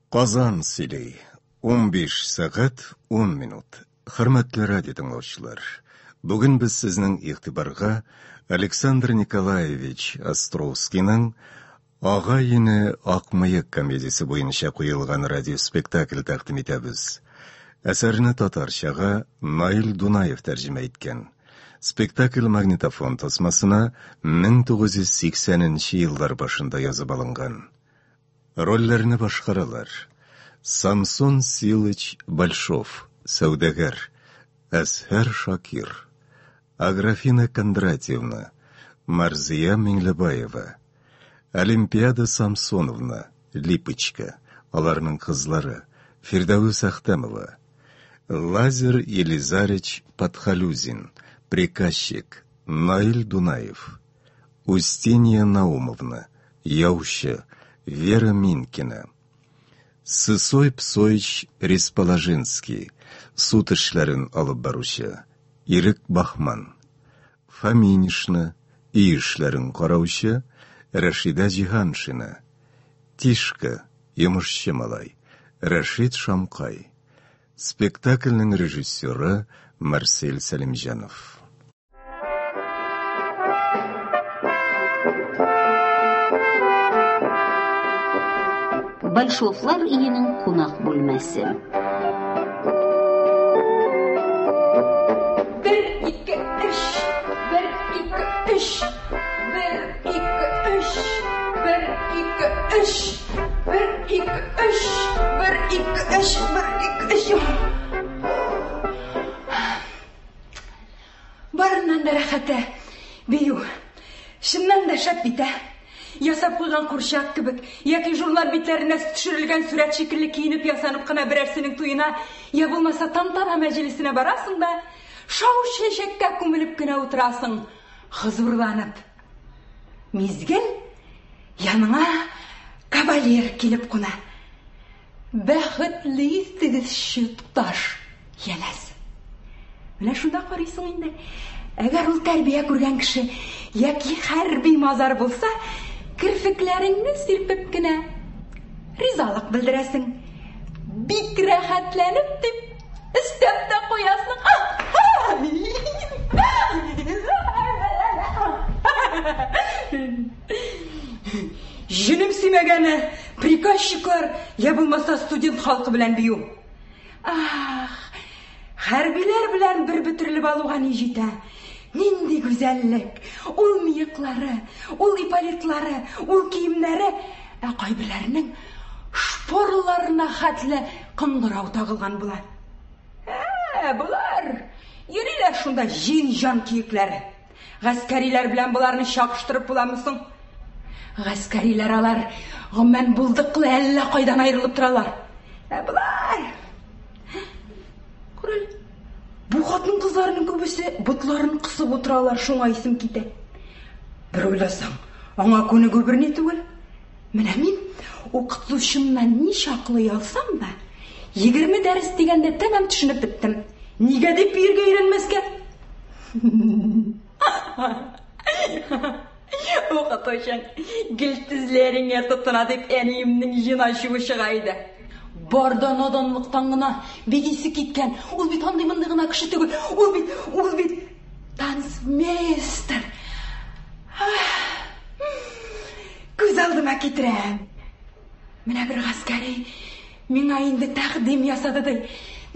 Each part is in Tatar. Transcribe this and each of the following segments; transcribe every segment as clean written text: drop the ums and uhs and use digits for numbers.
Казан сөйли. 15 сәгать 10 минут. Хөрмәтле радио тыңлаучылар, бүген без сезнең игътибарга Александр Николаевич Островскийның Агай-эне Акмыек комедиясе буенча куелган радиоспектакль тәкъдим итәбез. Әсәрне татарчага Наил Дунаев тәрҗемә иткән. Спектакль магнитофон тасмасына 1980 нче еллар башында язып алынган. Рольләрне башкаралар: Самсон Силыч Большов, сәүдәгәр, Әзһәр Шакир, Аграфена Кондратьевна, Марзия Миңлебаева, Олимпиада Самсоновна, Липочка, аларның кызлары, Фирдәвес Әхтәмова, Лазер Елизарич Подхалюзин, приказчик, Наил Дунаев, Устинья Наумовна, яучы, Вера Минкина. Сысой Псоич Ресположенский, суд эшләрен алып баручы, Ирек Баһман. Фоминишна, өй эшләрен караучы, Рәшидә Җиһаншина. Тишка, йомышчы малай, Рәшит Шамкай. Спектакльнең режиссеры Марсель Сәлимҗанов. Большовлар өенең кунак бүлмәсе. Бер, ике, өч. Бер, ике, өч. Бер, ике, өч. Бер, ике, өч. Бер, ике, өч. Бер, ике, өч. Бер, ике, өч. Барыннан да рәхәте, бию. Чыннан да шәп бит, ә? Ясап куйган курчак кебек, яки журнал битләренә төшерелгән сурәт шикелле киенеп ясанып кына берәрсенең туена, я булмаса тантана мәҗлесенә барасың да, шау чәчәккә күмелеп кенә утырасың, хозурланып. Мизгел яныңа кавалер килеп куна. Бәхетле итегезче, туташ, янәсе. Менә шунда карыйсың инде. Әгәр ул тәрбия күргән кеше яки хәрби мазар булса, керфекләреңне сирпеп кенә ризалык белдерәсең. Бик рәхәтләнеп дип өстәп тә куясың. Җенем сөймәгәне приказчиклар, я булмаса студент халкы белән бию. Ах, хәрбиләр белән бер бөтерелеп алуга ни җитә? Нинди гүзәллек! Ул мыеклары, ул эполетлары, ул киемнәре, ә кайберләренең шпорларына хәтле кыңгырау тагылган була. Ә, болар йөриләр шунда җен-җан киекләре. Гаскәриләр белән боларны чагыштырып буламы соң? Гаскәриләр алар гомумән булдыклы әллә кайдан аерылып торалар. Ә болар Күрел. Бу хатын кызларның күбесе ботларын кысып утыралар, шуңа исем китә. Бер уйласаң, аңа күнегү берни түгел. Менә мин укытучымнан ничаклы ялсам да, 20 дәрес дигәндә тәмам төшенеп беттем. Нигә дип биергә өйрәнмәскә? Укытучың гел тезләреңә тотына дип әниемнең җен ачуы чыга иде. Бар да наданлыктан гына бик исе киткән. Ул бит андый-мондый гына кеше түгел. Ул бит, ул бит танцмейстер. Күз алдыма китерәм. Менә бер гаскәри миңа инде тәкъдим ясады ди.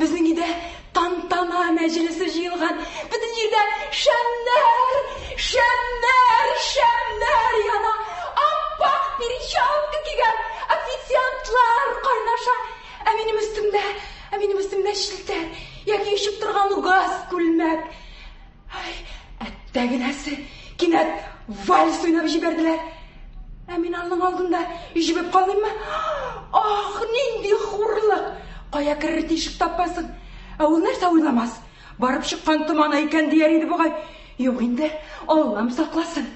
Безнең өйдә тантана мәҗлесе җыелган. Бөтен җирдә шәмнәр, шәмнәр, шәмнәр яна. Аппак перчатка кигән официантлар кайнаша. Ә минем өстемдә, ә минем өстемдә челтәр яки очып торган газ күлмәк. Ай, әттәгенәсе, кинәт вальс уйнап җибәрделәр. Ә мин аның алдында җебеп калыйммы? Ах, нинди хурлык! Кая керер тишек тапмасын. Ә ул нәрсә уйламас? Барып чыккан томана икән дияр иде бугай. Юк инде, Аллам сакласын.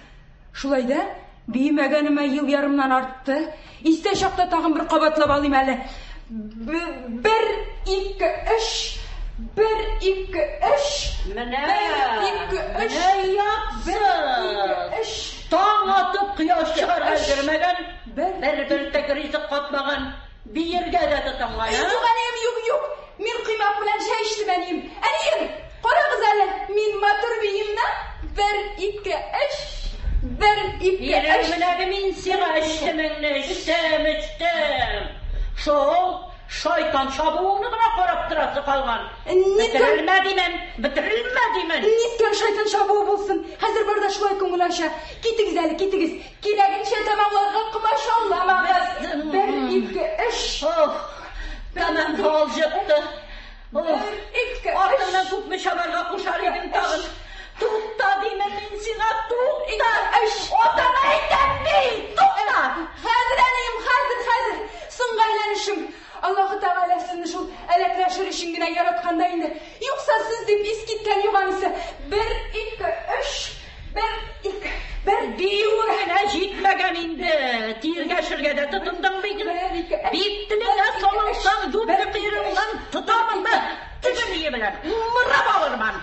Шулай да биемәгәнемә ел ярымнан артты. Истә чакта тагын бер кабатлап алыйм әле. Бер, ике, өч. Бер, ике, өч. Менә, Бер, ике, өч. менә Бер, ике, өч. Таң атып кояш чыгарга өлгермәгән, Бер, бер бөртек ризык капмаган. Биергә дә тотынган, а? Юк, әнием, юк, юк. Мин коймак белән чәй эчтем, әнием. Әнием, карагыз әле, мин матур биимме? Бер, ике, өч. Бер, ике, өч. Йөрермен әле мин сиңа эчтемеңне, эчтем, эчтем. Шул шайтан чабуыңны гына карап торасы калган. Бетерелмә димен, бетерелмә димен. Ниткән шайтан чабуы булсын? Хәзер бар да шулай күңел ача. Китегез әле, китегез. Кирәгенчә тәмамларга комачауламагыз. Бер, ике, өч. Ох, тәмам алҗытты. Ох, ике, өч. Артыңнан күпме чабарга кушар идең тагын. Тукта димен мин сиңа, тукта. Өч. Атаңа әйтәм бит, тукта. Хәзер, әнием, хәзер, хәзер. Соңгы әйләнешем. Аллаһы Тәгалә сезне шул әләкләшер өчен генә яраткан да инде. Юкса сез дип ис киткән юк анысы. Бер, ике, өч. Бер, ике, бер. Биюе генә җитмәгән инде. Тиргәшергә дә тотындың бит. Бер, ике, өч. Бит телеңә салынсаң, дүрт кыйрыңнан тотармын да теге белән умырап алырмын.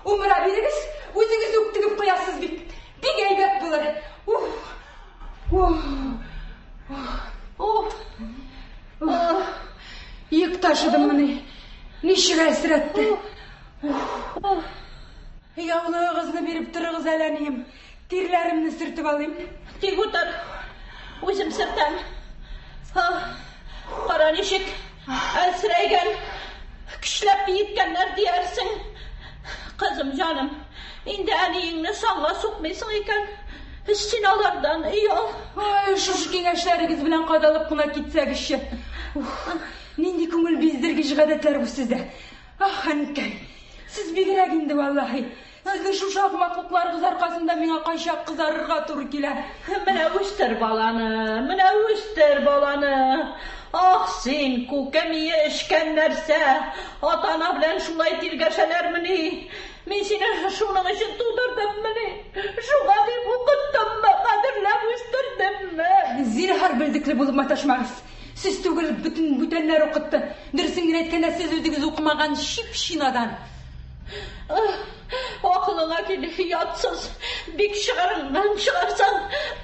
Умыра бирегез, үзегез үк тегеп куясыз бит. Бик әйбәт булыр. Ух. Ух. Уф. Ух. Йөк ташыдым моны. Ничек әлсерәтте. Ух. Яулыгыгызны биреп торыгыз әле, әнием. Тирләремне сөртеп алыйм. Тик утыр. Үзем сөртәм. Кара ничек әлсерәйгән. Көчләп биеткәннәр диярсең. Кызым, җаным, инде әниеңне санга сукмыйсың икән. Син алардан оял. Ой, шушы киңәшләрегез белән кадалып кына китсәгезче. Ух, нинди күңел биздергеч гадәтләр бу сездә. Ах, әнкәй, сез бигрәк инде, валлаһи. Сезнең шушы ахмаклыкларыгыз аркасында миңа кайчак кызарырга туры килә. Менә үстер баланы, менә үстер баланы. Ах син, күке мие эчкән нәрсә. Ата-ана белән шулай тиргәшәләрмени? Мин сине шуның өчен тудырдыммыни? Шуңа дип укыттыммы, кадерләп үстердемме? Зинһар белдекле булып маташмагыз. Сез түгел, бөтен бүтәннәр укытты. Дөресен генә әйткәндә, сез үзегез укымаган чип-чи надан. Акылыңа кил, ятсыз. Бик чыгарыңнан чыгарсаң,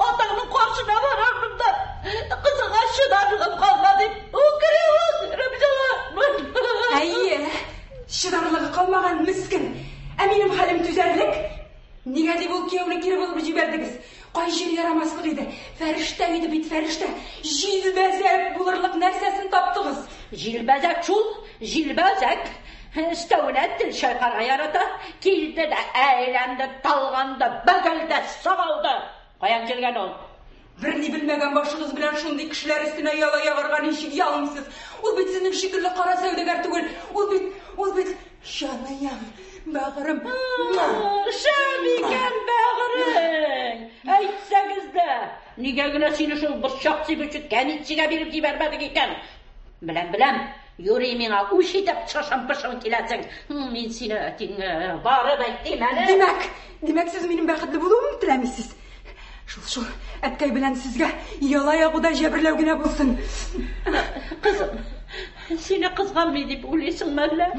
атаңның каршына барырмын да, кызыңа чыдарлыгым калмады дип, үкереп-үкереп җылармын. Әйе, чыдарлыгы калмаган мескен. Ә минем хәлем түзәрлек. Нигә дип ул кияүне кире борып җибәрдегез? Кай җире ярамаслык иде? Фәрештә иде бит, фәрештә. Җилбәзәк булырлык нәрсәсен таптыгыз? Җилбәзәк шул, җилбәзәк. Өстәвенә тел чайкарга ярата. Килде дә әйләнде, талганды, бөгелде, сыгылды. Каян килгән ул? Берни белмәгән башыгыз белән шундый кешеләр өстенә яла ягарга ничек ялмыйсыз? Ул бит сезнең шикелле кара сәүдәгәр түгел. Ул бит, ул бит җаныем, бәгырем. Шәп икән бәгырең! Әйтсәгез дә, нигә генә сине шул борчак сибүче кәмитчегә биреп җибәрмәдек икән? Беләм, беләм, юри миңа үч итеп шашым-пышым киләсең. Мин сине әтиңә барып әйтим әле. Димәк, димәк, сез минем бәхетле булуымны теләмисез. Шул, шул, әткәй белән сезгә яла ягу да җәберләү генә булсын. Кызым, сине кызганмый дип уйлыйсыңмы әллә?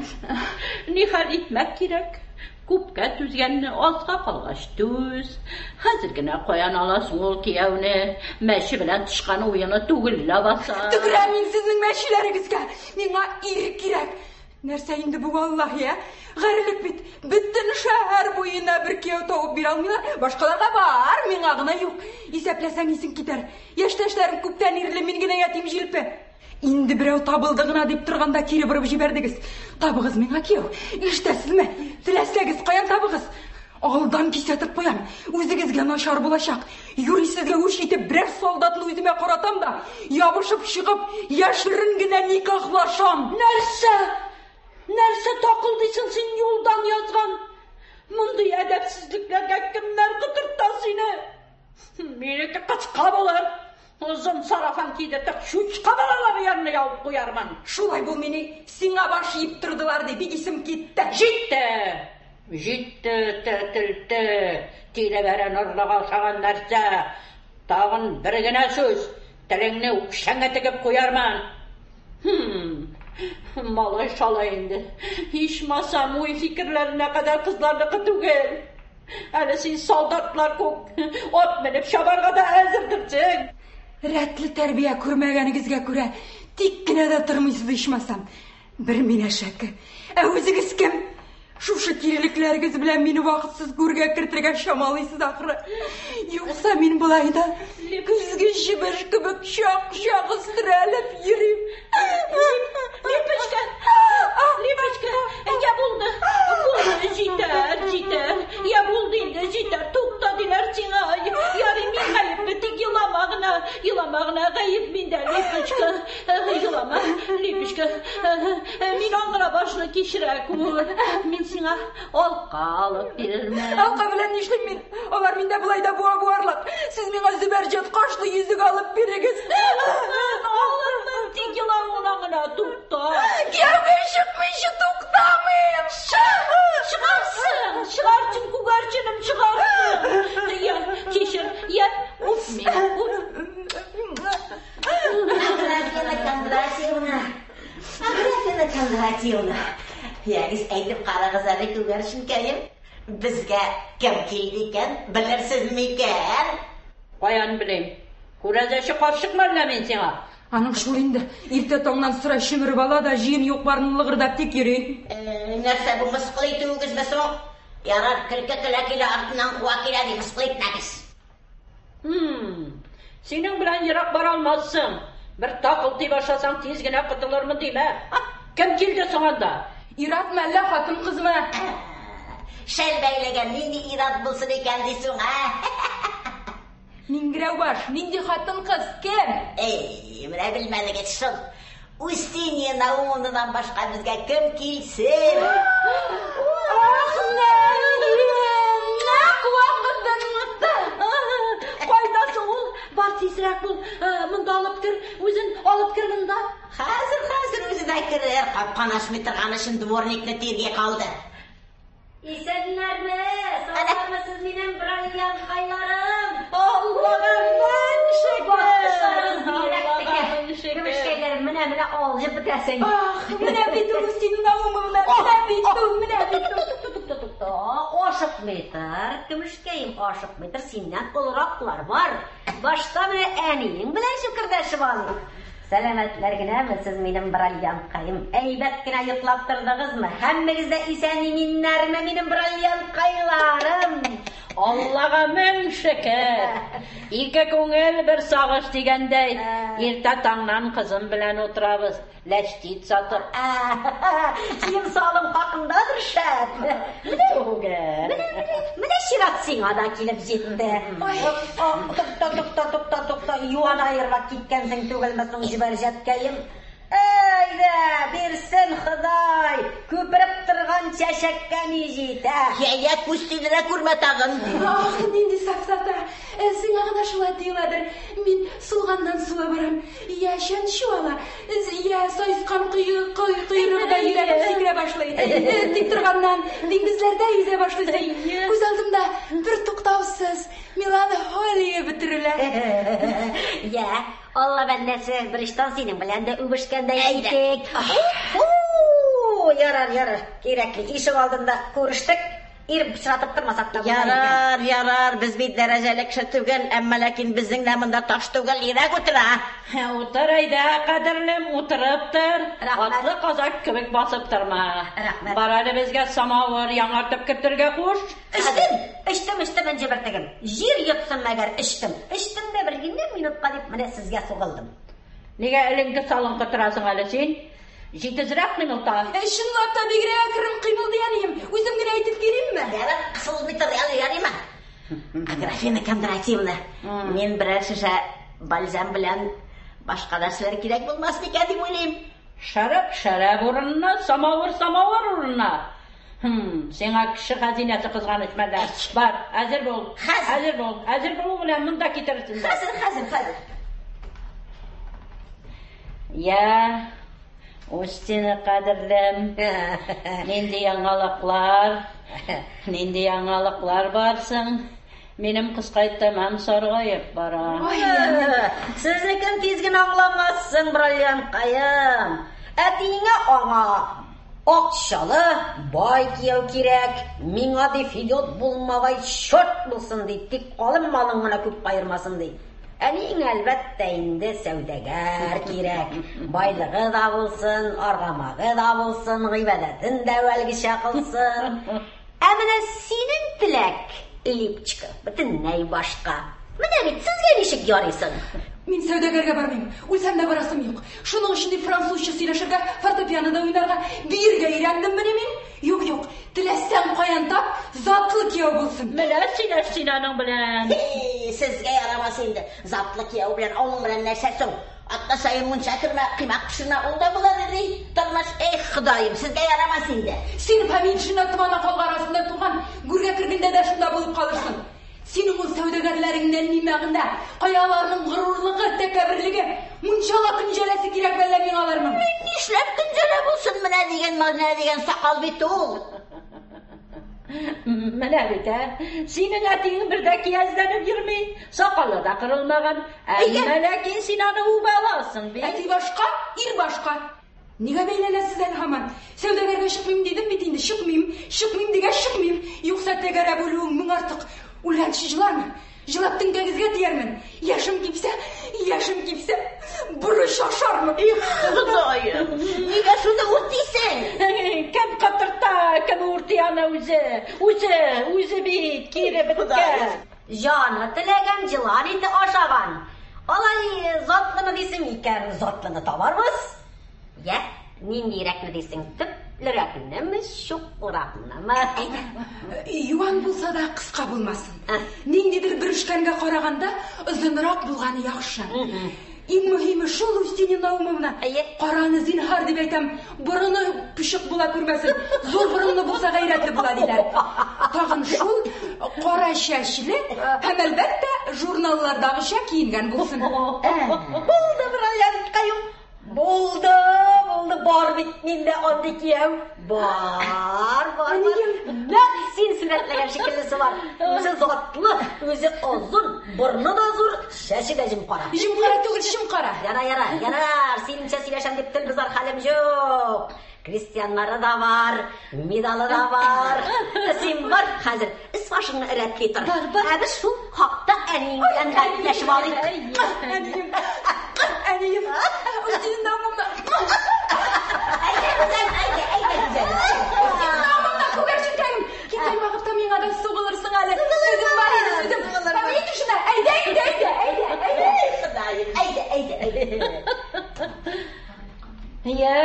Ни хәл итмәк кирәк? Күпкә түзгәнне азга калгач түз. Хәзер генә каян аласың ул кияүне? Мәче белән тычкан уены түгел ләбаса. Төкерәм мин сезнең мәчеләрегезгә. Миңа ир кирәк. Нәрсә инде бу, валлаһи, ә? Гарьлек бит. Бөтен шәһәр буена бер кияү табып бирә алмыйлар. Башкаларга бар, миңа гына юк. Исәпләсәң исең китәр. Яшьтәшләрем күптән ирле, мин генә ятим җилпе. Инде берәү табылды гына дип торганда кире борып җибәрдегез. Табыгыз миңа кияү. Ишетәсезме? Теләсәгез, каян табыгыз? Алдан кисәтеп куям. Үзегезгә начар булачак. Юри сезгә үч итеп берәр солдатны үземә каратам да, ябышып чыгып, яшерен генә никахлашам. Нәрсә? Нәрсә такылдыйсың син юлдан язган? Мондый әдәпсезлекләргә кемнәр котырта сине? Минеке кыска булыр. Озын сарафан кидертеп, чучка балалары янына ябып куярмын. Шулай бул мине, сиңа баш иеп тордылар ди, бик исем китте. Җитте! Җитте, тәтелте, тилебәрән орлыгы ошаган нәрсә. Тагын бер генә сүз, телеңне үкчәңә тегеп куярмын. Малай шалай инде. Ичмасам, уй фикерләренә кадәр кызларныкы түгел. Әле син солдатлар күк ат менеп чабарга да әзердерсең. Рәтле тәрбия күрмәгәнегезгә күрә, Тик кенә дә тормыйсыз ичмасам. Бер мин әшәке. Ә үзегез кем? Шушы кирелекләрегез белән мине вакытсыз гүргә кертергә чамалыйсыз ахры. Юкса мин болай да көзге җебеш кебек чак-чак өстерәлеп йөрим. Липочка, Липочка, я булды, булды, җитәр, җитәр. Я булды инде, җитәр, тукта диләр сиңа. Ярый, мин гаепле, тик елама гына, елама гына, гаеп миндә, Липочка. Елама, Липочка. Мин аңгыра башны кичерә күр. Мин сиңа алка алып бирермен. Алка белән нишлим мин? Алар миндә болай да буа буарлык. Сез миңа зөбәрҗәт кашлы йөзек алып бирегез. Алырмын, тик елавыңнан гына тукта. Кияүгә чыкмыйча туктамыйм. Чыгарсың, чыгарсың, күгәрченем, чыгарсың. Я, кичер, я, үп мине, үп. Аграфена Кондратьевна, Аграфена Кондратьевна, ягез, әйтеп карагыз әле, күгәрченкәем, безгә кем килде икән, белерсез микән? Каян белим? Күрәзәче карчыкмы әллә мин сиңа? Аның шул инде, иртә таңнан сыра чөмереп ала да җыен юк-барны лыгырдап тик йөри. Нәрсә бу, мыскыл итүегезме соң? Ярар, көлке көлә-көлә артыннан куа килә, ди, мыскыл итмәгез. Хм, синең белән ерак бара алмассың. Бер такылтый башласаң, тиз генә котылырмын димә. Кем килде соң анда? Ир-атмы әллә хатын-кызмы? Шәл бәйләгән нинди ир-ат булсын икән дисең, ә? Миңгерәү баш, нинди хатын-кыз, кем? Эй, менә белмәдегез шул. Устинья Наумовнадан башка безгә кем килсен? Ах, нәнием, нәкъ вакытында. Кайда соң ул? Бар тизрәк бул, монда алып кер, үзен алып кер монда. Хәзер, хәзер үзе дә керер. Капканы ачмый торган өчен дворникны тирги калды. Исәннәрме, саулармысыз минем бриллианткайларым? Аллага мең шөкер! Баскычларыгыз бигрәк Аллага текә. мең шөкер! Көмешкәйләрем, менә, менә алҗып бетәсең. Ах, менә бит ул Устинья Наумовна, менә бит ул, менә бит ул. Тукта, тукта, ашыкмый тор, көмешкәем, ашыкмый тор, синнән олыраклар бар. Башта менә әниең белән чүкердәшеп алыйк. Сәламәтләр генәме сез минем бриллианткаем? Әйбәт кенә йоклап тордыгызмы? Һәммәгез дә исән-иминнәрме минем бриллианткайларым? Аллага мең шөкер! Ике күңел бер сагыш дигәндәй, иртә таңнан кызым белән утырабыз, ләчтит сатып. Кием-салым хакындадыр шәт. Түгел. Менә, менә, менә чират сиңа да килеп җитте. Тукта, тукта, тукта, тукта, юан аермак киткәнсең түгелме соң, җибәрҗәткәем? Әйдә, бирсен Ходай, күпереп торган чәчәккә ни җитә? Я, я, күз тидерә күрмә тагын. Ах, нинди сафсата. Сиңа гына шулай тоеладыр. Мин сулганнан сула барам. Я чәнчү ала, я саескан койрыгыдай йөрәгем сикерә башлый. Тик торганнан диңгезләрдә йөзә башлыйсың. Күз алдымда бер туктаусыз меланхолия бөтерелә. Я, Алла бәндәсе, берочтан синең белән дә үбешкәндәй Әйдә. итик. Ярар, ярар, кирәкми. Ишек алдында күрештек, ир пычратып тормасак та була икән. Ярар, ярар, без бит дәрәҗәле кеше түгел, әмма ләкин безнең дә монда таш түгел, йөрәк утыра. Утыр әйдә, кадерлем, утырып тор. Рәхмәт. Атлы казак кебек басып торма. Рәхмәт. Бар әле безгә самавыр яңартып кертергә куш. Эчтем, эчтем, эчтем, энҗе бөртегем. Җир йотсын мәгәр, эчтем. Эчтем дә бер генә минутка дип менә сезгә сугылдым. Нигә эленке салынкы торасың әле син? Җитезрәк кыймылта. Чынлап та бигрәк әкрен кыймылдый әнием. Үзем генә әйтеп килимме? Ярар, кысылмый тор, әле ярыймы? Аграфена Кондратьевна, мин берәр шешә бальзам белән башка нәрсәләр кирәк булмас микән дип уйлыйм. Шәраб шәраб урынына, самавыр самавыр урынына. Хм, сиңа кеше хәзинәсе кызганыч мәллә. Бар, әзер бул. Хәзер. Әзер бул. Әзер булу белән монда китерерсең. Хәзер, хәзер, хәзер. Я, Устина кадерлем, нинди яңалыклар, нинди яңалыклар барсың? Минем кызкай тәмам саргаеп бара. Сезнекен тиз генә аңламассың, бриллианткаем. Әтиеңә аңа акчалы бай кияү кирәк. Миңа ди Федот булмагай черт булсын ди. Тик калын малың гына күп каермасын ди. Әниең, әлбәттә инде, сәүдәгәр кирәк. Байлыгы да булсын, аргамагы да булсын, гыйбадәтен дә әүвәлгечә кылсын. Ә менә синең теләк, Липочка, бөтенләй башка. Менә бит сезгә ничек ярыйсың. Мин сәүдәгәргә бармыйм. Үлсәм дә барасым юк. Шуның өчен дип французча сөйләшергә, фортепианода уйнарга, биергә өйрәндеммени мин? Юк, юк, теләсәң каян тап, затлы кияү булсын. Менә сөйләш син аның белән. Һи, сезгә ярамас инде. Затлы кияү белән аның белән нәрсә соң? Атна саен мунча кермә, коймак пешермә, ул да була ди. Тормыш, эх, Ходаем, сезгә ярамас инде. Син Фоминшина томана колга арасында туган, гүргә кергәндә дә шунда булып калырсың. Синең ул сәүдәгәрләреңнән ни мәгънә? Кая аларның горурлыгы, тәкәбберлеге? Мунчала көнҗәләсе кирәк мәллә миңа аларның? Мин нишләп көнҗәлә булсын, менә дигән, менә дигән сакал бит ул. Менә бит, ә. Синең әтиең бер дә киязләнеп йөрми, сакалы да кырылмаган. Әмма ләкин син аны үбә аласың бит. Әти башка, ир башка. Нигә бәйләнәсез әле һаман? Сәүдәгәргә чыкмыйм дидем бит инде, чыкмыйм, чыкмыйм дигәч чыкмыйм. Юкса тәгәрәп үлүең мең артык. Үлгәнче җылармын. Җылап теңкәгезгә тиярмен. Яшем кипсә, яшем кипсә, борыч ашармын. Их, Ходаем, нигә шуны үртисең? Кем катырта, кем үрти аны үзе? Үзе, үзе бит, кире беткән. Җаны теләгән җылан ите ашаган. Алай затлыны дисең икән, затлыны табарбыз. Йә, ниндирәкне дисең, төплерәкнеме, чуклыракнымы? Юан булса да кыска булмасын. Ниндидер бөрешкәнгә караганда озынрак булганы яхшы. Иң мөһиме шул, Устинья Наумовна. Әйе. Караны зинһар дип әйтәм, борыны пычык була күрмәсен. Зур борынлы булса гайрәтле була диләр. Тагын шул кара чәчле һәм әлбәттә журналлардагыча киенгән булсын. Булды, бриллианткаем. Булды, булды, бар бит миндә андый кияү. Бар, бар, бар. Нәкъ син сурәтләгән шикеллесе бар. Үзе затлы, үзе озын, борны да зур, чәче дә җем-кара. Җем-кара түгел, чем-кара. Яра, яра, ярар, синеңчә сөйләшәм дип тел бозар хәлем юк. Крестьяннары да бар, медалы да бар. Син бар, хәзер өс башыңны рәтли тор. Бар, бар. Ә без шул хакта әниең белән гәпләшеп алыйк. Әнием, әнием, Устинья Наумовна. Әйдә, гүзәл, әйдә, әйдә, гүзәл. Устинья Наумовна, күгәрченкәем. Киткән вакытта миңа да сугылырсың әле. Сүзем бар иде, сүзем. Фоминшина, әйдә, әйдә, әйдә, әйдә, әйдә. Эй, Ходаем, әйдә, әйдә, әйдә. Я,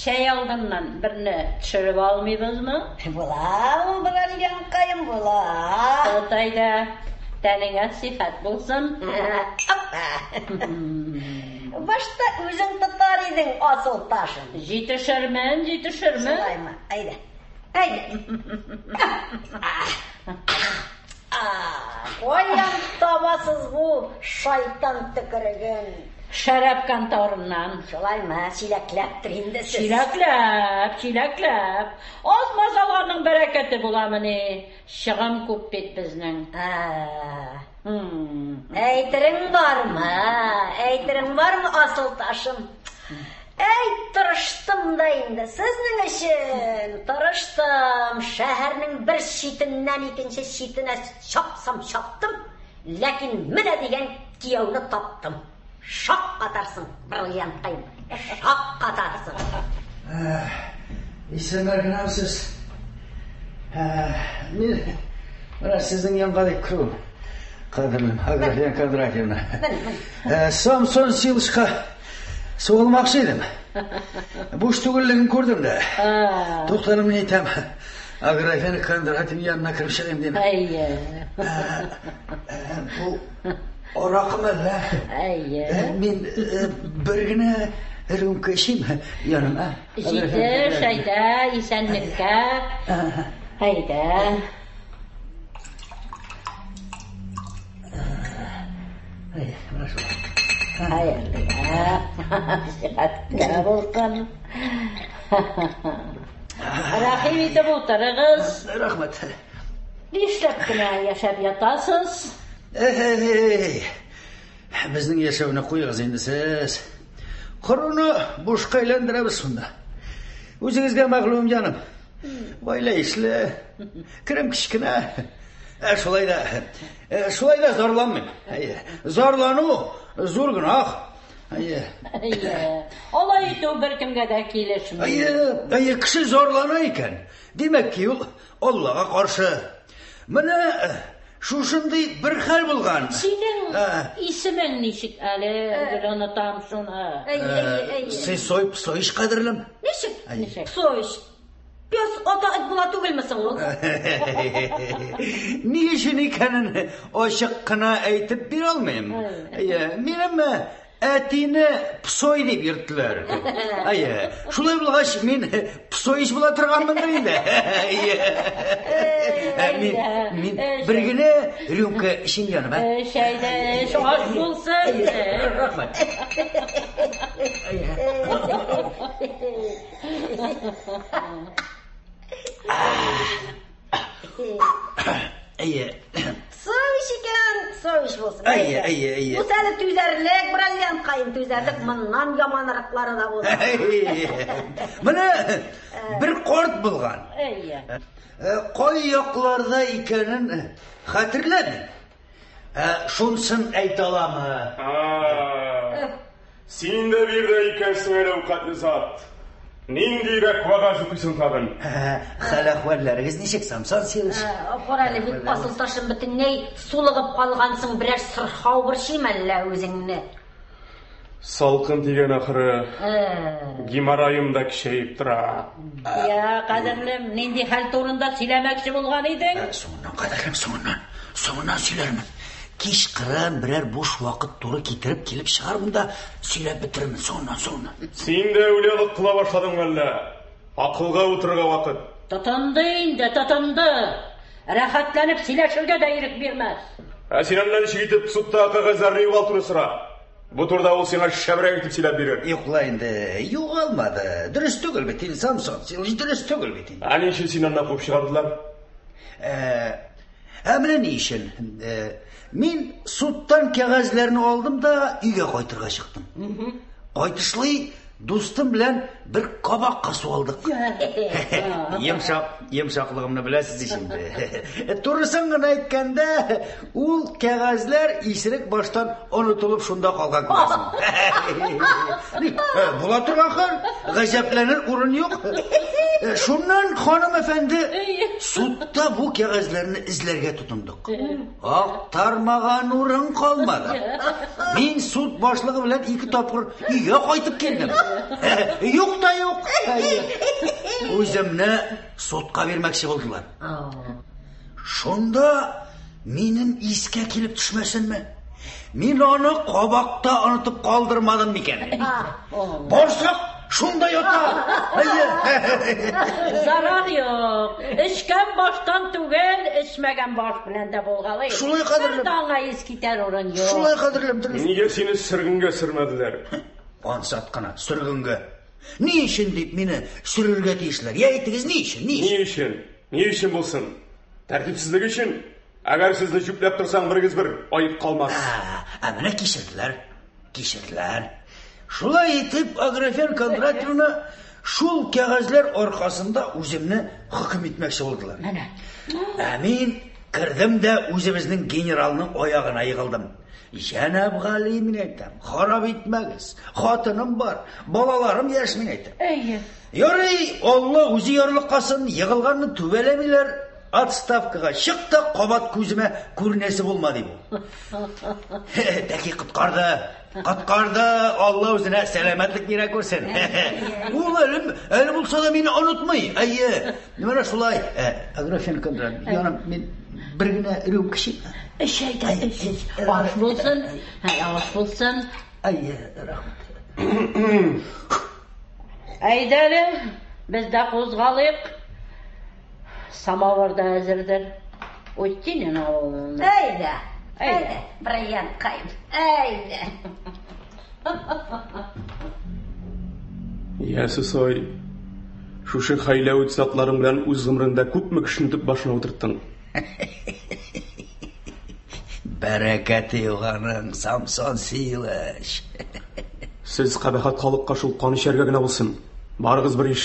чәй алдыннан берне төшереп алмыйбызмы? Була ул, бриллианткаем, була. Тот әйдә, тәнеңә сихәт булсын. Апа. Башта үзең тотар идең асыл ташын. Җитешермен, җитешермен. Шулаймы? Әйдә. Әйдә. Каян табасыз бу шайтан төкереген? Шәраб конторыннан. Шулаймы? Чиләкләптер инде сез. Чиләкләп, чиләкләп. Аз-маз алганның бәрәкәте буламыни? Чыгым күп бит безнең. Әйтерең бармы? Әйтерең бармы, асыл ташым? Әй, тырыштым да инде сезнең өчен, тырыштым. Шәһәрнең бер читеннән икенче читенә чапсам чаптым, ләкин менә дигән кияүне таптым. Шаккатарсың, бриллианткаем, шаккатарсың. Исәннәр генәмсез? Мин менә сезнең янга дип керүем. Кадерлем, Аграфена Кондратьевна. Самсон Силышка сугылмакчы идем. Буш түгеллеген күрдем дә. Тукталым, ни әйтәм, Аграфена Кондратьевна янына кереп чыгыйм дим. Әйе. Бу аракымы әллә? Әйе. Мин бер генә рюмка эчим, ярым, ә? Җитеш, әйдә, исәнлеккә. Әйдә. Әйдә, менә шулай. Хәерле, сихәткә булсын. Рәхим итеп утырыгыз. Рәхмәт. Нишләп кенә яшәп ятасыз? Эй, безнең яшәүне куегыз инде сез. Коруны бушка әйләндерәбез шунда. Үзегезгә мәгълүм, җаным. Гаилә ишле, керем кечкенә. Шулай да, шулай да зарланмыйм. Әйе. Зарлану зур гөнаһ. Әйе. Әйе. Алай итү беркемгә дә килешми. Әйе, әйе, кеше зарлана икән. Димәк ки, ул Аллага каршы. Менә шушындый бер хәл булган. Синең исемең ничек әле? Гел онытам шуны. Әйе, әйе, әйе. Сысой Псоич кадерлем. Ничек? Ничек? Псоич. Пес ата эт була түгелме соң ул? Ни өчен икәнен ачык кына әйтеп бирә алмыйм. Әйе, минем әтине Псой дип йөрттеләр. Әйе, шулай булгач, мин Псоич була торганмындыр инде. Әйе. Мин, мин бер генә рюмка эчим яным, ә? Эч, әйдә, эч, аш булсын. Рәхмәт. Әйе. Псоич икән, псоич булсын. Әйе, әйе, әйе. Бу әле түзәрлек, бриллианткаем түзәрлек, моннан яманраклары да булды. Менә бер карт булган. Әйе. Кай якларда икәнен хәтерләмим. Шунсын әйтә аламы? Син дә биредә икәнсең әле, әүкатле зат. Ниндирәк вәгазь укыйсың тагын? Хәл-әхвәлләрегез ничек, Самсон Силыч? Кара әле, бит асыл ташым бөтенләй сулыгып калгансың, берәр сырхау борчыйм әллә үзеңне? Салкын тигән ахыры. Геморроем да көчәеп тора. Я, кадерлем, нинди хәл турында сөйләмәкче булган идең? Соңыннан, кадерлем, соңыннан. Соңыннан сөйләрмен. Кичкырын берәр буш вакыт туры китереп килеп чыгармын да сөйләп бетерермен. Соңыннан, соңыннан. Син дә әүлиялык кыла башладың әллә? Акылга утырырга вакыт. Тотынды инде, тотынды. Рәхәтләнеп сөйләшергә дә ирек бирмәс. Ә син аннан ничек итеп судта кәгазьләрне югалтуны сора. Бу турыда ул сиңа шәбрәк итеп сөйләп бирер. Юк ла инде, югалмады. Дөрес түгел бит инде, Самсон. Дөрес түгел бит инде. Ә ни өчен сине аннан куып чыгардылар? Ә менә ни өчен? Мин судтан кәгазьләрне алдым да өйгә кайтырга чыктым. Кайтышлый дустым белән бер кабакка су алдык. Йомшак, йомшаклыгымны беләсез ич инде. Турысын гына әйткәндә, ул кәгазьләр исерек баштан онытылып шунда калган күрәсең. Була торган хәл, гаҗәпләнер урын юк. Шуннан, ханым әфәнде, судта бу кәгазьләрне эзләргә тотындык. Актармаган урын калмады. Мин суд башлыгы белән 2 тапкыр өйгә кайтып килдем. Юк та юк. Үземне судка бирмәкче булдылар. Шунда минем искә килеп төшмәсенме? Мин аны кабакта онытып калдырмадым микән? Барсак шунда ята. Зарар юк. Эчкән баштан түгел, эчмәгән баш белән дә булгалый. Шулай кадерлем. Бер дә аңа ис китәр урын юк. Шулай кадерлем, дөрес. Нигә сине сөргенгә сөрмәделәр? Ансат кына сөргенгә. Ни өчен дип мине сөрергә тиешләр? Я әйтегез, ни өчен? Ни өчен? Ни өчен? Ни өчен булсын? Тәртипсезлек өчен. Әгәр сезне чүпләп торсаң, берегез бер аек калмас. Ә менә кичерделәр. Кичерделәр. Шулай итеп, Аграфена Кондратьевна шул кәгазьләр аркасында үземне хөкем итмәкче булдылар. Менә. Ә мин кердем дә үзебезнең генералның аягына егылдым. Җәнәб Гали, мин әйтәм, харап итмәгез. Хатыным бар, балаларым яшь, мин әйтәм. Әйе. Ярый, Алла үзе ярлыкасын, егылганны түбәләмиләр. Отставкага чык та кабат күземә күренәсе булма, ди бу. Тәки коткарды. Коткарды, Алла үзенә сәламәтлек бирә күрсен. Ул әле булса да мине онытмый. Әйе. Менә шулай. Аграфена Кондратьевна, яным, мин бер генә рюмка эчим. Эч, әйдә, эч, эч. Аш булсын. Аш булсын. Әйе, рәхмәт. Әйдә әле, без дә кузгалыйк. Самавыр да әзердер. Устинин авылына. Әйдә, әйдә, бриллианткаем, әйдә. Я, Сысой, шушы хәйлә затларың белән үз гомереңдә күпме кешене төп башына утырттың? Бәрәкәте юк аның, Самсон Силыч. Сез кабахәт халыкка шул кан эчәргә генә булсын. Барыгыз бер иш.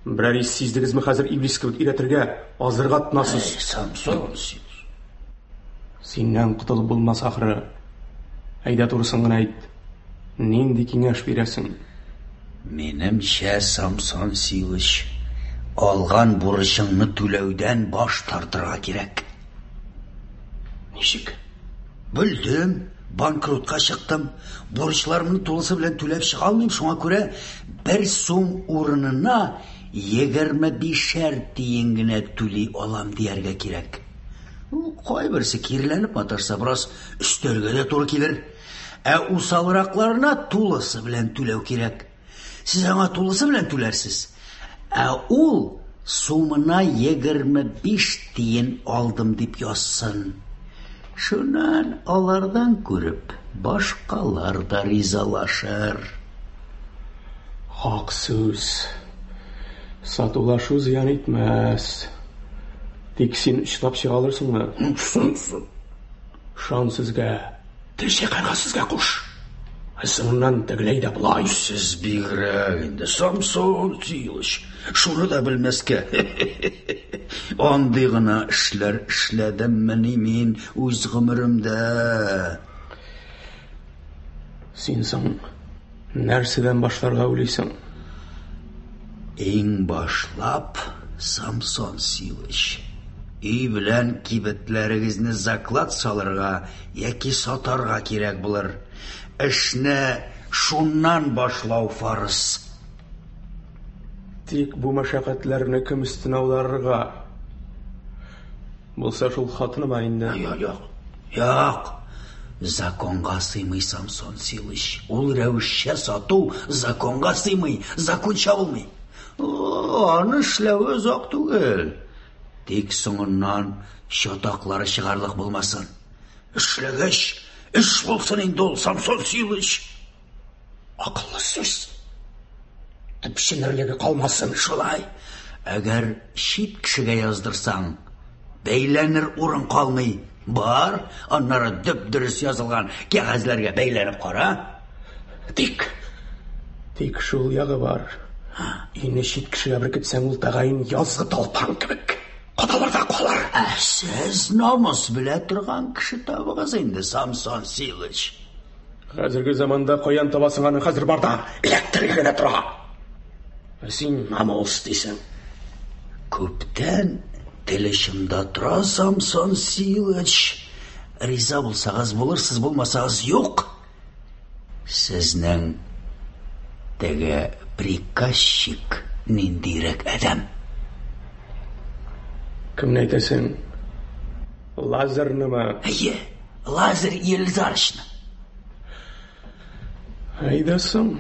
Берәр ис сиздегезме хәзер иблис кебек өйрәтергә, аздырырга тотынасыз. Самсон Силыч. Синнән котылып булмас ахры. Әйдә турысын гына әйт. Нинди киңәш бирәсең? Минемчә, Самсон Силыч, алган бурычыңны түләүдән баш тартырга кирәк. Ничек? Белдем, банкротка чыктым. Бурычларымны тулысы белән түләп чыга алмыйм, шуңа күрә бер сум урынына 25-әр тиен генә түли алам дияргә кирәк. Кайберсе киреләнеп маташса, бераз өстәргә дә туры килер. Ә усалракларына тулысы белән түләү кирәк. Сез аңа тулысы белән түләрсез. Ә ул сумына 25 тиен алдым дип язсын. Шуннан алардан күреп, башкалар да ризалашыр. Хак сүз. Сатулашу зыян итмәс. Тик син очлап чыга алырсыңмы? Ышан сүзгә. Тел чайкарга сүзгә куш. Ә соңыннан тегеләй дә болай. Сез бигрәк инде, Самсон Силыч. Шуны да белмәскә. Андый гына эшләр эшләдеммени мин үз гомеремдә? Син соң нәрсәдән башларга уйлыйсың? Иң башлап, Самсон Силыч, өй белән кибетләрегезне заклад салырга яки сатарга кирәк булыр. Эшне шуннан башлау фарыз. Тик бу мәшәкатьләрне кем өстенә аударырга? Булса шул хатыныма инде. Юк, юк. Юк. Законга сыймый, Самсон Силыч. Ул рәвешчә сату законга сыймый, законча булмый. Аны эшләве озак түгел. Тик соңыннан чатаклары чыгарлык булмасын. Эшләгәч, эш булсын инде ул, Самсон Силыч. Акыллы сүз. Төпченерлеге калмасын. Шулай. Әгәр чит кешегә яздырсаң, бәйләнер урын калмый. Бар, аннары дөп-дөрес язылган кәгазьләргә бәйләнеп кара. Тик, тик шул ягы бар. Өйне чит кешегә беркетсәң, ул тәгаен язгы талпан кебек кадалыр да калыр. Ә сез намус белә торган кеше табыгыз инде, Самсон Силыч. Хәзерге заманда каян табасың аны, хәзер бар да эләктерергә генә тора. Ә син намус дисең. Күптән тел очымда тора, Самсон Силыч. Риза булсагыз булырсыз, булмасагыз юк. Сезнең теге приказчик ниндирәк адәм? Кемне әйтәсең? Лазарнымы? Әйе, Лазарь Елизарычны. Әйдә соң.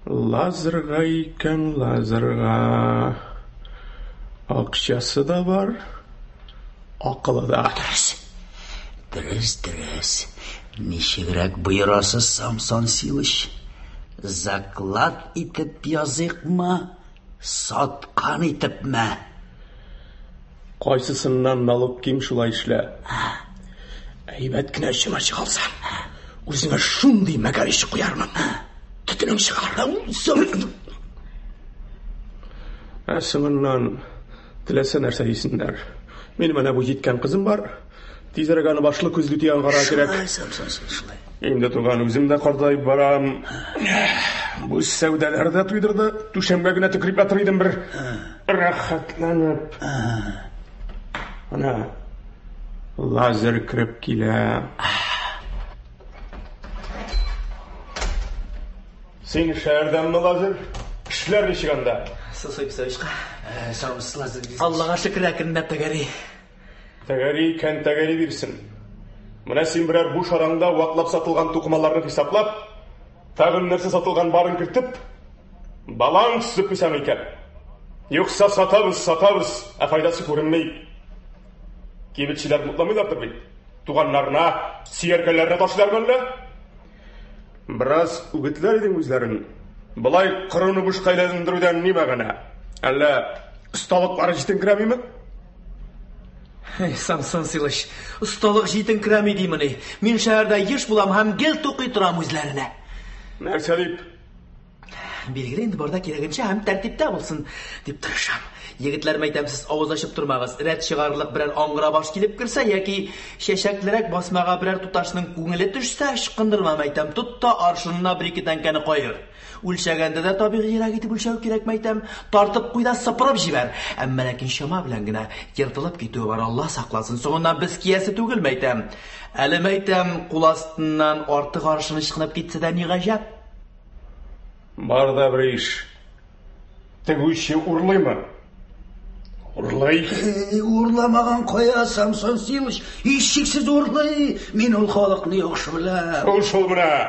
Лазарга икән, Лазарга. Акчасы да бар, акылы да. Дөрес. Дөрес, дөрес. Ничегрәк боерасыз, Самсон Силыч? Заклад итеп языйкмы, саткан итепме? Кайсысыннан налог ким, шулай эшлә. Әйбәт кенә чыма чыгалсаң, үзеңә шундый мәгәрич куярмын. Төтенең чыгар. Ә соңыннан теләсә нәрсә дисеннәр. Минем әнә бу җиткән кызым бар. Тизрәк аны башлы күзле төян карар кирәк. Шулай, Самсон, шулай. Инде туган үзем дә картаеп барам. Бу сәүдәләр дә туйдырды. Түшәмгә генә төкереп ятыр идем бер. Рәхәтләнеп. Ана Лазер кереп килә. Син шәһәрдәнме, Лазер? Эшләр ничек анда? Сусой Песовичка. Саумысыз, Лазарь. Аллага шөкер, әкренләп тәгәри. Тәгәри икән, тәгәри бирсен. Менә син берәр буш араңда ваклап сатылган тукымаларны хисаплап, тагын нәрсә сатылган барын кертеп, баланс төзеп куйсаң икән. Юкса сатабыз, сатабыз, ә файдасы күренми. Кибетчеләр мутламыйлардыр бит. Туганнарына, сөяркәләренә ташлыйлармы әллә? Бераз үгетләр идең үзләрен. Болай корыны бушка әйләндерүдән ни мәгънә? Әллә осталыклары җитенкерәмиме? Эй, Самсон Силыч, осталык җитенкерәми димени. Мин шәһәрдә еш булам һәм гел тукый торам үзләренә. Нәрсә дип? Билгеле инде барда кирәгенчә һәм тәртиптә булсын дип тырышам. Егетләр, мәйтәм, сез авыз ачып тормагыз. Рәт чыгарлык берәр аңгыра баш килеп керсә яки чәчәклерәк басмага берәр туташның күңеле төшсә, ычкындырма, мәйтәм, тот та аршынына бер-ике тәңкәне каер. Үлчәгәндә дә табигыйрәк итеп үлчәү кирәк, мәйтәм. Тартып куй да сыпырып җибәр. Әмма ләкин чама белән генә ертылып китүе бар, Алла сакласын. Соңыннан без киясе түгел, мәйтәм. Әле мәйтәм, кул астыннан артык аршын ычкынып китсә дә ни гаҗәп. Бар да бер иш. Тегүче урлыймы? Урлый. Урламаган кая, Самсон Силыч? Һичшиксез урлый. Мин ул халыкны яхшы беләм. Шул шул менә.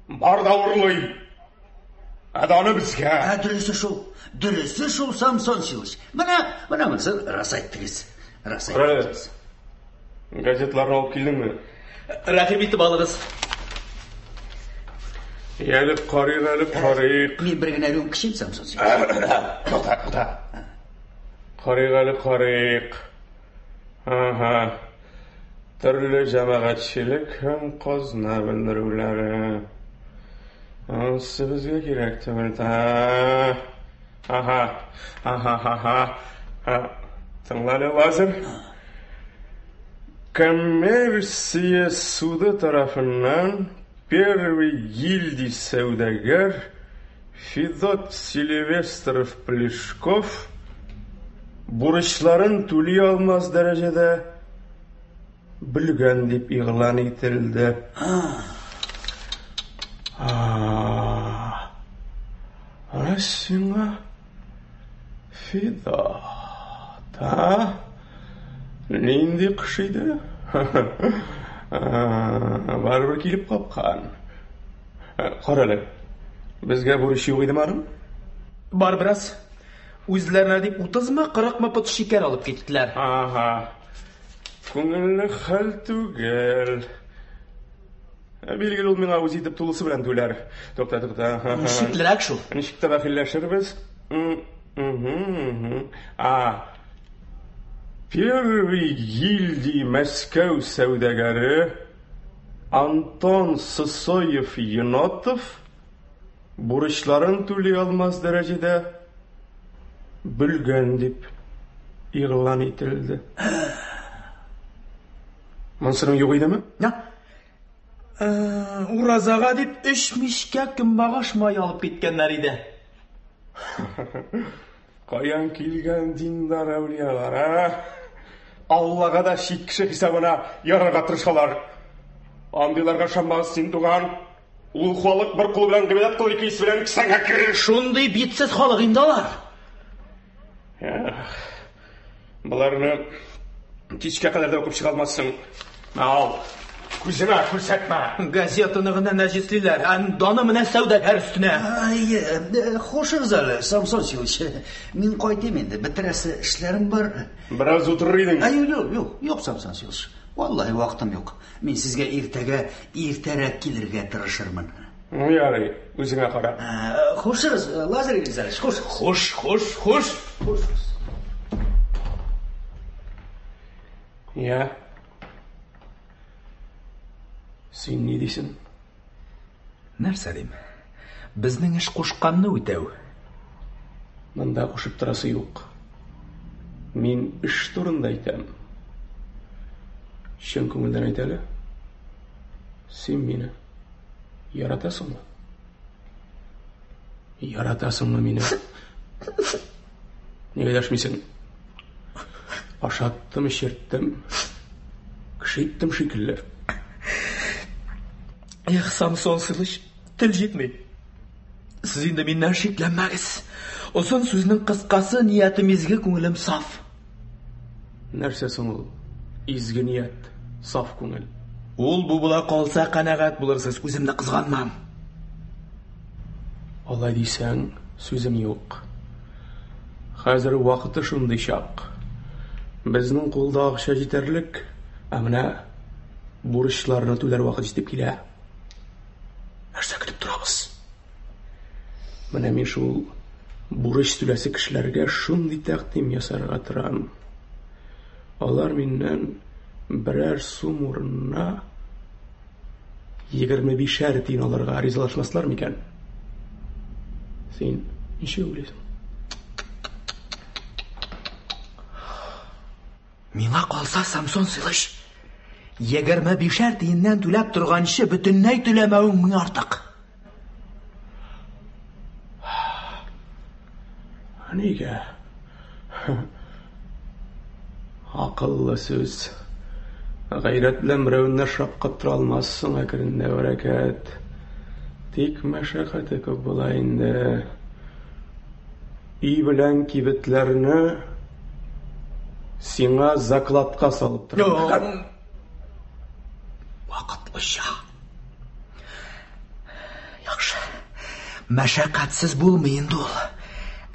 Бар да урлый. Ә даны безгә. Ә дөресе шул. Дөресе шул, Самсон Силыч. Менә, менә монысы рас әйттегез. Рас әйттегез. Газетларны алып килдеңме? Рәхим итеп алыгыз. Әле карыйк, әле карыйк. Мин бер генә рюмка эчим, Самсон Силыч. Тукта, тукта. Карыйк әле, карыйк. Ага. Төрле җәмәгатьчелек һәм казна белдерүләре. Анысы безгә кирәк түгел. Ага, ага, ага. Тыңла әле, Лазарь. Коммерция суды тарафыннан первый гильдий сәүдәгәр Федот Сильвестров Плешков бурычларын түли алмас дәрәҗәдә бөлгән дип игълан ителде. Ара сиңа Федот, а? Нинди кош иде? Барыбер килеп капкан. Кара әле, безгә бурыч юк идеме аның? Бар бераз. Үзләренә дип утызмы, кырыкмы пот шикәр алып киттеләр. Ага. Күңелле хәл түгел. Билгеле ул миңа үзе итеп тулысы белән түләр. Тукта, тукта. Шиклерәк шул. Ничек тә бәхилләшербез. А. Первый гильдии Мәскәү сәүдәгәре Антон Сысоев Енотов бурычларын түли алмас дәрәҗәдә бөлгән дип игълан ителде. Монсының юк идеме? Я. Уразага дип өч мичкә көнбагыш мае алып киткәннәр иде. Каян килгән диндар әүлиялар, а? Аллага да чит кеше хисабына ярарга тырышалар. Андыйларга ышанмагыз син, туган. Ул халык бер кулы белән гыйбадәт кылыр, икенчесе белән кесәңә керер. Шундый битсез халык инде алар. Эх, боларны кичкә кадәр дә укып чыга алмассың. Ал, күземә күрсәтмә. Газетаны гына нәҗеслиләр, ә даны менә сәүдәгәр өстенә. Әйе, хушыгыз әле, Самсон Силыч. Мин кайтыйм инде, бетерәсе эшләрем бар. Бераз утырыр идең. Әй, юк, юк, юк, Самсон Силыч. Валлаһи, вакытым юк. Мин сезгә иртәгә иртәрәк килергә тырышырмын. Ну, ярый, үзеңә кара. Хушыгыз, Лазарь Елизарович, хуш. Хуш, хуш, хуш. Хушыгыз. Я. Син ни дисең? Нәрсә дим? Безнең эш кушканны үтәү. Монда кушып торасы юк. Мин эш турында әйтәм. Чын күңелдән әйт әле. Син мине яратасыңмы? Яратасыңмы мине? Нигә дәшмисең? Ашаттым, эчерттем. Кеше иттем шикелле. Эх, Самсон Силыч, тел җитми. Сез инде миннән шикләнмәгез. Озын сүзнең кыскасы, ниятем изге, күңелем саф. Нәрсә соң ул? Изге ният, саф күңел. Ул бу була калса канәгать булырсыз, үземне кызганмам. Алай дисәң, сүзем юк. Хәзер вакыты шундый чак. Безнең кулда акча җитәрлек, ә менә бурычларны түләр вакыт җитеп килә. Нәрсә көтеп торабыз? Менә мин шул бурыч түләсе кешеләргә шундый тәкъдим ясарга торам. Алар миннән берәр сум урынына 25-әр тиен алырга ризалашмаслар микән? Син ничек уйлыйсың? Миңа калса, Самсон Силыч, 25-әр тиеннән түләп торганчы, бөтенләй түләмәвең мең артык. Нигә? Акыллы сүз. Гайрәт белән берәүне шаккаттыра алмассың әкренләп бәрәкәт. Тик мәшәкате күп була инде. Өй белән кибетләрне сиңа закладка салып торам. Вакытлыча. Яхшы. Мәшәкатьсез булмый инде ул.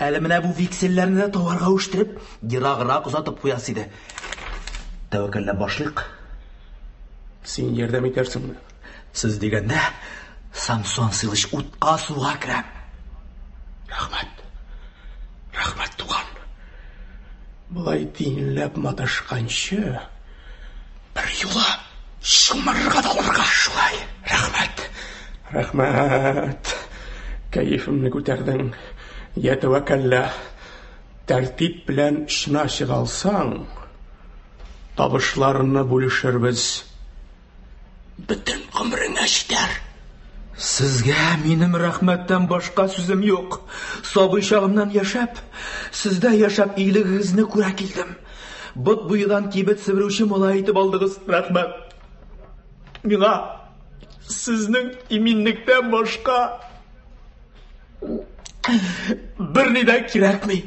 Әле менә бу вексельләрне дә товарга үстереп, ераграк озатып куясы иде. Тәвәккәлләп башлыйк. Син ярдәм итәрсеңме? Сез дигәндә, Самсон Силыч утка суга керәм. Рәхмәт. Рәхмәт, туган. Болай тиенләп маташканчы, бер юлы чумырга да алырга. Шулай. Рәхмәт. Рәхмәт. Кәефемне күтәрдең. Я тәвәккәллә. Тәртип белән очына чыга алсаң, табышларны бүлешербез. Бөтен гомереңә җитәр. Сезгә минем рәхмәттән башка сүзем юк. Сабый чагымнан яшәп, сездә яшәп игелегегезне күрә килдем. Бот буедан кибет себерүче малай итеп алдыгыз. Рәхмәт. Миңа сезнең иминлектән башка берни дә кирәкми.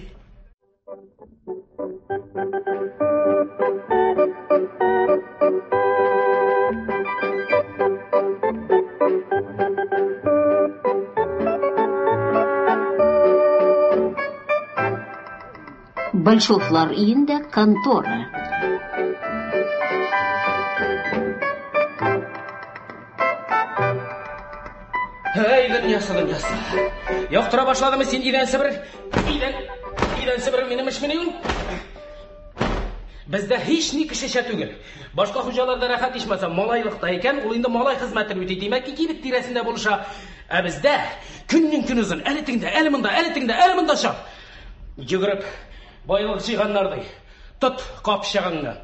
Большовлар өендә контора. Эй, дөньясы, дөньясы. Яктыра башладымы син идән себер? Идән, идән себер минем эшмени ул? Бездә һич ни кешечә түгел. Башка хуҗаларда рәхәт ичмаса, малайлыкта икән, ул инде малай хезмәтен үти. Димәк ки, кибет тирәсендә булыша. Ә бездә көннең көн озын, әле тегендә, әле монда, әле тегендә, әле монда чап. Йөгереп байлык җыйганнар ди. Тот капчыгыңны.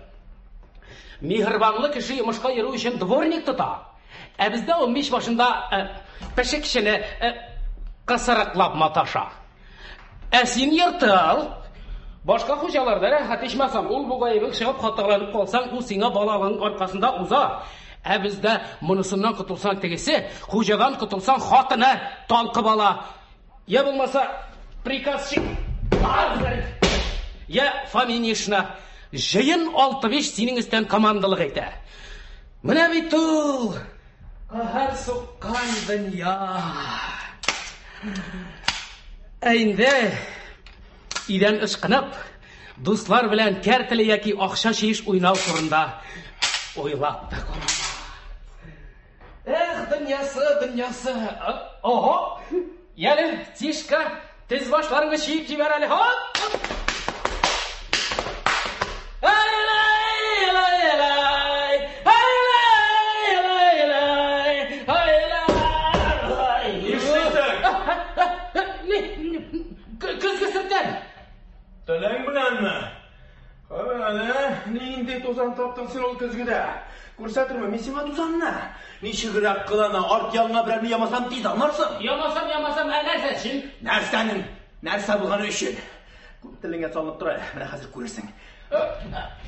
Миһербанлы кеше йомышка йөрү өчен дворник тота. Ә бездә ул мич башында пешекчене кысырыклап маташа. Ә син ертыл. Башка хуҗаларда рәхәт ичмасам, ул бу гаебең чыгып хаталанып калсаң, ул сиңа балалыгың аркасында уза. Ә бездә монысыннан котылсаң тегесе, хуҗадан котылсаң хатыны талкып ала. Я булмаса приказчик Я Фоминишна җыен 6-5 синең өстән командалык әйтә. Менә бит ул каһәр суккан дөнья. Ә инде идән ышкынып, дуслар белән кәртеле яки акча чыеш уйнау турында уйлап та карама. Эх, дөньясы, дөньясы. Ого! Яле, Тишка, тез башларыңны чиеп җибәр әле. Хоп! Көзге сөртәм. Телең беләнме? Кара әле, нинди тузан таптың син ул көзгедә? Күрсәтерме мин сиңа тузанны? Ничегрәк кылана, арт янга берәрне ямасам тиз аңларсың. Ямасам, ямасам, ә нәрсә өчен? Нәрсәнең? Нәрсә булганы өчен? Күп телеңә салынып тора әле, менә хәзер күрерсең.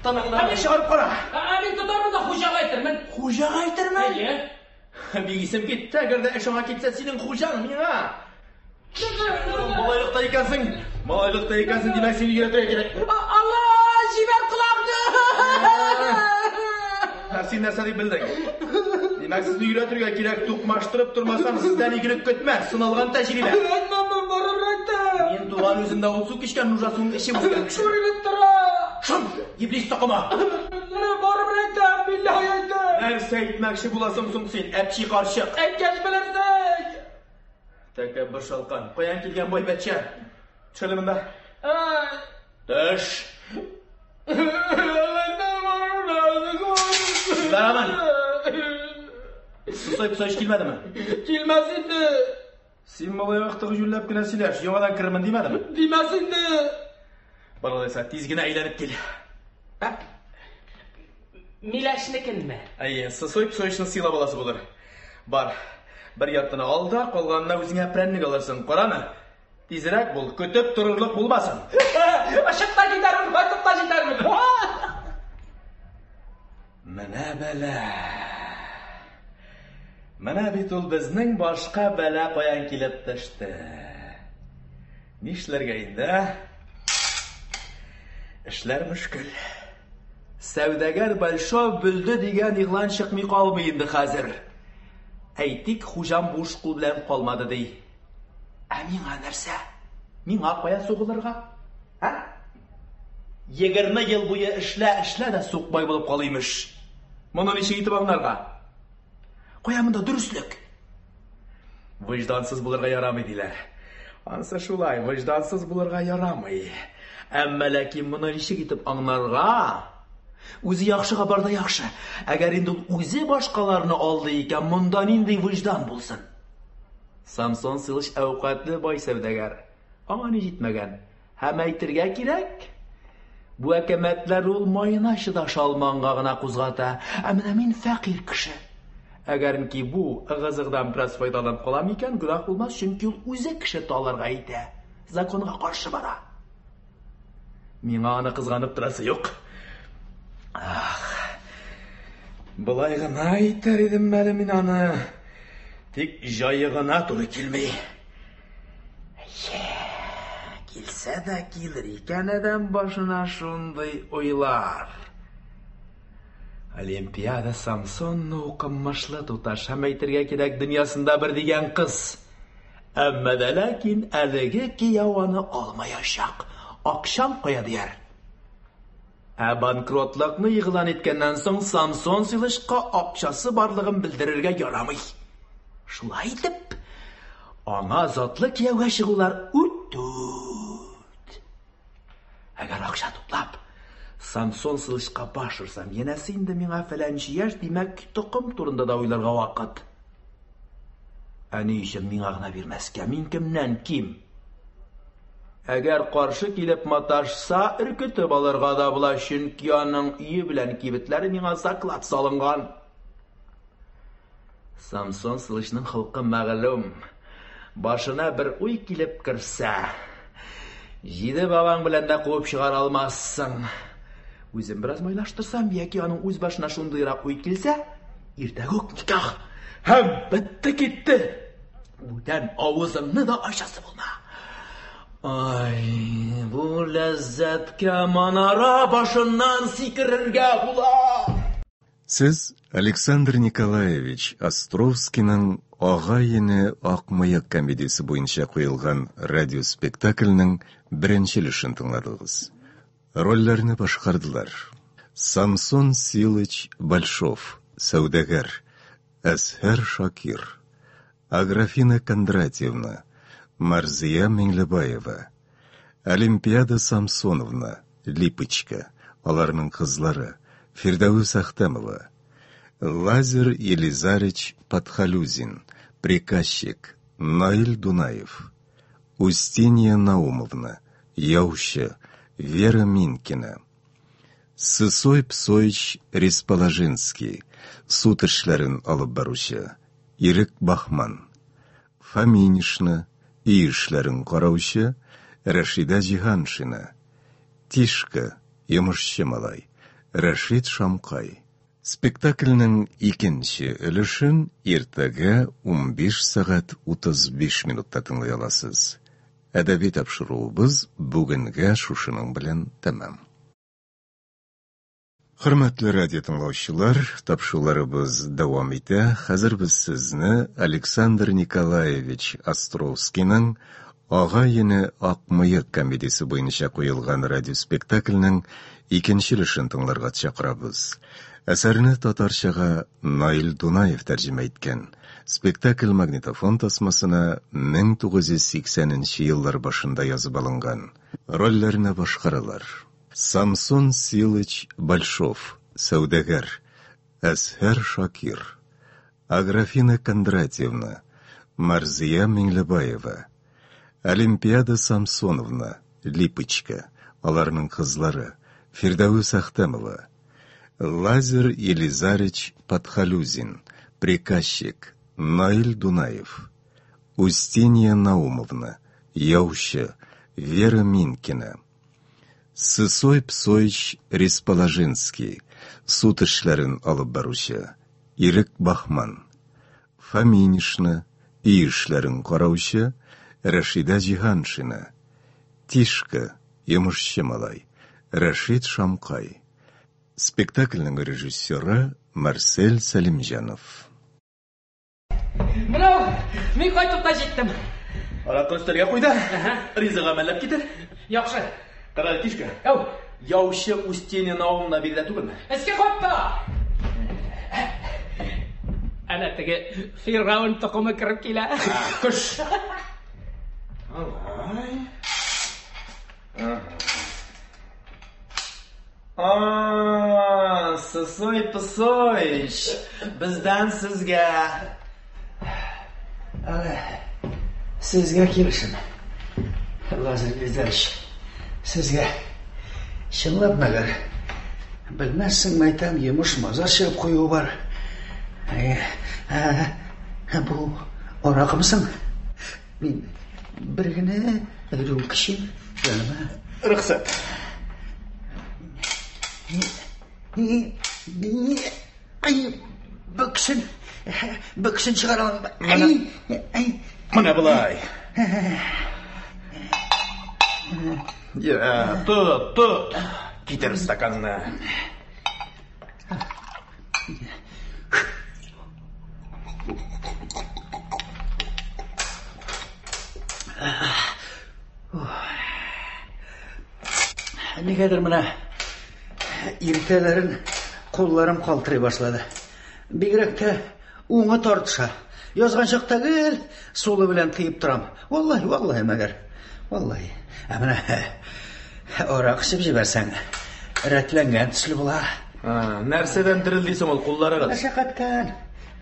Тыныңны чыгарып кара. Ә мин тотармын да хуҗага әйтермен. Хуҗага әйтермен? Әйе. Бик исем китте, әгәр дә эш аңа китсә, синең хуҗаң миңа. Малайлыкта икәнсең, малайлыкта икәнсең, димәк сине өйрәтергә кирәк. Алла, җибәр колагны! Ә син нәрсә дип белдең? Димәк, сезне өйрәтергә кирәк, тукмаштырып тормасам, сездән игелек көтмә, сыналган тәҗрибә. Әйтмәм, барып әйтәм. Мин туган үземдә ут су кичкән, нужа суын эчеп үскән кеше. Күренеп тора. Шым, иблис токымы. Барып әйтәм, билләһи әйтәм. Нәрсә әйтмәкче буласың соң син, әпчи карчык? Әйткәч белерсең. Тәкәббер шалкан, каян килгән бай бәтчә? Төш әле монда. Төш. Барамын. Сусай пусай һич килмәдеме? Килмәс инде. Син малай вакыттагы җүнләп кенә сөйләш, яңадан керермен димәдеме? Димәс инде. Бар алайса, тиз генә әйләнеп кил. Ә? Миләшнекенме? Әйе, Сысой Псоичны сыйлап аласы булыр. Бар, бер яртыны ал да, калганына үзеңә прәннек алырсың. Караны, тизрәк бул, көтеп торырлык булмасын. Очып та китәрмен, кайтып та җитәрмен. Менә бәла. Менә бит ул безнең башка бәла каян килеп төште. Нишләргә инде, ә? Эшләр мөшкел. Сәүдәгәр Большов бөлде дигән игълан чыкмый калмый инде хәзер. Әйтик, хуҗам буш кул белән калмады ди. Ә миңа нәрсә? Миңа кая сугылырга? Ә? 20 ел буе эшлә, эшлә дә сукбай булып кал имеш. Моны ничек итеп аңларга? Кая монда дөреслек? Вөҗдансыз булырга ярамый диләр. Ансы шулай, вөҗдансыз булырга ярамый. Әмма ләкин моны ничек итеп аңларга? Үзе яхшыга бар да яхшы. Әгәр инде ул үзе башкаларны алды икән, монда нинди вөҗдан булсын? Самсон Силыч әүкатле бай сәүдәгәр. Аңа ни җитмәгән? Һәм әйтергә кирәк, бу әкәмәтләр ул маена чыдаша алманга гына кузгата. Ә менә мин фәкыйрь кеше. Әгәренки бу ыгы-зыгыдан бераз файдаланып калам икән, гөнаһ булмас, чөнки ул үзе кеше таларга итә, законга каршы бара. Миңа аны кызганып торасы юк. Ах, болай гына итәр идем әле мин аны. Тик җае гына туры килми. Әйе, килсә дә килер икән адәм башына шундый уйлар. Олимпиада Самсонна укымышлы туташ һәм әйтергә кирәк, дөньясында бер дигән кыз. Әмма дә ләкин әлеге кияү аны алмаячак. Акчам кая дияр. Ә банкротлыкны игълан иткәннән соң Самсон Силычка акчасы барлыгын белдерергә ярамый. Шулай итеп, аңа затлы кияүгә чыгулар үт-үт. Әгәр акча туплап, Самсон Силычка баш орсам, янәсе инде миңа фәләнче яшь, димәк, токым турында да уйларга вакыт. Ә ни өчен миңа гына бирмәскә? Мин кемнән ким? Әгәр каршы килеп маташса, өркетеп алырга да була, чөнки аның өе белән кибетләре миңа заклад салынган. Самсон Сылычның холкы мәгълүм. Башына бер уй килеп керсә, җиде бабаң белән дә куып чыгара алмассың. Үзем бераз майлаштырсам, яки аның үз башына шундыйрак уй килсә, иртәгә үк никах. Һәм бетте китте. Бүтән авызыңны да ачасы булма. Ай, бу ләззәткә манара башыннан сикерергә була. Сез Александр Николаевич Островскийның Агай-эне ак мыек комедиясе буенча куелган радиоспектакльнең беренче өлешен тыңладыгыз. Рольләрне башкардылар: Самсон Силыч Большов, сәүдәгәр, Әзһәр Шакир, Аграфена Кондратьевна, Марзия Миңлебаева, Олимпиада Самсоновна, Липочка, аларның кызлары, Фирдәвес Әхтәмова, Лазер Елизарич Подхалюзин, приказчик, Наил Дунаев, Устинья Наумовна, яучы, Вера Минкина, Сысой Псоич Ресположинский, суд эшләрен алып баручы, Ирек Баһман, Фоминишна, өй эшләрен караучы, Рәшидә Җиһаншина, Тишка, йомышчы малай, Рәшит Шамкай. Спектакльнең икенче өлешен иртәгә 15 сәгать 35 минутта тыңлый аласыз. Әдәби тапшыруыбыз бүгенгә шушының белән тәмам. Хөрмәтле радио тыңлаучылар, тапшыруларыбыз дәвам итә. Хәзер без сезне Александр Николаевич Островскийның Агай-эне ак мыек комедиясе буенча куелган радиоспектакльнең икенче өлешен тыңларга чакырабыз. Әсәрне татарчага Наил Дунаев тәрҗемә иткән. Спектакль магнитофон тасмасына 1980 нче еллар башында язып алынган. Рольләрне башкаралар. Самсон Силыч Большов, сәүдәгәр, Әзһәр Шакир, Аграфена Кондратьевна, Марзия Миңлебаева, Олимпиада Самсоновна, Липочка, аларның кызлары, Фирдәвес Әхтәмова, Лазер Елизарич Подхалюзин, приказчик, Наил Дунаев, Устинья Наумовна, яучы, Вера Минкина, Сысой Псоич Ресположинский, суд эшләрен алып баручы, Ирек Бахман, Фоминишна, өй эшләрен караучы, Рәшидә Җиһаншина, Тишка, йомышчы малай, Рәшит Шамкай. Спектакльнең режиссеры Марсель Сәлимҗанов. Менә ул, мин кайтып та җиттем. Аракы өстәлгә куй да, ризык әмәлләп китер. Яхшы. Кара, Тишка. Әү. Яучы Устинья Наумовна биредә түгелме? Өскә катта. Әнә теге фиргавен токымы кереп килә. Көш. Алай. А, Сысой Пысоич, бездән сезгә. Әле сезгә килешем. Лазарь Елизарович, сезгә чынлап мәгәр белмәссең, мәйтәм, йомыш мазар чыгып куюы бар. Ә, бу аракымы соң? Мин бер генә рюмка эчим, яныма. Рөхсәт. Ай, бөксен, бөксен чыгарам. Ай, ай. Менә болай. Я, тот, тот. Китер стаканны. Нигәдер менә иртәләрен кулларым калтырый башлады. Бигрәк тә уңы тартыша. Язган чакта гел сулы белән тыеп торам. Валлаһи, валлаһи мәгәр. Валлаһи. Ә менә арак эчеп җибәрсәң, рәтләнгән төсле була. Нәрсәдән дерелди соң ул кулларыгыз? Мәшәкатьтән.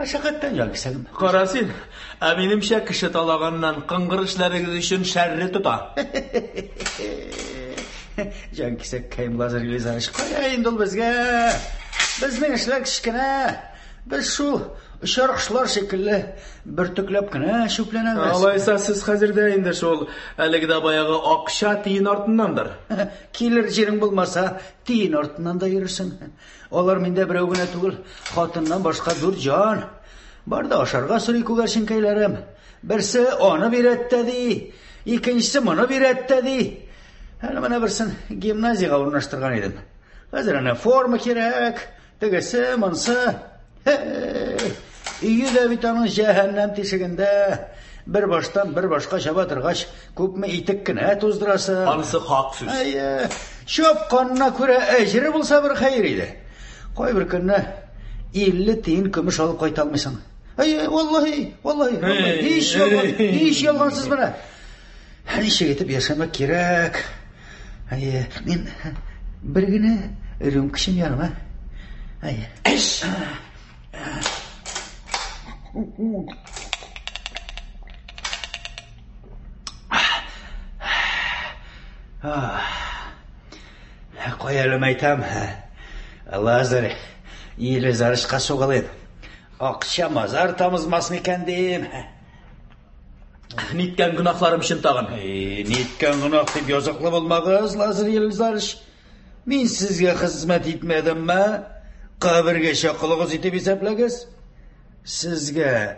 Мәшәкатьтән җан кисәгем. Кара син, ә минемчә кеше талаганнан кыңгыр эшләрегез өчен шәрре тота. Җан кисәккәем Лазарь Елизарович, кая инде ул безгә? Безнең эшләр кечкенә. Без шул очар кошлар шикелле бөртекләп кенә чүпләнәбез. Алайса сез хәзер дә инде шул әлеге дә баягы акча тиен артыннандыр. Килер җирең булмаса, тиен артыннан да йөрерсең. Алар миндә берәү генә түгел, хатыннан башка дүрт җан. Бар да ашарга сорый күгәрченкәйләрем. Берсе аны бирәт тә ди, икенчесе моны бирәт тә ди. Әле менә берсен гимназиягә урнаштырган идем. Хәзер әнә форма кирәк, Тегесе, монсы. Өе дә бит аның җәһәннәм тишегендә. Бер баштан бер башка чаба торгач, күпме итек кенә туздырасы. Анысы хак сүз. Әйе. Чапканына күрә әҗере булса бер хәер иде. Кайбер көнне 50 тиен көмеш алып кайта алмыйсың. Әйе, валлаһи, валлаһи, һич ялган, һич ялгансыз менә. Ничек итеп яшәмәк кирәк? Әйе, мин бер генә рюмка эчим яныма. Әйе. Эш! Кая әле мәйтәм, Лазарь Елизарычка сугылыйм. Акча мазар тамызмас микән дим. Ниткән гөнаһларым өчен тагын? Ниткән гөнаһ дип языклы булмагыз, Лазарь Елизарыч. Мин сезгә хезмәт итмәдемме? Кабергәчә колыгыз итеп исәпләгез. Сезгә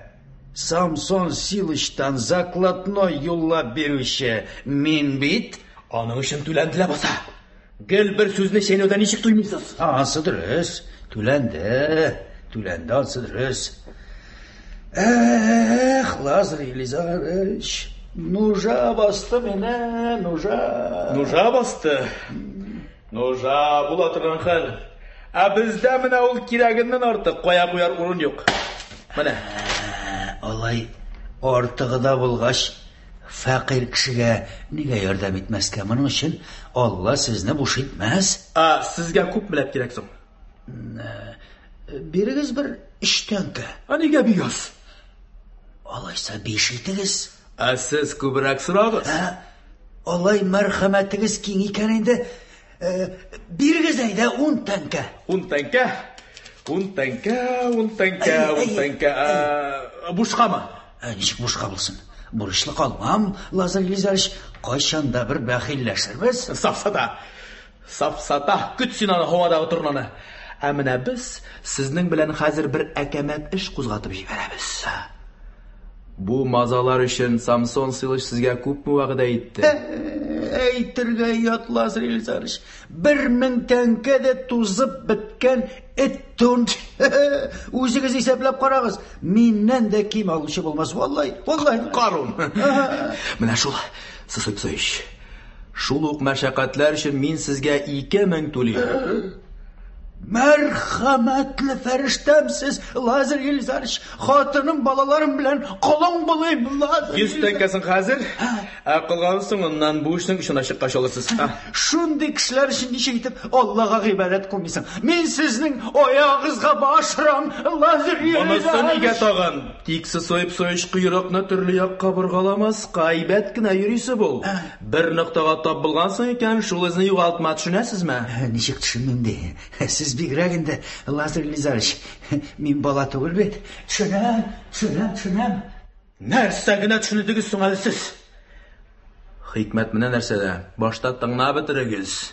Самсон Силычтан закладной юллап бирүче мин бит. Аның өчен түләнде ләбаса. Гел бер сүзне чәйнәүдән ничек туймыйсыз? Ансы дөрес. Түләнде. Түләнде, ансы дөрес. Эх, Лазарь Елизарович, нужа басты мине, нужа. Нужа басты. Нужа була торган хәл. Ә бездә менә ул кирәгеннән артык кая куяр урын юк. Менә. Алай артыгы да булгач, Фәкыйрь кешегә нигә ярдәм итмәскә? Моның өчен Алла сезне буш итмәс. Ә сезгә күпмеләп кирәк соң? Бирегез бер өч тәңкә. Ә нигә бик аз? Алайса биш итегез. Ә сез күбрәк сорагыз. Ә, алай мәрхәмәтегез киң икән инде. Э, бирегез әйдә ун тәңкә. Ун тәңкә? Ун тәңкә, ун тәңкә, ун тәңкә. Ә, бушкамы? Ә, ничек бушка булсын? Бурычлы калмам, Лазарь Елизарович. Кайчан да бер бәхилләшербез. Сафсата. Сафсата. Көт син аны һавадагы торнаны. Ә менә без сезнең белән хәзер бер әкәмәт эш кузгатып җибәрәбез. Бу мазалар өчен Самсон Силыч сезгә күпме вәгъдә итте? Әйтергә оят, Лазарь Елизарович. 1000 тәңкә дә тузып беткән эт тун. Үзегез исәпләп карагыз, миннән дә ким алучы булмас, валлай, валлай. Карун. Менә шул, Сысой Псоич. Шул ук мәшәкатьләр өчен мин сезгә 2000 түлим. Мәрхәмәтле фәрештәм сез, Лазарь Елизарович. Хатыным, балаларым белән колың булыйм, Лазарь. 100 тәңкәсен хәзер, ә калганын соңыннан бу эшнең очына чыккач алырсыз. Шундый кешеләр өчен ничек итеп Аллага гыйбадәт кылмыйсың? Мин сезнең аягыгызга баш орам, Лазарь Елизарович. Монысы нигә тагын? Тик Сысой Псоич койрыкны төрле якка боргаламаска, әйбәт кенә йөрисе бул. Бер ноктага тап булгансың икән, шул эзне югалтма, төшенәсезме? Ничек төшенмим ди? Сез бигрәк инде, Лазарь Елизарович. Мин бала түгел бит. Төшенәм, төшенәм, төшенәм. Нәрсә генә төшенедегез соң әле сез? Хикмәт менә нәрсәдә. Башта тыңлап бетерегез.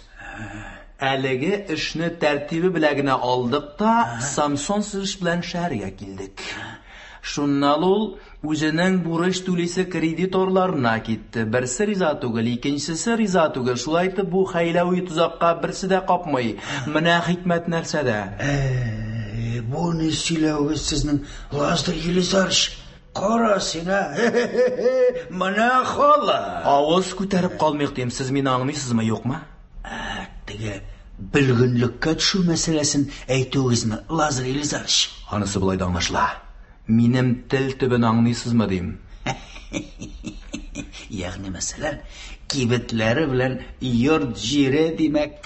Әлеге эшне тәртибе белән генә алдык та, Самсон Силыч белән шәһәргә килдек. Шуннан ул үзенең бурыч түлисе кредиторларына китте. Берсе риза түгел, икенчесе риза түгел. Шулай итеп бу хәйләви тозакка берсе дә капмый. Менә хикмәт нәрсәдә. Әй, бу ни сөйләвегез сезнең, Лазарь Елизарович? Кара син, ә? Менә халык. Авыз күтәреп калмыйк дим, сез мине аңлыйсызмы, юкмы? Ә, теге бөлгенлеккә төшү мәсьәләсен әйтүегезме, Лазарь Елизарович? Анысы болай да аңлашыла. Минем тел төбен аңлыйсызмы дим. Ягъни, мәсәлән, кибетләре белән йорт җире димәк.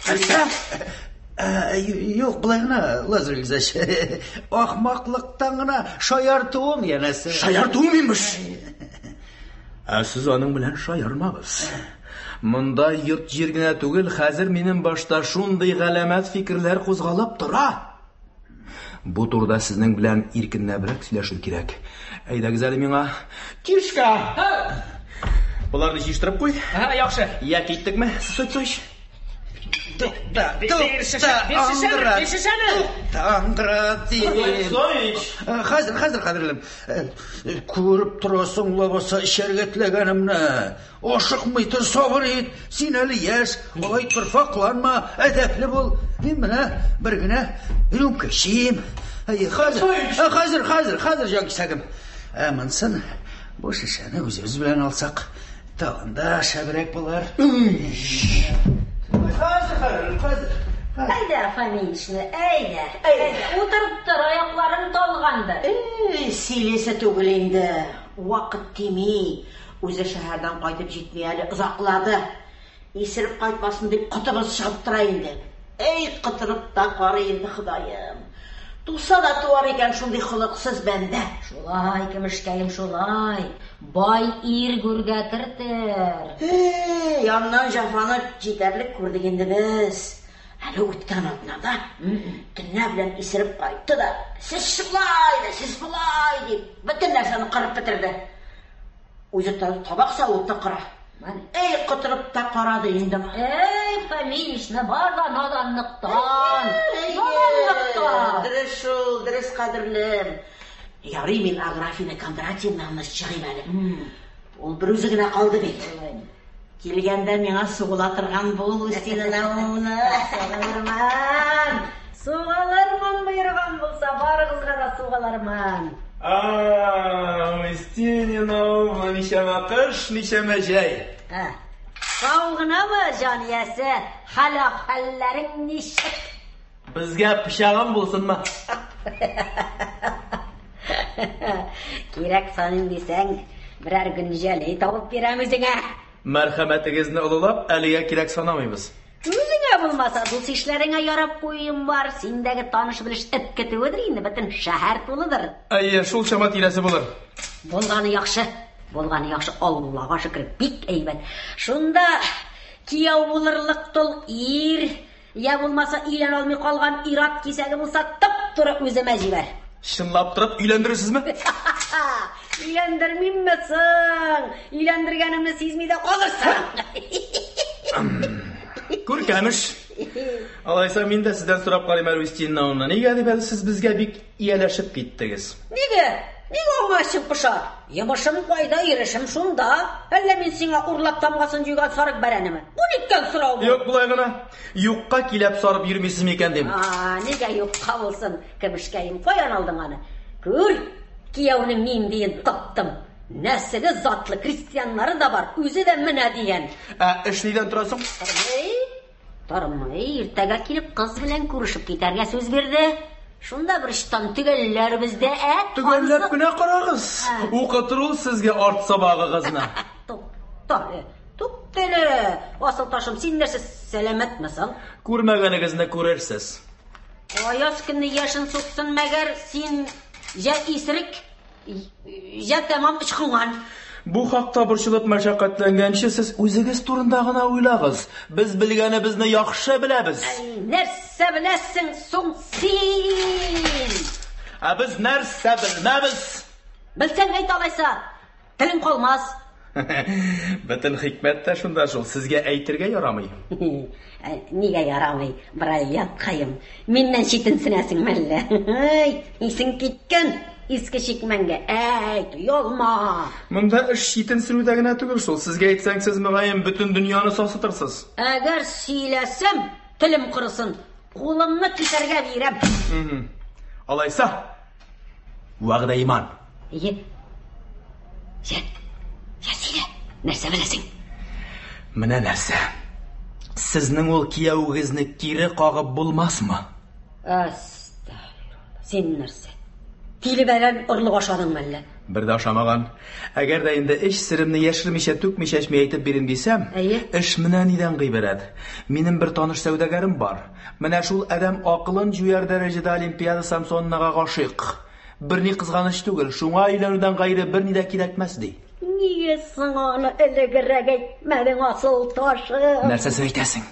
Ә, юк, болай гына, Лазарь Елизарович. Ахмаклыктан гына шаяртуым янәсе. Шаяртуым имеш. Ә сез аның белән шаярмагыз. Монда йорт җир генә түгел, хәзер минем башта шундый галәмәт фикерләр кузгалып тора. Бу турыда сезнең белән иркенләбрәк сөйләшү кирәк. Әйдәгез әле миңа. Тишка! Боларны җыештырып куй. Һә, яхшы. Я киттекме? Сой, сой. Тукта, Бир шешәне, бир шешәне. Тукта, аңгыра, дим. Хәзер, хәзер, кадерлем. Күреп торасың лабаса эчәргә теләгәнемне. Ашыкмый тор, сабыр ит. Син әле яшь, алай торфакланма, әдәпле бул. Мин менә бер генә рюмка эчим. Хәзер, хәзер, хәзер, хәзер, җанкисәгем. Ә монсын, бу шешәне үзебез белән алсак, тагын да шәбрәк булыр. Хәзер, хәзер, хәзер. Әйдә, Фоминична, әйдә, әйдә. Утырып тор, аякларың талгандыр. Эй, сөйлисе түгел инде. Вакыт тими. Үзе шәһәрдән кайтып җитми әле, озаклады. Исереп кайтмасын дип котыбыз чыгып тора инде. Эй, котырып та карый инде, Ходаем. Туса да туар икән шундый холыксыз бәндә. Шулай, көмешкәем, шулай. Бай ир гүргә кертер. Эй, аннан җәфаны җитәрлек күрдек инде без. Әле үткән атнада төнлә белән исереп кайтты да, сез шулай да, сез болай дип, бөтен нәрсәне кырып бетерде. Үзе табак савытны кыра. Эй, котырып та карады инде. Эй, Фоминична, бар да наданлыктан. Наданлыктан. Дөрес шул, дөрес, кадерлем. Ярый, мин Аграфена Кондратьевнаны чыгыйм әле. Ул бер үзе генә калды бит. Килгәндә миңа сугыла торган бул, Устина Наумовна. Сугылырмын. Сугылырмын боерган булса, барыгызга да сугылырмын. А, Устинья Наумовна, ничәмә кыш, ничәмә җәй. Сау гынамы, җан иясе? Хәл-әхвәлләрең ничек? Безгә пычагым булсынмы? Кирәк саныйм дисәң, берәр гөнҗәлей табып бирәм үзеңә. Мәрхәмәтегезне олылап, әлегә кирәк санамыйбыз. Үзеңә булмаса, дус-ишләреңә ярап куюым бар. Синдәге таныш-белеш эт көтүедер инде, бөтен шәһәр тулыдыр. Әйе, шул чама тирәсе булыр. Булганы яхшы. Булганы яхшы, Аллага шөкер, бик әйбәт. Шунда кияү булырлык тол ир, я булмаса өйләнә алмый калган ир-ат кисәге булса, туп-туры үземә җибәр. Чынлап торып өйләндерерсезме? Өйләндермимме соң? Өйләндергәнемне сизми дә калырсың. Күркәм эш. Алайса мин дә сездән сорап карыйм әле, Устинна. Нигә дип әле сез безгә бик ияләшеп киттегез? Нигә? Нигә аңа эчем поша? Йомышым кайда, йөрешем шунда. Әллә мин сиңа урлап тамгасын җуйган сарык бәрәнеме? Бу ниткән сорау бу? Юк, болай гына. Юкка киләп сарып йөрмисез микән дим. А, нигә юкка булсын, көмешкәем, каян алдың аны? Күр, кияүнең ниндиен таптым. Нәселе затлы, крестьяннары да бар, үзе дә менә дигән. Ә эш нидән тора соң? Тормый, тормый, иртәгә килеп кыз белән күрешеп китәргә сүз бирде. Шунда бер очтан төгәлләрбез дә, ә? Төгәлләп кенә карагыз. Укытыр ул сезгә арт сабагыгызны. Тукта әле, тукта әле. Асыл ташым, син нәрсә, сәламәтме соң? Күрмәгәнегезне күрерсез. Аяз көнне яшен суксын, мәгәр син җә исерек, Җә тәмам ычкынган. Бу хакта борчылып мәшәкатьләнгәнче, сез үзегез турында гына уйлагыз. Без белгәнебезне яхшы беләбез. Әй, нәрсә беләсең соң син? Ә без нәрсә белмәбез? Белсәң әйт алайса, телең калмас. Бөтен хикмәт тә шунда шул, сезгә әйтергә ярамый. Ә, нигә ярамый, бриллианткаем? Миннән читенсенәсең мәллә? Исең киткән иске чикмәнгә. Әйт, оялма. Монда эш читенсенүдә генә түгел шул. Сезгә әйтсәң, сез, мөгаен, бөтен дөньяны сасытырсыз. Әгәр сөйләсәм, телем корысын, кулымны кисәргә бирәм. Алайса, Вәгъдә иман. Әйе. Җә, җә сөйлә. Нәрсә беләсең? Менә нәрсә. Сезнең ул кияүегезне кире кагып булмасмы? Әстәгъфирулла. Син нәрсә? Тиле бәрән орлык ашадыңмы әллә? Бер дә ашамаган. Әгәр дә инде эч серемне яшермичә, түкми-чәчми әйтеп бирим дисәм, Әйе. эш менә нидән гыйбарәт. Минем бер таныш сәүдәгәрем бар. Менә шул адәм акылын җуяр дәрәҗәдә Олимпиада Самсоновнага гашыйк. Берни кызганыч түгел, шуңа өйләнүдән гайре берни дә кирәкмәс, ди. Нигә соң аны элегрәк әйтмәдең, асыл ташым? Нәрсәсен әйтәсең?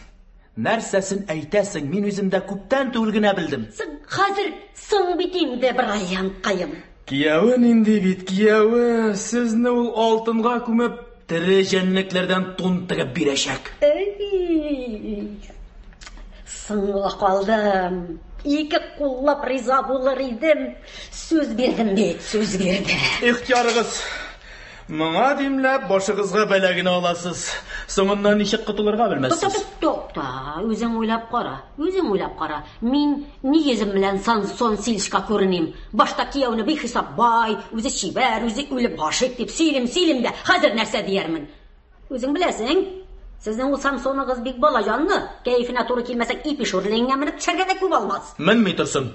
Нәрсәсен әйтәсең? Мин үзем дә күптән түгел генә белдем. Соң хәзер соң бит инде, бриллианткаем. Кияве нинди бит, кияве! Сезне ул алтынга күмеп, тере җәнлекләрдән тун тегеп бирәчәк. Әй, соңга калдым. Ике куллап риза булыр идем. Сүз бирдем бит, сүз бирдем. Ихтыярыгыз. Моңа димләп башыгызга бәла генә аласыз. Соңыннан ничек котылырга белмәссез. Тукта, тукта, үзең уйлап кара. Үзең уйлап кара. Мин ни йөзем белән Самсон Силичка күреним? Башта кияүне бихисап бай, үзе чибәр, үзе үлеп гашыйк дип сөйлим, сөйлим дә, хәзер нәрсә диярмен? Үзең беләсең, сезнең ул Самсоныгыз бик бала җанлы. Кәефенә туры килмәсәң, ипи шүрлегеңә менеп төшәргә дә күп алмас. Менми торсын.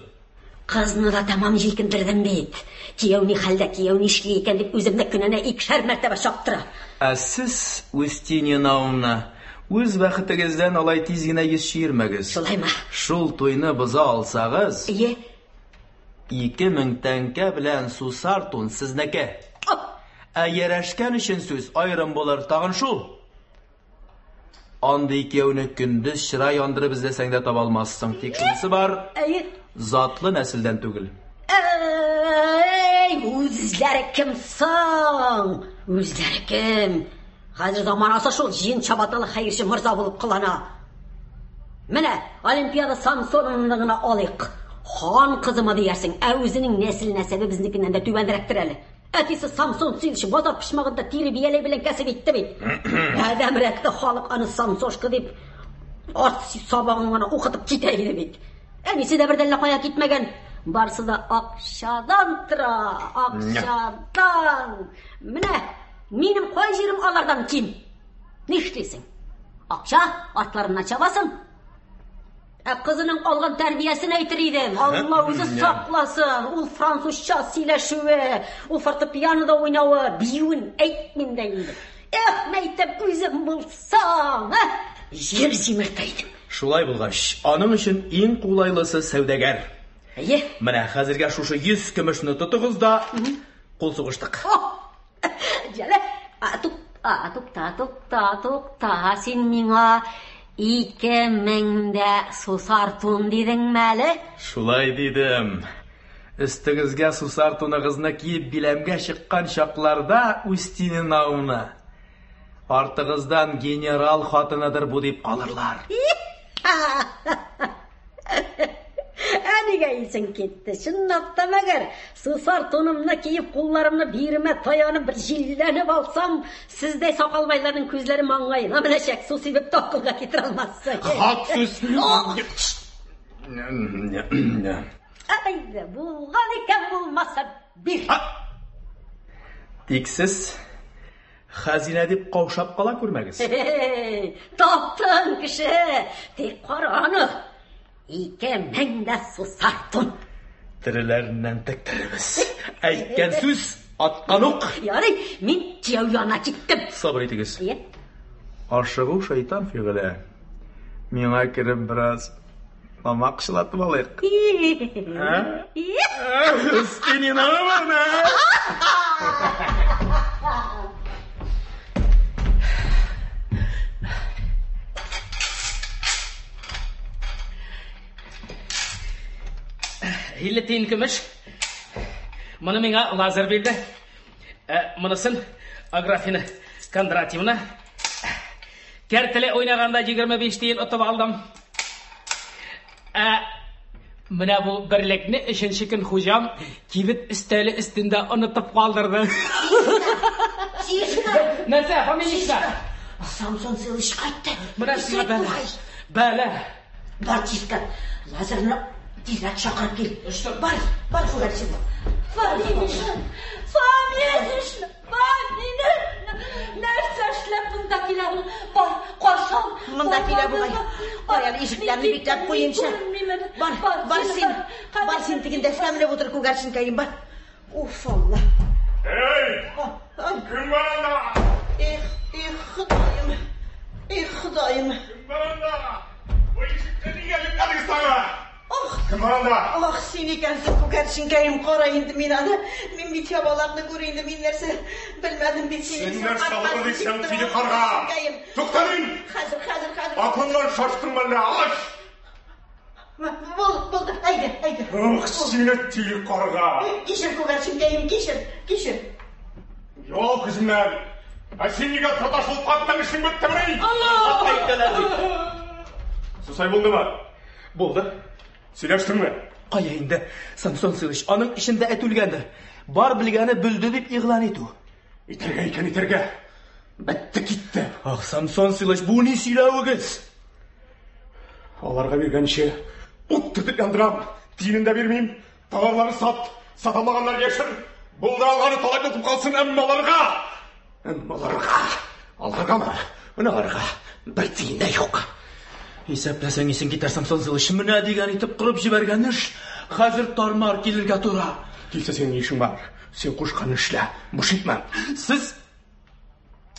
Кызны да тәмам җилкендердем бит. Кияү ни хәлдә, кияү нишли икән дип үземне көненә икешәр мәртәбә чаптыра. Ә сез, Устинья Наумна, үз бәхетегездән алай тиз генә йөз чөермәгез. Шулаймы? Шул туйны боза алсагыз, Әйе. 2000 тәңкә белән сусар тун сезнеке. Ә ярәшкән өчен сүз аерым булыр, тагын шул. Андый кияүне көндез чыра яндырып эзләсәң дә таба алмассың. Тик шунысы бар, Әйе. затлы нәселдән түгел. Әй, үзләре кем соң? Үзләре кем? Хәзер заманасы шул җин чабаталы хәерче морза булып кылана. Менә Олимпиада Самсоновны гына алыйк. Хан кызымы диярсең, ә үзенең нәсел нәсәбе безнекеннән дә түбәнрәктер әле. Әтисе Самсон Силич базар почмагында тире бияләй белән кәсеп итте бит. Адәм рәтле халык аны Самсошка дип арт сабагын гына укытып китә иде бит. Әнисе дә бердән лә кая китмәгән. Барсы да акчадан тора, акчадан. Менә минем кай җирем алардан ким. Нишлисең? Акча артларыннан чабасың. Ә кызының алган тәрбиясен әйтер идем. Алла үзе сакласын. Ул французча сөйләшүе, ул фортепианода уйнавы, биюен әйтмим дә инде. Эх, мәйтәм, үзем булсам, ә? җир җимертә идем. Шулай булгач, аның өчен иң кулайлысы сәүдәгәр. Әйе. Менә хәзергә шушы 100 көмешне тотыгыз да кул сугыштык. Җәлә, тукта, тукта, тукта, син миңа 2000 дә сусар тун дидеңме әле? Шулай дидем. Өстегезгә сусар туныгызны киеп биләмгә чыккан чакларда Устининовна артыгыздан генерал хатыныдыр бу дип калырлар. Ә нигә исең китте? Чынлап та мәгәр, сусар тунымны киеп, кулларымны биремә таянып бер җилләнеп алсам, сездәй сакалбайларның күзләре маңгаена менәчәк, су сибеп тә акылга китерә алмассың. Хак сүз. Әйдә, булган икән булмаса бир. Тик сез хәзинә дип каушап кала күрмәгез. Таптың кеше, тик кара аны. 2000 дә сусар тун. Тереләреннән тектеребез. Әйткән сүз, аткан ук. Ярый, мин кияү янына киттем. Сабыр итегез. Әйе. Ашыгу шайтан фигыле. Миңа кереп бераз тамак чылатып алыйк. Устининовна! Илле тиен көмеш. Моны миңа Лазар бирде. Монысын Аграфина Кондратьевна. Кәртеле уйнаганда 25 тиен отып алдым. Ә менә бу берлекне өченче көн хуҗам кибет өстәле өстендә онытып калдырды. Сишка! Нәрсә, Фоминична? Самсон Силыч кайтты. Менә сиңа бәла. Бәла. Бар тизгә. Лазарны тизрәк чакырып кил. Бар, бар күгәрчен. Фоминична, Фоминична, Фоминична. Нәрсә эшләп монда килә ул? Бар, каршы ал. Монда килә бугай. Бар әле ишекләрне бикләп куйыймчы. Бар, бар син. Бар син тегендә сәмләп утыр күгәрченкәем, бар. Уф, Алла. Эй! Кем бар анда? Эх, эх, Ходаем. Эх, Ходаем. Кем бар анда? Бу ишекне нигә бикләдегез тагы? Ох! Кем бар анда? Ах, син икәнсең, күгәрченкәем, кара инде мин аны. Мин бит ябалакны күр инде, мин нәрсә белмәдем бит сине. Син нәрсә алыр дисәң, тиле карга. Тукта дим! Хәзер, хәзер, хәзер. Акылыңнан шаштыңмы әллә? Ач! Булды, булды, әйдә, әйдә. Ох, сине тиле карга. Кичер, күгәрченкәем, кичер, кичер. Югал күземнән. Ә син нигә саташылып каттың, эшең беттемени? Алла! Әйтәләр бит. Сусай булдымы? Булды. Сөйләштеңме? Кая инде, Самсон Силыч, аның эчендә эт үлгәндер. Бар белгәне бүлде дип игълан итү. Итәргә икән, итәргә. Бетте китте. Ах, Самсон Силыч, бу ни сөйләвегез? Аларга биргәнче ут төртеп яндырам. Тиенен дә бирмим. Товарлары сат, саталмаганнар яшер. Булдыра алганы талап йотып калсын, әмма аларга. Әмма аларга. Аларгамы? Менә аларга бер тиен дә юк. Исәпләсәң исең китәр, Самсон Силыч. Менә дигән итеп корып җибәргән эш хәзер тармар килергә тора. Килсә синең ни эшең бар? Син кушканны эшлә. Буш итмә. Сез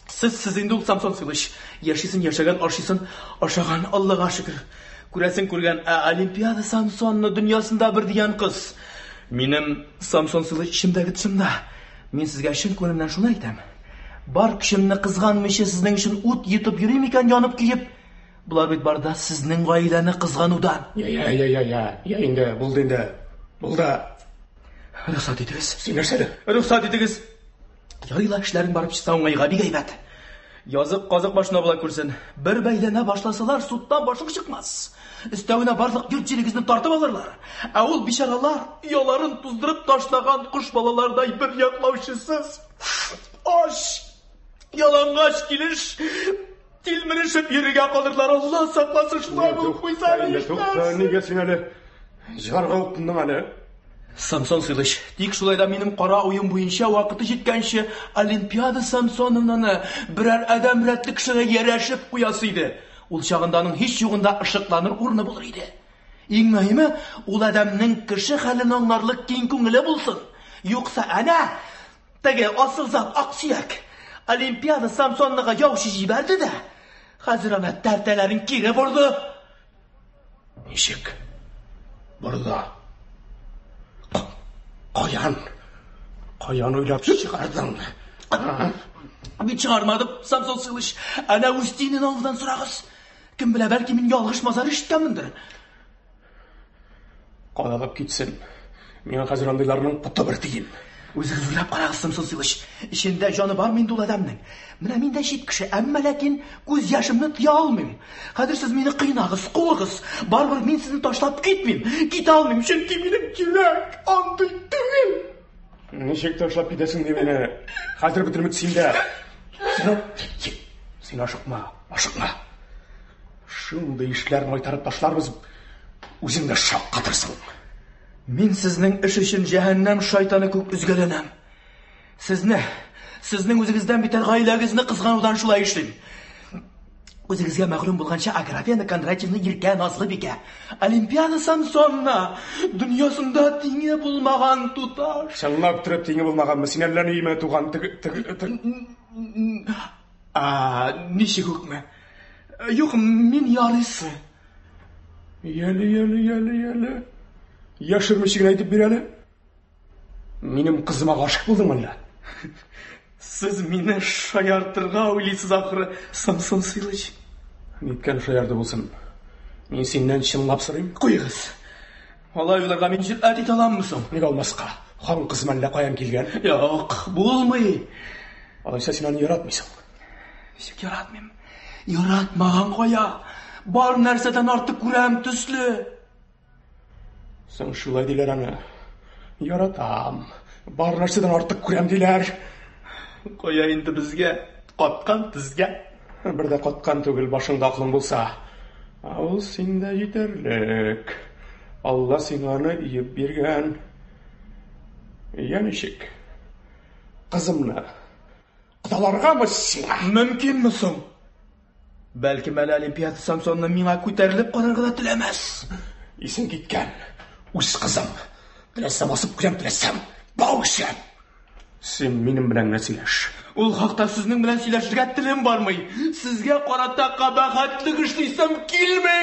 Сез инде ул Самсон Силыч. Яшисен яшәгән, ашыйсын ашаган, Аллага шөкер. Күрәсен күргән, ә Олимпиада Самсонны дөньясында бер дигән кыз. Минем Самсон Силыч эчемдәге тышымда. Мин сезгә чын күңелемнән шуны әйтәм. Бар көчемне кызганмыйча сезнең өчен ут йотып йөрим икән янып көеп. Болар бит бар да сезнең гаиләне кызганудан. Я, я, я, я, я. Я инде, булды инде. Булды. Рөхсәт итегез. Син нәрсә? Рөхсәт итегез. Ярый ла эшләрең барып чыкса уңайга бик әйбәт. Язык казык башына була күрсен. Бер бәйләнә башласалар, судтан башың чыкмас. Өстәвенә барлык йорт җирегезне тартып алырлар. Ә ул бичаралар ояларын туздырып ташлаган кош балалардай бер яклаучысыз. Аш, ялангач килеш тилмерешеп йөрергә калырлар. Алла сакласын, шулай булып куйса, ни Тукта, нигә син әле җырларга уктың әле? Самсон Силыч, тик шулай да минем кара уем буенча вакыты җиткәнче Олимпиада Самсоновнаны берәр адәм рәтле кешегә ярәшеп куясы иде. Ул чагында аның һич югында ышыкланыр урыны булыр иде. Иң мөһиме, ул адәмнең кеше хәлен аңларлык киң күңеле булсын. Юкса әнә теге асыл зат аксөяк Олимпиада Самсоновнага яучы җибәрде дә. Хәзер ана тәртәләрен кире борды. Ничек? Борды. Каян? Каян уйлап чыгардың? Мин чыгармадым, Самсон Силыч. Әнә Устинин авылдан сорагыз. Кем белә, бәлки мин ялгыш мазар ишеткәнмендер. Кадалып китсен. Миңа хәзер андыйларның поты бер тиен. Үзегез уйлап карагыз, Самсон Силыч. Эчендә җаны бармы инде ул адәмнең? Менә мин дә чит кеше, әмма ләкин күз яшемне тыя алмыйм. Хәзер сез мине кыйнагыз, куыгыз. Барыбер мин сезне ташлап китмим. Китә алмыйм, чөнки минем йөрәк андый түгел. Ничек ташлап китәсең ди мине? Хәзер бөтен өмет синдә. Син, син ашыкма, ашыкма. Шундый эшләр майтарып ташларбыз, үзең дә шаккатырсың. Мин сезнең эш өчен җәһәннәм шайтаны күк өзгәләнәм. Сезне, сезнең үзегездән битәр гаиләгезне кызганудан шулай эшлим. Үзегезгә мәгълүм булганча, Аграфена Кондратьевна иркә, назлы бикә. Олимпиада Самсонна дөньясында тиңе булмаган туташ. Чынлап торып тиңе булмаганмы? Син әллә ниме туган теге теге теге А, ничек үкме? Юк, мин ярыйсы. Яле, яле, яле, яле. Яшермичә генә әйтеп бир әле. Минем кызыма гашыйк булдың әллә? Сез мине шаяртырга уйлыйсыз ахры, Самсон Силыч. Ниткән шаярты булсын? Мин синнән чынлап сорыйм. Куегыз. Алай уйларга мин җөрьәт итә аламмы соң? Ник алмаска? Хан кызым әллә каян килгән? Юк, булмый. Алайса син аны яратмыйсың. Ничек яратмыйм? Яратмаган кая? Бар нәрсәдән артык күрәм төсле. Соң шулай диләр аны. Яратам. Бар нәрсәдән артык күрәм диләр. Кая инде безгә каткан тезгә? Бер дә каткан түгел, башыңда акылың булса. Ә ул синдә җитәрлек. Алла сиңа аны иеп биргән. Я ничек? Кызымны кодаларгамы сиңа? Мөмкинме соң? Бәлкем әле Олимпиада Самсонны миңа күтәрелеп карарга да теләмәс. Исең киткән. Үз кызым. Теләсәм асып куям, теләсәм бау ишәм. Син минем белән генә сөйләш. Ул хакта сезнең белән сөйләшергә телем бармый. Сезгә карата кабахәтлек эшлисем килми.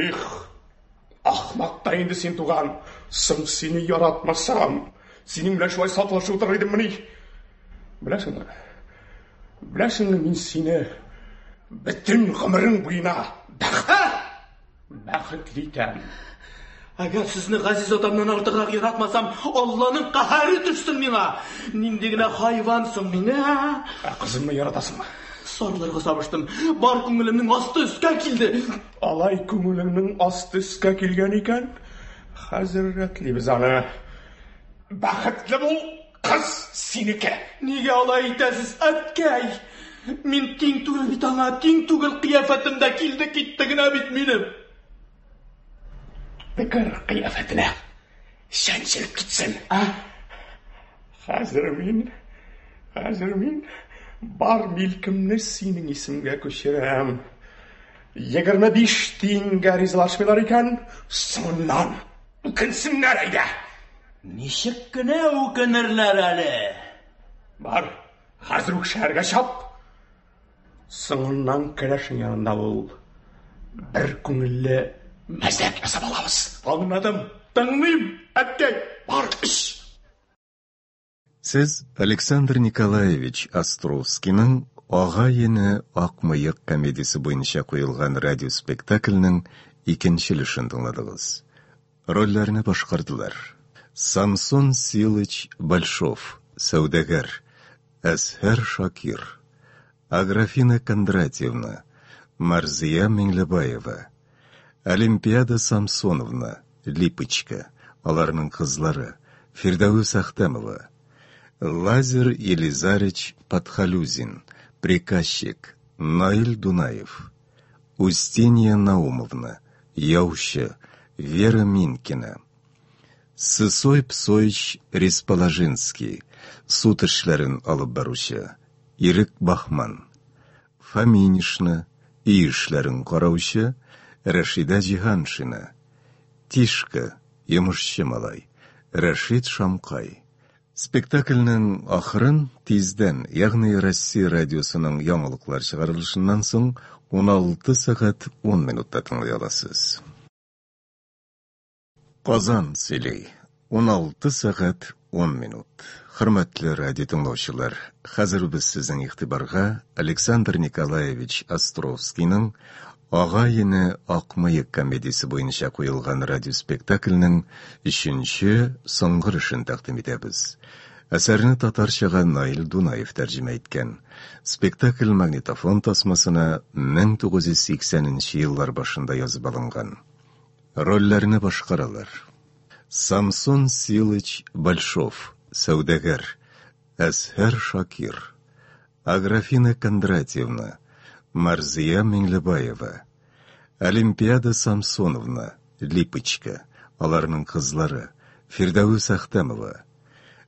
Эх, ахмак та инде син, туган. Соң сине яратмасам, синең белән шулай сатулашып утырыр идеммени? Беләсеңме? Беләсеңме, мин сине бөтен гомерең буена бәхетле итәм. Әгәр сезне газиз атамнан артыграк яратмасам, Алланың каһәре төшсен миңа. Нинди генә хайван соң мин, ә? Ә кызымны яратасыңмы? Сарылырга сабыштым. Бар күңелемнең асты өскә килде. Алай күңелеңнең асты өскә килгән икән, хәзер рәтлибез аны. Бәхетле бул, кыз синеке. Нигә алай итәсез, әткәй? Мин тиң түгел бит аңа, тиң түгел кыяфәтем дә килде китте генә бит минем. Бекер кыяфәтенә чәнчелеп китсен. Ә? Хәзер мин, хәзер мин бар милкемне синең исемгә күчерәм. 25 тиенгә ризалашмыйлар икән, соңыннан үкенсеннәр әйдә. Ничек кенә үкенерләр әле? Бар, хәзер үк шәһәргә чап. Соңыннан кәләшең янында бул. Бер күңелле мәзәк ясап алабыз. Аңладым. Тыңлыйм, әткәй. Бар, эч. Сез Александр Николаевич Островскийның Агай-эне ак мыек комедиясе буенча куелган радиоспектакльнең икенче өлешен тыңладыгыз. Рольләрне башкардылар: Самсон Силыч Большов, сәүдәгәр, Әзһәр Шакир, Аграфена Кондратьевна, Марзия Миңлебаева, Олимпиада Самсоновна, Липочка, аларның кызлары, Фирдәвес Әхтәмова, Лазер Елизарич Подхалюзин, приказчик, Наил Дунаев, Устинья Наумовна, яучы, Вера Минкина, Сысой Псоич Ресположинский, суд эшләрен алып баручы, Ирек Баһман, Фоминишна, өй эшләрен караучы, Рәшидә Җиһаншина, Тишка, йомышчы малай, Рәшит Шамкай, Спектакльнең ахырын тиздән, ягъни Россия радиосының яңалыклар чыгарылышыннан соң 16 сәгать 10 минутта тыңлый аласыз. Казан сөйли. 16 сәгать 10 минут. Хөрмәтле радио тыңлаучылар, хәзер без сезнең игътибарга Александр Николаевич Островскийның Ага-ине Акмыек комедиясе буенча куелган радиоспектакльнең өченче, соңгы өлешен тәкъдим итәбез. Әсәрне татарчага Наил Дунаев тәрҗемә иткән. Спектакль магнитофон тасмасына 1980 нче еллар башында язып алынган. Рольләрне башкаралар. Самсон Силыч Большов, сәүдәгәр, Әзһәр Шакир, Аграфена Кондратьевна, Марзия Миңлебаева, Олимпиада Самсоновна, Липочка, аларның кызлары, Фирдәвес Әхтәмова,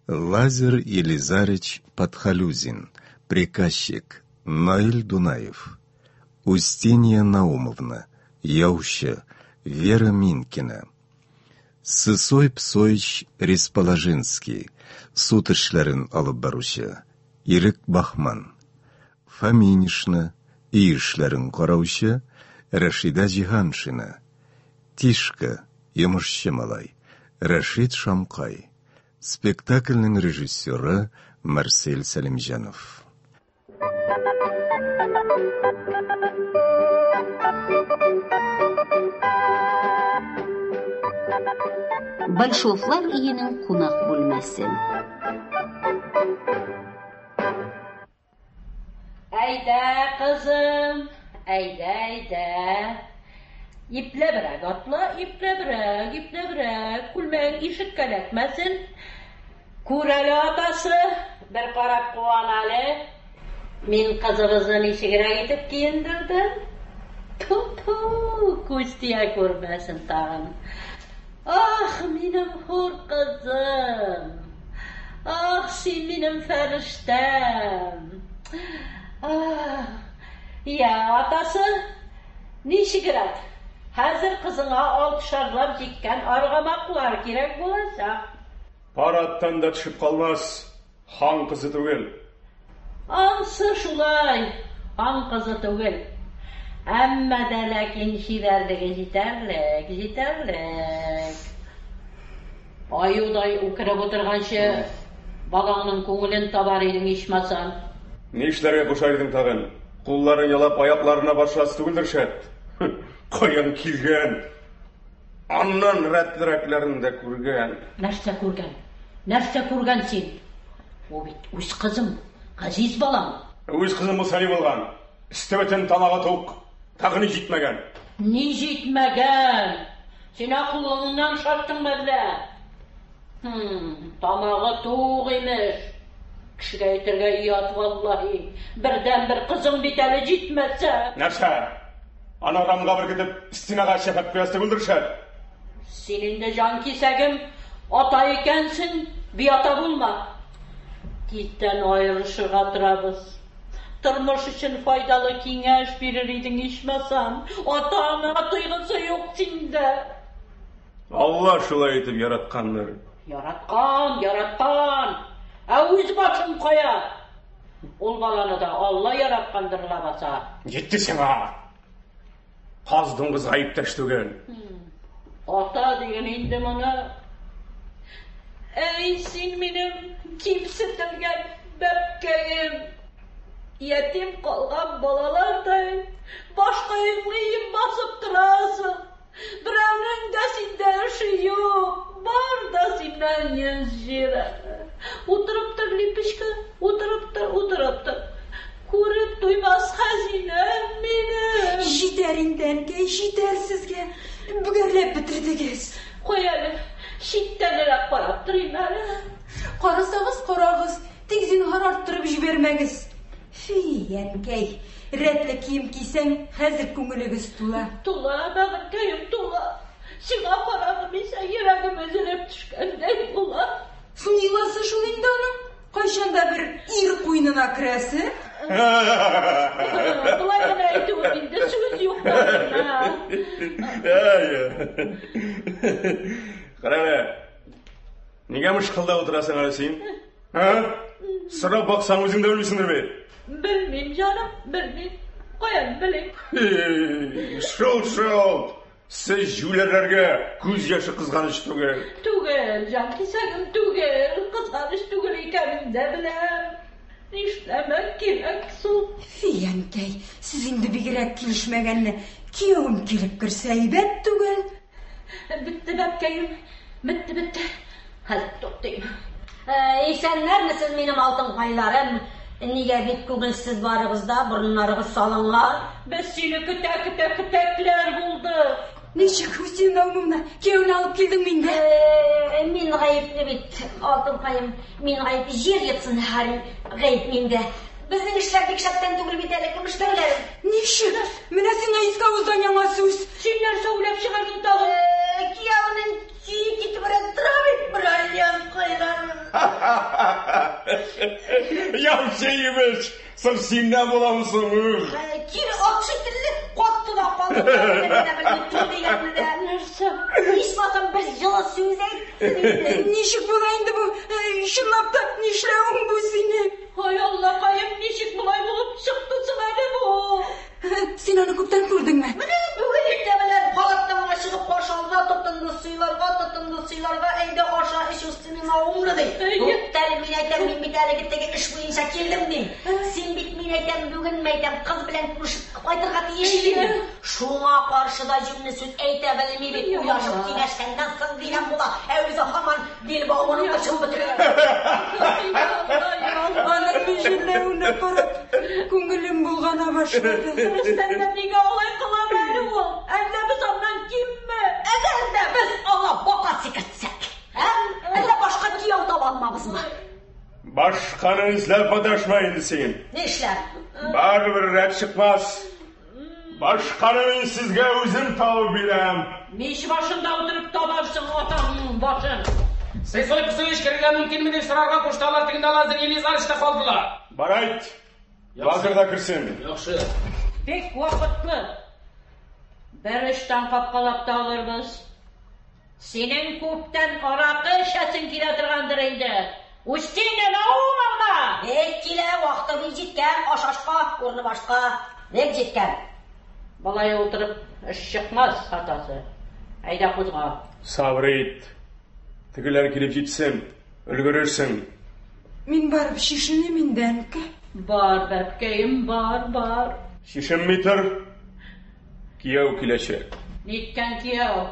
Лазер Елизарыч Подхалюзин, приказчик, Наил Дунаев, Устинья Наумовна, яучы, Вера Минкина. Сысой Псоич Ресположинский, суд эшләрен алып баручы, Ирек Бахман. Фоминишна, өй эшләрен караучы, Рәшидә Җиһаншина. Тишка, йомышчы малай, Рәшит Шамкай. Спектакльнең режиссеры Марсель Сәлимҗанов. Большовлар өенең кунак бүлмәсе. Әйдә, кызым, әйдә, әйдә. Ипләбрәк атла, ипләбрәк, ипләбрәк, күлмәгең ишеккә эләкмәсен. Күр әле, атасы, бер карап куан әле. Мин кызыбызны ничегрәк итеп киендердем. Ту-ту, күз тия күрмәсен тагын. Ах, минем хур кызым! Ах, син минем фәрештәм! Ах, я, атасы, ничегрәк? Хәзер кызыңа алтышарлап җиккән аргамаклар кирәк булачак. Пар аттан да төшеп калмас, хан кызы түгел. Ансы шулай, хан кызы түгел. Әмма дә ләкин чибәрлеге җитәрлек, җитәрлек. Аюдай үкереп утырганчы, балаңның күңелен табар идең ичмасам. Ни эшләргә куша идең тагын? Кулларын ялап, аякларына башырасы түгелдер шәт. Каян килгән? Аннан рәтлерәкләрен дә күргән. Нәрсә күргән? Нәрсә күргән син? Ул бит үз кызың, газиз балаң. Үз кызым булса ни булган? Өсте бөтен, тамагы тук. Тагы ни җитмәгән? Ни җитмәгән? Син акылыңнан шаштың мәллә? Хм, тамагы тук имеш. Кешегә әйтергә оят, валлаһи. Бердәнбер кызың бит әле җитмәсә. Нәрсә? Аны рамга беркетеп, стенага чәпәп куясы түгелдер шәт. Син инде җан кисәгем, ата икәнсең, биата булма. Тиздән аерылышырга торабыз. Тормыш өчен файдалы киңәш бирер идең ичмасам. Ата-ана тойгысы юк синдә. Алла шулай итеп яраткандыр. Яраткан, яраткан. Ә үз башың кая? Ул баланы да Алла яраткандыр лабаса. Җитте сиңа. Каз дуңгыз гаептәш түгел. Ата диген инде моны. Әй, син минем кимсетелгән бәбкәем. Ятим калган балалардай башкаеңны иеп басып торасың. Берәүнең дә синдә эше юк, бар да синнән йөз җыера. Утырып тор, Липочка, утырып тор, утырып тор. Күреп туймас хәзинәм минем. Җитәр инде, әнкәй, җитәр сезгә. Бөгәрләп бетердегез. Куй әле, читтәнрәк карап торыйм әле. Карасагыз, карагыз, тик зинһар арттырып җибәрмәгез. Фи, әнкәй, рәтле кием кисәң, хәзер күңелегез тула. Тула, бәгырькәем, тула. Сиңа карадым исә, йөрәгем өзелеп төшкәндәй була. Соң еласы шул инде аның. Кайчан да бер ир куенына керәсе. Болай гына әйтүем инде, сүз юк гына. Кара әле. Нигә мышкылдап утырасың әле син? Ә? Сорап баксаң, үзең дә белмисеңдер бит. Белмим, җаным, белмим. Каян белим? Шул, шул. Сез җүләрләргә күз яше кызганыч түгел. Түгел, җанкисәгем, түгел. Кызганыч түгел икәнен дә беләм. Нишләмәк кирәк соң? Фи, әнкәй, сез инде бигрәк килешмәгәнне. Киявем килеп керсә, әйбәт түгел. Бетте, бәбкәем, бетте, бетте. Хәзер туктыйм. Исәннәрмесез, минем алтынкайларым? Нигә бик күңелсез барыгыз да, борыннарыгыз салынган? Без сине көтә-көтә көтәкләр булдык. Ничек, Устина Наумовна, кияүне алып килдеңме инде? Мин гаепле бит, алтынкаем, мин гаепле, җир йотсын һәр гаеп миндә. Безнең эшләр бик шәптән түгел бит әле, көмештәүләрем. Ничек? Менә сиңа иске авыздан яңа сүз. Син нәрсә уйлап чыгардың тагын? Киявенең көе китебрәк тора бит, бриллианткайларым. Яхшы имеш. Соң синнән буламы соң? Кире ат шикелле катты да калды. Нәрсә? Ичмасам бер җылы сүз әйтсен инде. Ничек була инде бу? Чынлап та нишләвең бу синең? Ай, Аллакаем, ничек болай булып чыкты соң әле бу? Син аны күптән күрдеңме? Менә бүген иртә белән палаттан гына чыгып каршы алырга тотынды, сыйларга тотынды, сыйларга, әйдә аша, эч, Устина Наумовна, ди. Туктале, мин әйтәм, мин бит әлеге теге эш буенча килдем, дим. Син бит, мин әйтәм, бүген, мин әйтәм, кыз белән күрешеп кайтырга тиеш идең. Шуңа каршы да җүнле сүз әйтә белми бит, уйлашып киңәшкәннән соң дигән була, ә үзе һаман билбавының очын бөтерә. Аның мөҗерләвенә карап, күңелем болгана башлады. Рөстәмнән нигә алай кылана әле ул? Әллә без аннан кимме? Әгәр дә без аңа бака сикертсәк, ә? Әллә башка кияү таба алмабызмы? Башканы эзләп маташма инде син. Нишләп? Барыбер рәт чыкмас. Башканы мин сезгә үзем табып бирәм. Мич башында утырып табарсың атаңның башын. Сысой Псович керергә мөмкинме дип сорарга кушты алар, тегендә Лазарь Елизарыч та калдылар. Бар әйт. Лазарь да керсен. Яхшы. Бик вакытлы. Бер очтан капкалап та алырбыз. Синең күптән аракы эчәсең килә торгандыр инде. Устинья Наумовна! Бик килә, вакыты бик җиткән, аш ашка, урыны башка. Бик җиткән. Болай утырып эш чыкмас, атасы. Әйдә кузгал. Сабыр ит. Тегеләр килеп җитсен, өлгерерсең. Мин барып чишеним инде, әнкә. Бар, бәбкәем, бар, бар. Чишенми тор. Кияү киләчәк. Ниткән кияү?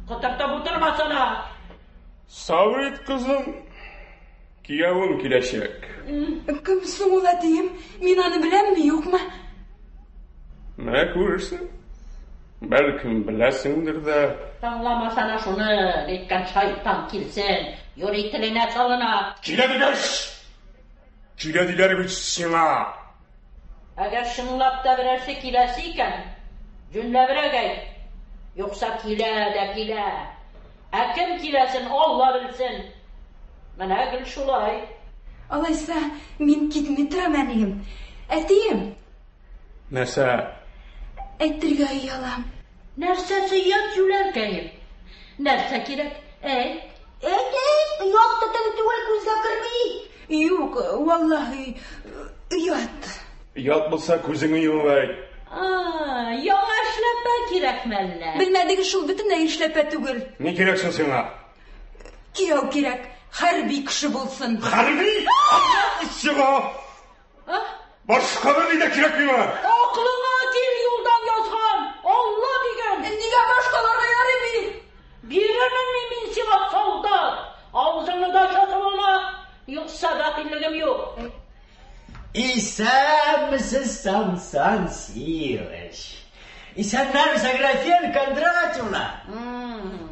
Котыртып утырмасана. Сабыр ит, кызым. Киявем киләчәк. Кем соң ул, әтием? Мин аны беләмме, юкмы? Менә күрерсең. Бәлкем беләсеңдер дә. Тыңламасана шуны, ниткән шайтан килсен. Юри теленә салына. Килә дигәч, килә диләр бит сиңа. Әгәр чынлап та берәрсе киләсе икән, җүнләбрәк әйт. Юкса килә дә килә. Ә кем киләсен Алла белсен. Менә гел шулай. Алайса, мин китми торам, әнием. Әтием! Нәрсә? Әйтергә оялам. Нәрсәсе оят, җүләркәем? Нәрсә кирәк? Әйт. Әйт, әйт, оят төтен түгел, күзгә керми. Юк, валлаһи, оят. Оят булса, күзеңне йомып әйт. А, яңа эшләпә кирәкме әллә? Белмәдегез шул, бөтенләй эшләпә түгел. Ни кирәк соң сиңа? Кияү кирәк, хәрби кеше булсын. Хәрби? Сиңа! Башка берни дә кирәк миңа! Акылыңа кил, юлдан язган! Алла диген! Нигә башкаларга ярый бит? Бирермен мин сиңа, солдат! Авызыңны да ачасы булма, юкса бәхиллегем юк. Исәнмесез, Самсон Силыч. Исәннәрмесез, Аграфена Кондратьевна.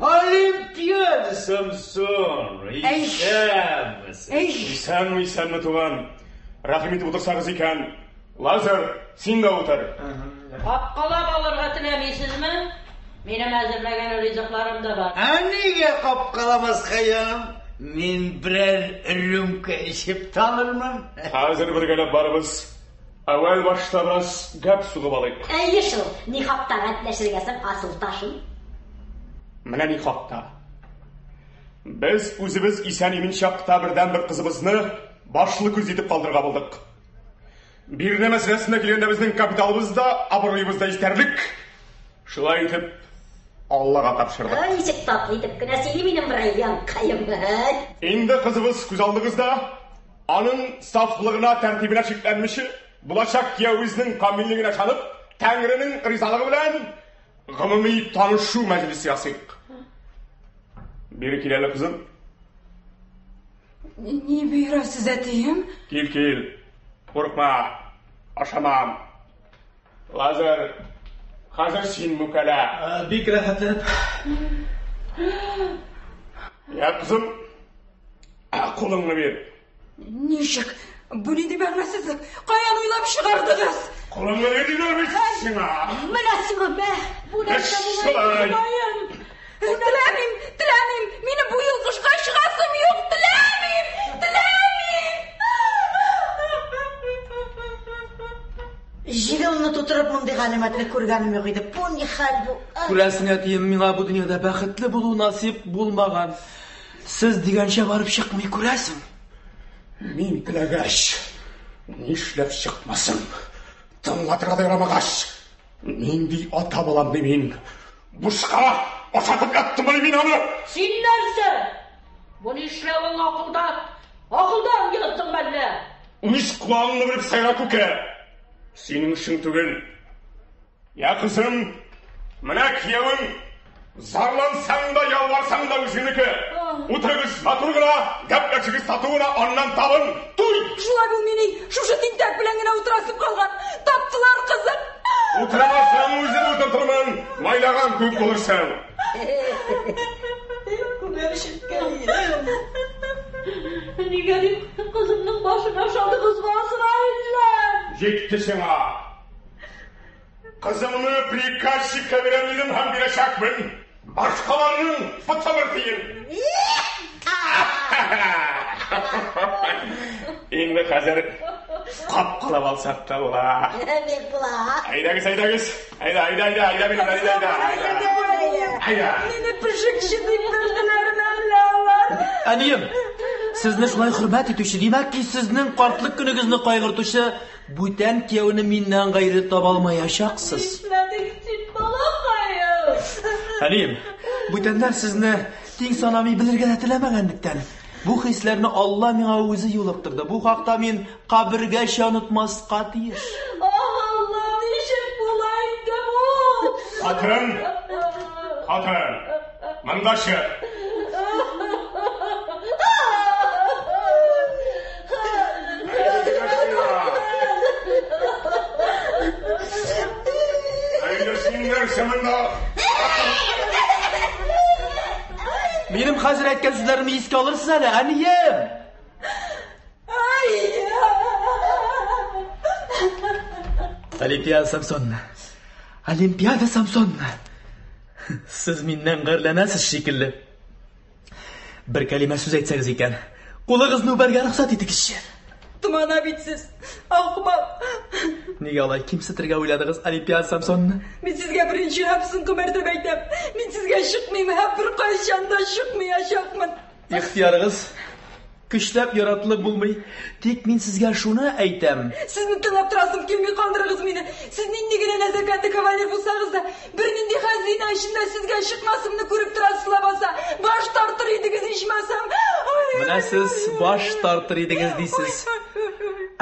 Олимпиада, Самсон. Исәнмесез. Исәнме, исәнме, туган. Рәхим итеп утырсагыз икән. Лазар, син дә утыр. Капкалап алырга теләмисезме? Минем әзерләгән ризыкларым да бар. Ә нигә капкаламаска, җаным? Мин берәр рюмка эчеп тә алырмын. Хәзер бергәләп барыбыз. Әүвәл башта бераз гәп сугып алыйк. Әйе шул, ни хакта гәпләшергә соң, асылташым? Менә ни хакта. Без үзебез исән-имин чакта бердәнбер кызыбызны башлы күз итеп калдырырга булдык. Бирнә мәсьәләсенә килгәндә безнең капиталыбыз да, абруебыз да җитәрлек. Шулай итеп, Аллага тапшырдык. Ай, ничек татлы итеп кенә сөйли минем бриллианткаем. Инде кызыбыз күз алдыгызда, аның сафлыгына, тәртибенә шикләнмичә, булачак киявебезнең камиллегенә ышанып, Тәңренең ризалыгы белән гомуми танышу мәҗлесе ясыйк. Бире кил әле, кызым. Ни боерасыз, әтием? Кил, кил. Курыкма. Ашамам. Лазар, хәзер син мүкәлә. Бик рәхәтләнеп. Я, кызым, кулыңны бир. Ничек? Бу нинди мәгънәсезлек? Каян уйлап чыгардыгыз? Кулыңны бир диләр бит сиңа. Менә сиңа, мә. Бу нәрсә була? Теләмим, теләмим. Минем бу йолкышка чыгасым юк. Теләмим, теләмим. Җиде тутырып мондый галәмәтне күргәнем юк иде. Бу ни хәл бу? Күрәсең, әтием, миңа бу дөньяда бәхетле булу насыйп булмаган. Сез дигәнчә барып чыкмый, күрәсең. Мин теләгәч, нишләп чыкмасын? Тыңлатырга да ярамагач, нинди ата булам ди мин? Бушка ашатып яттыммыни мин аны? Син нәрсә? Бу нишләвең акылда? Акылдан яздың мәллә? Үз колагыңны белеп сайра, күкә. Синең эшең түгел. Я, кызым, менә киявең, зарлансаң да, ялварсаң да үзеңнеке. Утырыгыз матур гына, гәпләшегез тату гына, аннан табын, туй! Шулай булмыйни, шушы тинтәк белән генә утырасым калган. Таптылар, кызым. Утырамасаң, үзем утыртырмын, майлаган күк булырсың. Күгәрченкәем. Нигә дип кызымның башын ашадыгыз, Газраилләр? Җитте сиңа. Кызымны приказчикка бирәм дидем һәм бирәчәкмен. Башкаларның поты бер тиен. Инде хәзер капкалап алсак та була. Бик була. Әйдәгез, әйдәгез. Әйдә, әйдә, әйдә, әйдә, минем, әйдә, әйдә. Әйдә. Мине пешекче дип белделәр мәллә алар? Әнием, сезне шулай хөрмәт итүче, димәк ки, сезнең картлык көнегезне кайгыртучы бүтән кияүне миннән гайре таба алмаячаксыз. Нишләдең син, балакаем? Әнием, бүтәннәр сезне тиң санамый белергә дә теләмәгәнлектән, бу хисләрне Алла миңа үзе юлыктырды. Бу хакта мин кабергәчә онытмаска тиеш. Ах, Алла, ничек була инде бу? Хатын, хатын, монда чык. Әйдә син нәрсә монда? Минем хәзер әйткән сүзләремне искә алырсыз әле, әнием. Ай! Олимпиада Самсонна. Олимпиада Самсонна. Сез миннән гарьләнәсез шикелле. Бер кәлимә сүз әйтсәгез икән. Кулыгызны үбәргә рөхсәт итегезче. Томана бит сез, ахмак. Нигә алай кимсетергә уйладыгыз Олимпиада Самсонна? Мин сезгә беренче һәм соңгы мәртәбә әйтәм. Мин сезгә чыкмыйм һәм беркайчан да чыкмаячакмын. Ихтыярыгыз. Көчләп яратылып булмый. Тик мин сезгә шуны әйтәм. Сезне тыңлап торасым килми, калдырыгыз мине. Сез нинди генә нәзакәтле кавалер булсагыз да, бернинди хәзинә өчен дә сезгә чыкмасымны күреп торасыз лабаса. Баш тартыр идегез ичмасам. Ай, Менә сез баш тартыр идегез дисез.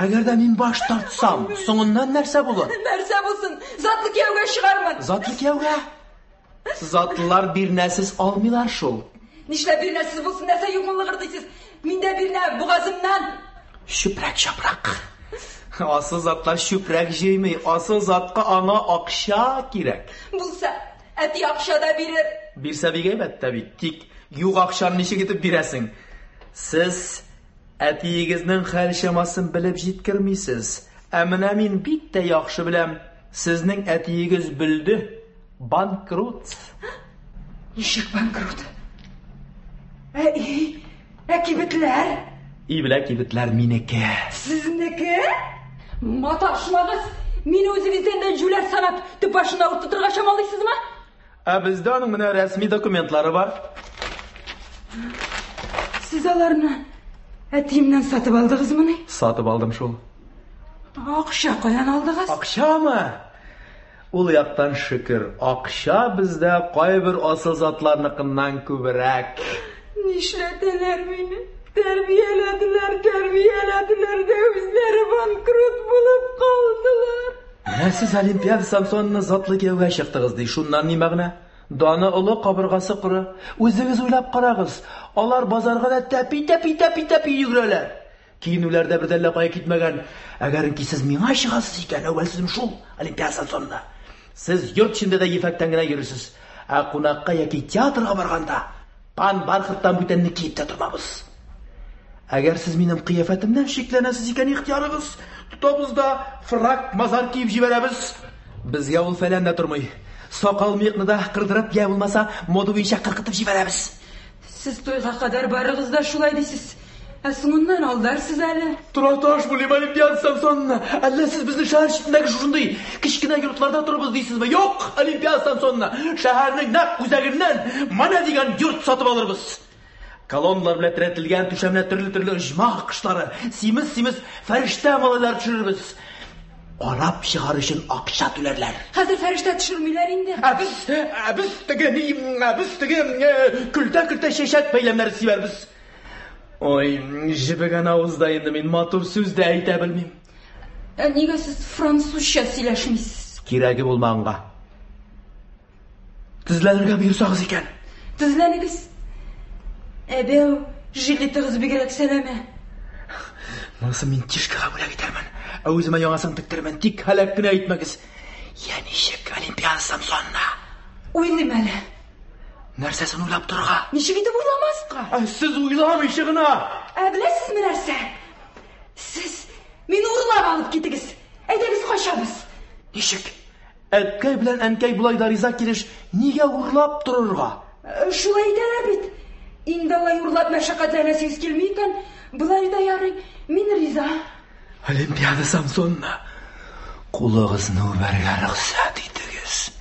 Әгәр дә мин баш тартсам, соңыннан нәрсә булыр? Нәрсә булсын? Затлы кияүгә чыгармын. Затлы кияүгә? Затлылар бирнәсез алмыйлар шул. Нишләп бирнәсез булсын, нәрсә юк лыгырдыйсыз? Миндә бирнә бугазымнан. Чүпрәк чапрак. Асыл затлар чүпрәк җыймый. Асыл затка аңа акча кирәк. Булса, әти акча да бирер. Бирсә бик әйбәт тә бит. Тик юк акчаны ничек итеп бирәсең? Сез әтиегезнең хәл чамасын белеп җиткермисез. Ә менә мин бик тә яхшы беләм. Сезнең әтиегез бөлде. Банкрот. Ничек банкрот? Ә өй, ә кибетләр? Өй белән кибетләр минеке. Сезнеке? Маташмагыз! Мине үзегездән дә җүләр санап, төп башына утыртырга чамалыйсызмы? Ә бездә аның менә рәсми документлары бар. Сез аларны әтиемнән сатып алдыгызмыни? Сатып алдым шул. Акча каян алдыгыз? Акчамы? Ул яктан шөкер, акча бездә кайбер асыл затларныкыннан күбрәк. Нишләтәләр мине? Тәрбияләделәр, тәрбияләделәр дә үзләре банкрот булып калдылар. Менә сез Олимпиада Самсоновна затлы кияүгә чыктыгыз ди. Шуннан ни мәгънә? Даны олы, кабыргасы коры. Үзегез уйлап карагыз. Алар базарга да тәпи-тәпи-тәпи-тәпи йөгерәләр. Киенүләр дә бер дә әллә кая китмәгән. Әгәренки сез миңа чыгасыз икән, әүвәл сүзем шул, Олимпиада Самсоновна. Сез йорт эчендә дә ефәктән генә йөрерсез. Ә кунакка яки театрга барганда пан бархаттан бүтәнне киеп тә тормабыз. Әгәр сез минем кыяфәтемнән шикләнәсез икән, ихтыярыгыз. Тотабыз да фрак-мазар киеп җибәрәбез. Безгә ул фәлән дә тормый. Сакал-мыекны да кырдырып, я булмаса, мода буенча кыркытып җибәрәбез. Сез туйга кадәр барыгыз да шулай дисез. Ә соңыннан алдарсыз әле. Тораташ булыйм, Олимпиада Самсоновна. Әллә сез безне шәһәр читендәге шушындый кечкенә йортларда торабыз дисезме? Юк, Олимпиада Самсоновна. Шәһәрнең нәкъ үзәгеннән менә дигән йорт сатып алырбыз. Колонналар белән терәтелгән түшәменә төрле-төрле оҗмах кошлары, симез-симез фәрештә малайлар төшерербез. Карап чыгар өчен акча түләрләр. Хәзер фәрештә төшермиләр инде. Ә без, ә без теге ни, ә без теге көлтә-көлтә чәчәк бәйләмнәре сибәрбез. Ой, җебегән авызда инде мин матур сүз дә әйтә белмим. Ә нигә сез французча сөйләшмисез? Кирәге булмаганга. Тезләнергә боерсагыз икән. Тезләнегез. Әбәү, жилетыгыз бигрәк сәләмә. Монысын мин Тишкага бүләк итәрмен. Ә үземә яңасын тектермен. Тик һәлак кенә итмәгез. Я ничек, Олимпиада Самсоновна? Уйлыйм әле. Нәрсәсен уйлап торырга? Ничек итеп уйламаска? Ә сез уйламыйча гына. Ә беләсезме нәрсә? Сез мине урлап алып китегез. Әйдәгез качабыз. Ничек? Әткәй белән әнкәй болай да риза килеш, нигә урлап торырга? Шулай итәләр бит. Инде алай урлап мәшәкатьләнәсегез килми икән, болай да ярый. Мин риза. Олимпиада Самсоновна, кулыгызны үбәргә рөхсәт итегез.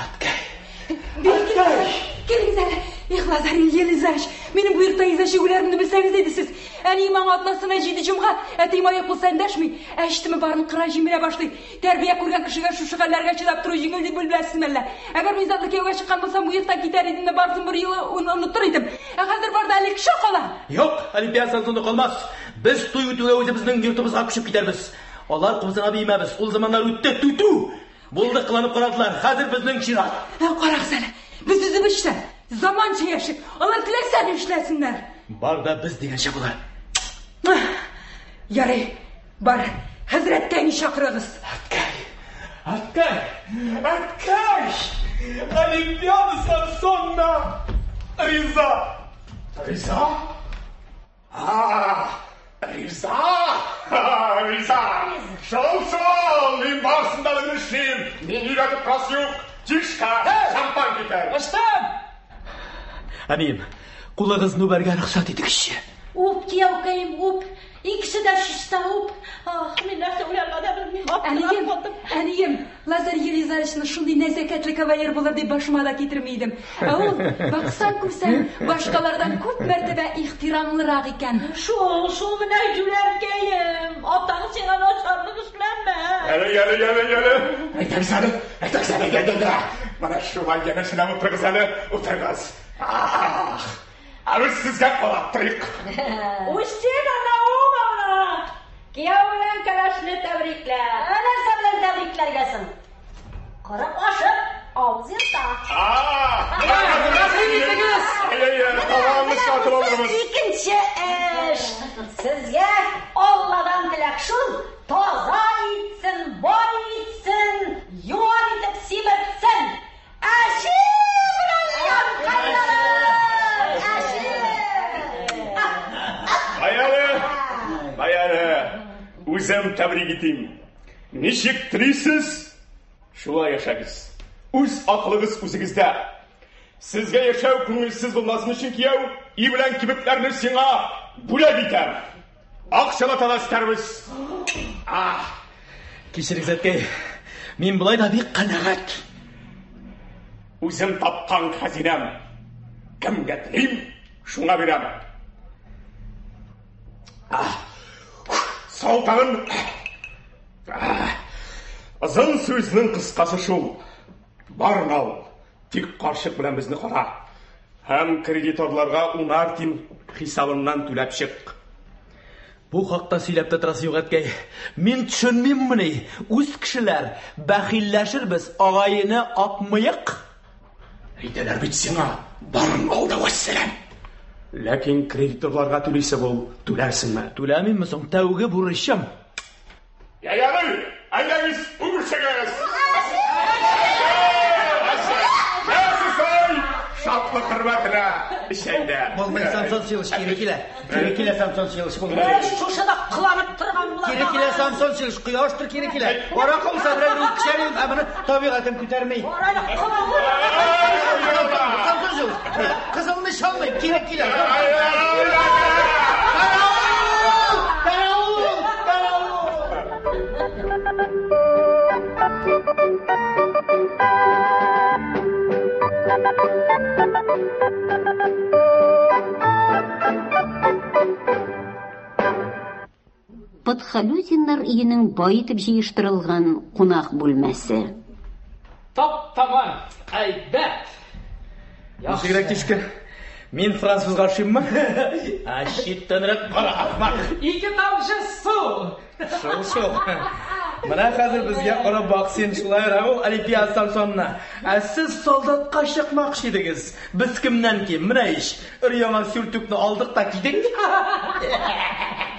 Әткәй. Әткәй! Килегез әле. Их, Лазарь Елизаевич, минем бу йортта иза чигүләремне белсәгез иде сез. Әнием аңа атнасына җиде җомга, әтием аяк булса эндәшми, ә эчтеме барын кыра җимерә башлый. Тәрбия күргән кешегә шушы хәлләргә чыдап тору җиңел дип беләсезме әллә? Әгәр мин затлы кияүгә чыккан булсам, бу йорттан китәр идем дә барысын бер юлы онытыр идем. Ә хәзер бар да әле кеше кала. Юк, Олимпиада Самсоновна калмас. Без туй үтүгә үзебезнең йортыбызга күчеп китәрбез. Алар кубызына биемәбез. Ул заманнар үтте, түтү. Булды, кыланып карадылар. Хәзер безнең чират. Ә, карагыз әле. Без үзебезчә, заманча яшик. Алар теләсә ни эшләсеннәр. Бар да без дигәнчә була. Ярый, бар. Хәзрәткә ни чакырыгыз. Әткәй! Әткәй! Әткәй! Олимпиада Самсоновна! Риза! Риза? А, риза! Риза! Шул, шул! Мин барысын да белеп эшлим. Мин өйрәтеп торасы юк. Тишка, шампан китер. Ачтым! Әнием, кулыгызны үбәргә рөхсәт итегезче. Үп, кияүкәем, үп. Икесе дә чиста, үп. Ах, мин нәрсә уйларга да белмим. Аптырап Әнием, калдым. әнием, Лазарь Елизаровичны шундый нәзакәтле кавалер булыр дип башыма да китерми идем. Ә ул, баксаң күрсәң, башкалардан күп мәртәбә ихтирамлырак икән. Шул, шул менә җүләркәем. Атаң сиңа начарлык эшләмәс. Әле, әле, әле, әле. Әйтегез әле, әйтегез әле, әйдә, әйдә. Менә шулай янәшәләп утырыгыз әле, утырыгыз. Ах, ә без сезгә карап торыйк. Устина Наумовна! Кияү белән кәләшне тәбриклә. Ә нәрсә белән тәбрикләргә соң? Коры кашык, авыз ерта. Рәхим итегез! Таланны сатып алырбыз. Икенче эш. Сезгә Алладан теләк шул, таза итсен, бай итсен, юан итеп симертсен. Әши бриллиант Әши! Бай әле, бай әле. Үзем тәбрик итим. Ничек телисез, шулай яшәгез. Үз акылыгыз үзегездә. Сезгә яшәү күңелсез булмасын өчен кияү, өй белән кибетләрне сиңа бүләк итәм. Акчалата да өстәрбез. Ах, Кичерегез, әткәй. Мин болай да бик канәгать. Үзем тапкан хәзинәм. Кемгә телим, шуңа бирәм. Сал тагын. Озын сүзнең кыскасы шул. Барын ал, тик карчык белән безне кара. Һәм кредиторларга унар тин хисабыннан түләп чык. Бу хакта сөйләп тә торасы юк, әткәй. Мин төшенмиммени? Үз кешеләр, бәхилләшербез, агай-эне ак мыек. Әйтәләр бит сиңа, барын ал да вәссәлам. Ләкин кредиторларга түлисе бул, түләрсеңме? Түләмимме соң, тәүге бурычым. Я ярый, әйдәгез, үбешегез! Шатлык хөрмәтенә эчәйдә. Булмый, Самсон Силыч, кире килә. Кире килә, Самсон Силыч, булмый. Шушы да кыланып торган була. Кире килә, Самсон Силыч, кояштыр кире килә. Аракы булса берәр үкчәлим, ә моны табигатем күтәрми. Самсон Силыч, кызылны чалмый, кире килә. Каравыл! Каравыл! Каравыл! Подхалюзиннар өенең бай итеп җыештырылган кунак бүлмәсе. Тап-таман, әйбәт. Ничегрәк тишкә? Мин французга ошыйммы? Ә читтәнрәк кара, ахмак. Ике тамчы су. Шул шул. Менә хәзер безгә карап бак син шулайрак ул Олимпиада Самсонна. Ә сез солдатка чыкмакчы идегез. Без кемнән ким? Менә ич, өр-яңа сюртукны алдык та кидек.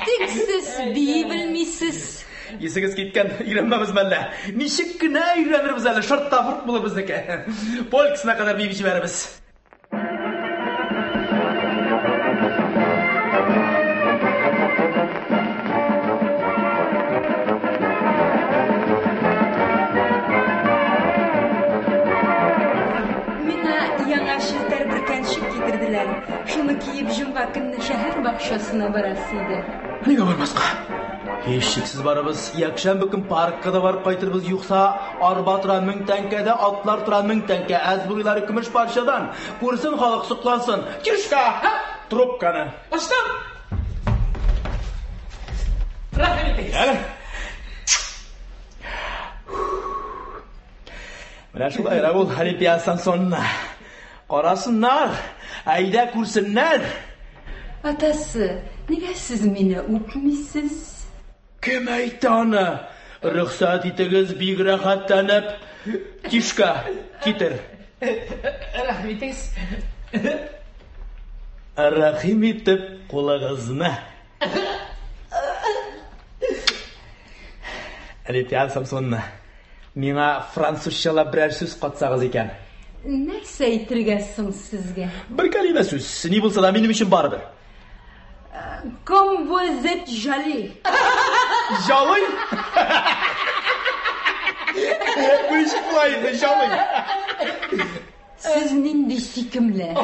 Тик сез бии белмисез. Исегез киткән, өйрәнмәбез мәллә? Ничек кенә өйрәнербез әле, шарт та фырт булыр безнеке. Полькасына кадәр биеп җибәрербез. Миңа яңа челтәр бөркәнчек китерделәр. Шуны киеп җомга көнне шәһәр бакчасына барасы иде. Нигә бармаска? Һичшиксез барабыз. Якшәмбе көн паркка да барып кайтырбыз. Юкса, арба тора 1000 тәңкәдә, атлар тора 1000 тәңкә. Әзбуйлары көмеш парчадан. Күрсен халык, соклансын. Тишка! Трубканы. Ачтым. Рәхим итегез. Әле. Менә шулайрак ул Олимпиада Самсонна. Карасыннар, әйдә күрсеннәр. Атасы, нигә сез мине үпмисез? Кем әйтте аны? Рөхсәт итегез, бик рәхәтләнеп. Тишка, китер. Рәхим итегез. Рәхим итеп кулыгызны. Олимпиада Самсонна, миңа французчалап берәр сүз катсагыз икән. Нәрсә әйтергә соң сезгә? Бер кәлимә сүз, ни булса да минем өчен барыбер. Comme vous êtes joli. Жалый? Бу ничек була инде, жалый? Сез нинди сөйкемле.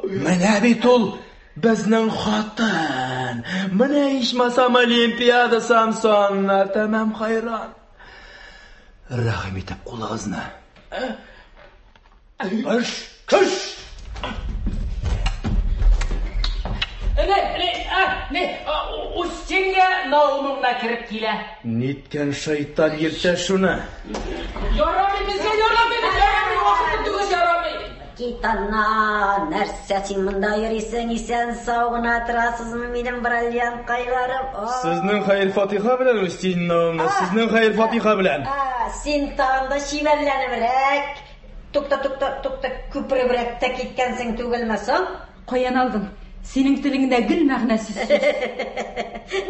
Менә бит ул безнең хатын. Менә ичмасам Олимпиада Самсонна, тәмам хайран. Рәхим итеп кулыгызны. Кыш, кыш! Не, не, а, не, Устинья Наумовна кереп килә. Ниткән шайтан йөртә шуны? Ярамый безгә, ярамый, ярамый, вакыты түгел, ярамый. Кит аннан, нәрсә син монда йөрисең, исән сау гына торасызмы минем бриллианткайларым? Сезнең хәер-фатиха белән, Устинья Наумовна, сезнең хәер-фатиха белән. Син тагын да чибәрләнебрәк, тукта, тукта, тукта, күперебрәк тә киткәнсең түгелме соң? Каян алдың? Синең телеңдә гел мәгънәсез сүз.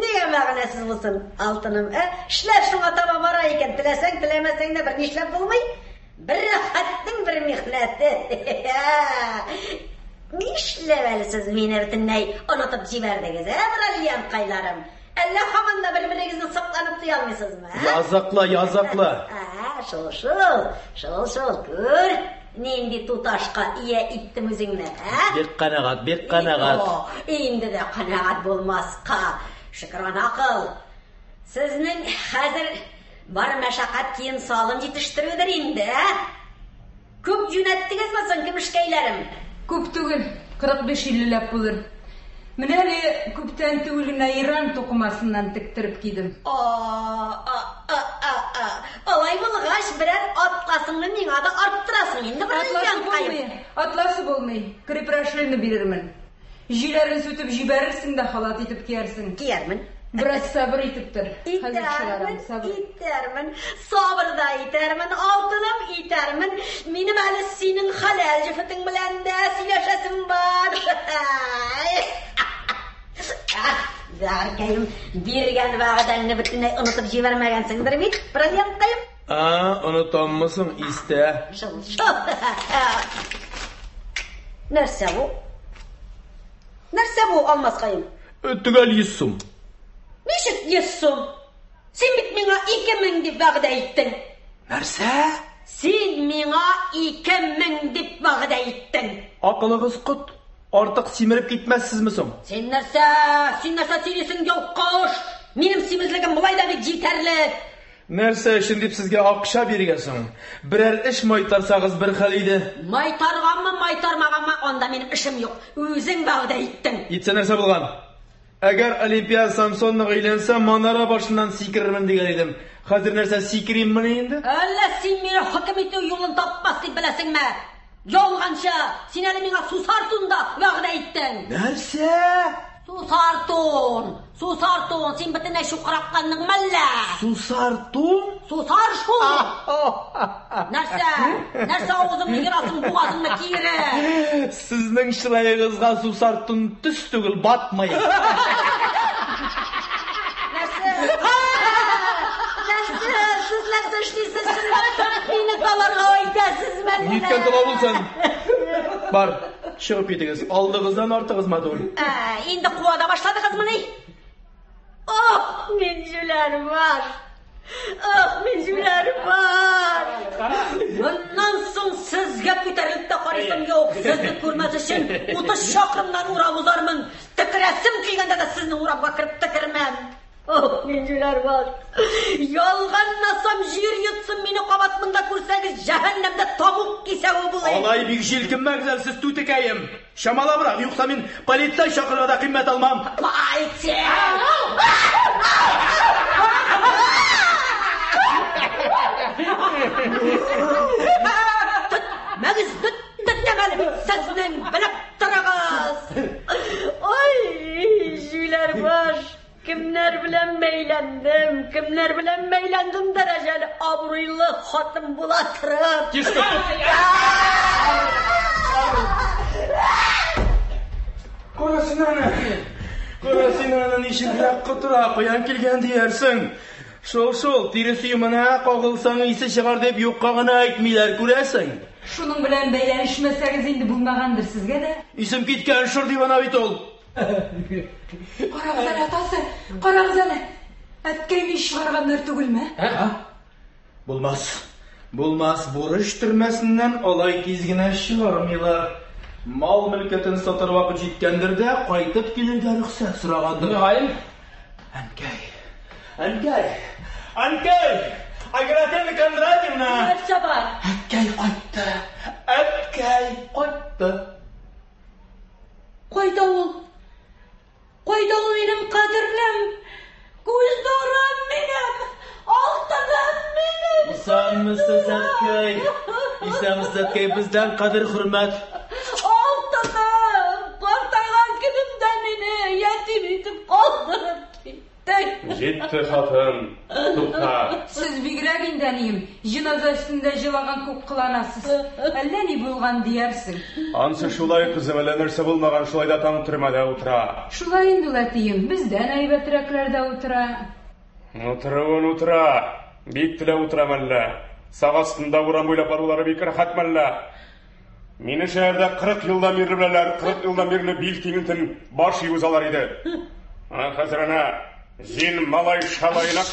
Нигә мәгънәсез булсын, алтыным, ә? Эшләр шуңа таба бара икән, теләсәң, теләмәсәң дә бер нишләп булмый. Бер рәхәтнең бер михнәте. Нишләп әле сез мине бөтенләй онытып җибәрдегез, ә, бриллианткайларым? Әллә һаман да бер-берегезне сокланып туя алмыйсызмы, ә? Языклы, языклы. Ә, шул, шул, шул, шул, күр, нинди туташка ия иттем үзеңне, ә? Бик канәгать, бик канәгать. О, инде дә канәгать булмаска. Шөкрана кыл. Сезнең хәзер бар мәшәкать кием-салым җитештерүдер инде, ә? Күп юнәттегезме соң, көмешкәйләрем? Күп түгел, 45-50 ләп булыр. Менә әле күптән түгел генә Иран тукымасыннан тектереп кидем. Алай булгач, берәр атласыңны миңа да арттырасың инде, Атласы булмый, атласы булмый. Крепрошельны бирермен. Җөйләрен сүтеп җибәрерсең дә халат итеп киярсең. Киярмен. Бераз сабыр итеп тор. Хәзер чыгарам, Итәрмен, сабыр. итәрмен, сабыр да итәрмен, алтыным итәрмен. Минем әле синең хәләл җефетең белән дә сөйләшәсем бар. Зәркәем, биргән вәгъдәңне бөтенләй онытып җибәрмәгәнсеңдер бит, бриллианткаем? А, онытаммы соң, истә. Шул, шул. Нәрсә бу? Нәрсә бу, Алмаскаем? Төгәл 100 сум. Ничек 100 сум? Син бит миңа 2000 дип вәгъдә иттең. Нәрсә? Син миңа 2000 дип вәгъдә иттең. Акылыгыз кот. Артык симереп китмәссезме соң? Син нәрсә? Син нәрсә сөйлисең, йолкыш? Минем симезлегем болай да бик җитәрлек. Нәрсә өчен дип сезгә акча бирергә соң? Берәр эш майтарсагыз бер хәл иде. Майтарганмы, майтармаганмы, анда минем эшем юк. Үзең вәгъдә иттең. Итсә нәрсә булган? Әгәр Олимпиада Самсоннага өйләнсә, манара башыннан сикерермен дигән идем. Хәзер нәрсә сикериммени инде? Әллә син мине хөкем итү юлын тапмас дип беләсеңме? Ялганчы, син әле миңа сусар тунда вәгъдә иттең. Нәрсә? Сусар тун, сусар тун, син бөтенләй чукракландың мәллә? Сусар тун? Сусар шул. Нәрсә? Нәрсә авызыңны ерасың, бугазыңны киереп? Сезнең чыраегызга сусар тун төс түгел, батмый. Нәрсә? Нәрсә? Сез нәрсә эшлисез? Чынлап торып мине таларга әйтәсезме? Ниткән тала булсын? Бар, чыгып китегез. Алдыгыздан артыгыз матур. Ә, инде куа да башладыгызмыни? Ох, мин җүләр баш! Ох, мин җүләр баш! Моннан соң сезгә күтәрелеп тә карыйсым юк. Сезне күрмәс өчен 30 чакрымнан урап узармын. Текерәсем килгәндә дә сезнең урамга кереп текермәм. Ох, мин җүләр баш! Ялганласам җир йотсын мине кабат монда күрсәгез, җәһәннәмдә тамук кисәве булыйм. Алай бик җилкенмәгез әле сез түтекәем. Чамалабрак, юкса мин полицай чакырырга да кыйммәт алмам. Полиция! Тотмагыз, тотмагыз әле мин сезнең, белеп торыгыз. Ой, җүләр баш! Кемнәр белән бәйләндем, кемнәр белән бәйләндем дәрәҗәле абруйлы хатын була торып. Тишка! Кара син аны! Кара син аны ничегрәк котыра, каян килгән диярсең. Шул-шул, тиресе йомына кагылсаң исе чыгар дип юкка гына әйтмиләр, күрәсең. Шуның белән бәйләнешмәсәгез инде булмагандыр сезгә дә. Исем киткән шыр дивана бит ул. Карагыз әле, атасы, карагыз әле. Әткәй мич чыгарганнар түгелме? Булмас. Булмас, бурыч төрмәсеннән алай тиз генә чыгармыйлар. Мал мөлкәтен сатар вакыт җиткәндер дә, кайтып килергә рөхсәт сорагандыр. Мөгаен. Әнкәй! Әнкәй! Әнкәй! Аграфена Кондратьевна! Нәрсә бар? Әткәй кайтты! Әткәй кайтты! Кайда ул? Кайда ул минем кадерлем? Күз нурым минем! Алтыным минем! Исәнмесез, әткәй! Исәнмесез, әткәй, бездән кадер хөрмәт. Алтыным! Картайган көнемдә мине ятим итеп калдырып киттең. Җитте, хатын, тукта. Сез бигрәк инде, әнием, җеназа өстендә җылаган күк кыланасыз. Әллә ни булган диярсең. Ансы шулай, кызым, әллә нәрсә булмаган, шулай да таң төрмәдә утыра. Шулай инде ул, әтием, бездән әйбәтрәкләр дә утыра. Утыруын утыра. Бик теләп утыра мәллә. Сак астында урам буйлап барулары бик рәхәт мәллә. Мине шәһәрдә 40 елдан бирле беләләр, 40 елдан бирле бил тиңентен баш юзалар иде. Ана хәзер әнә җин малай шалаена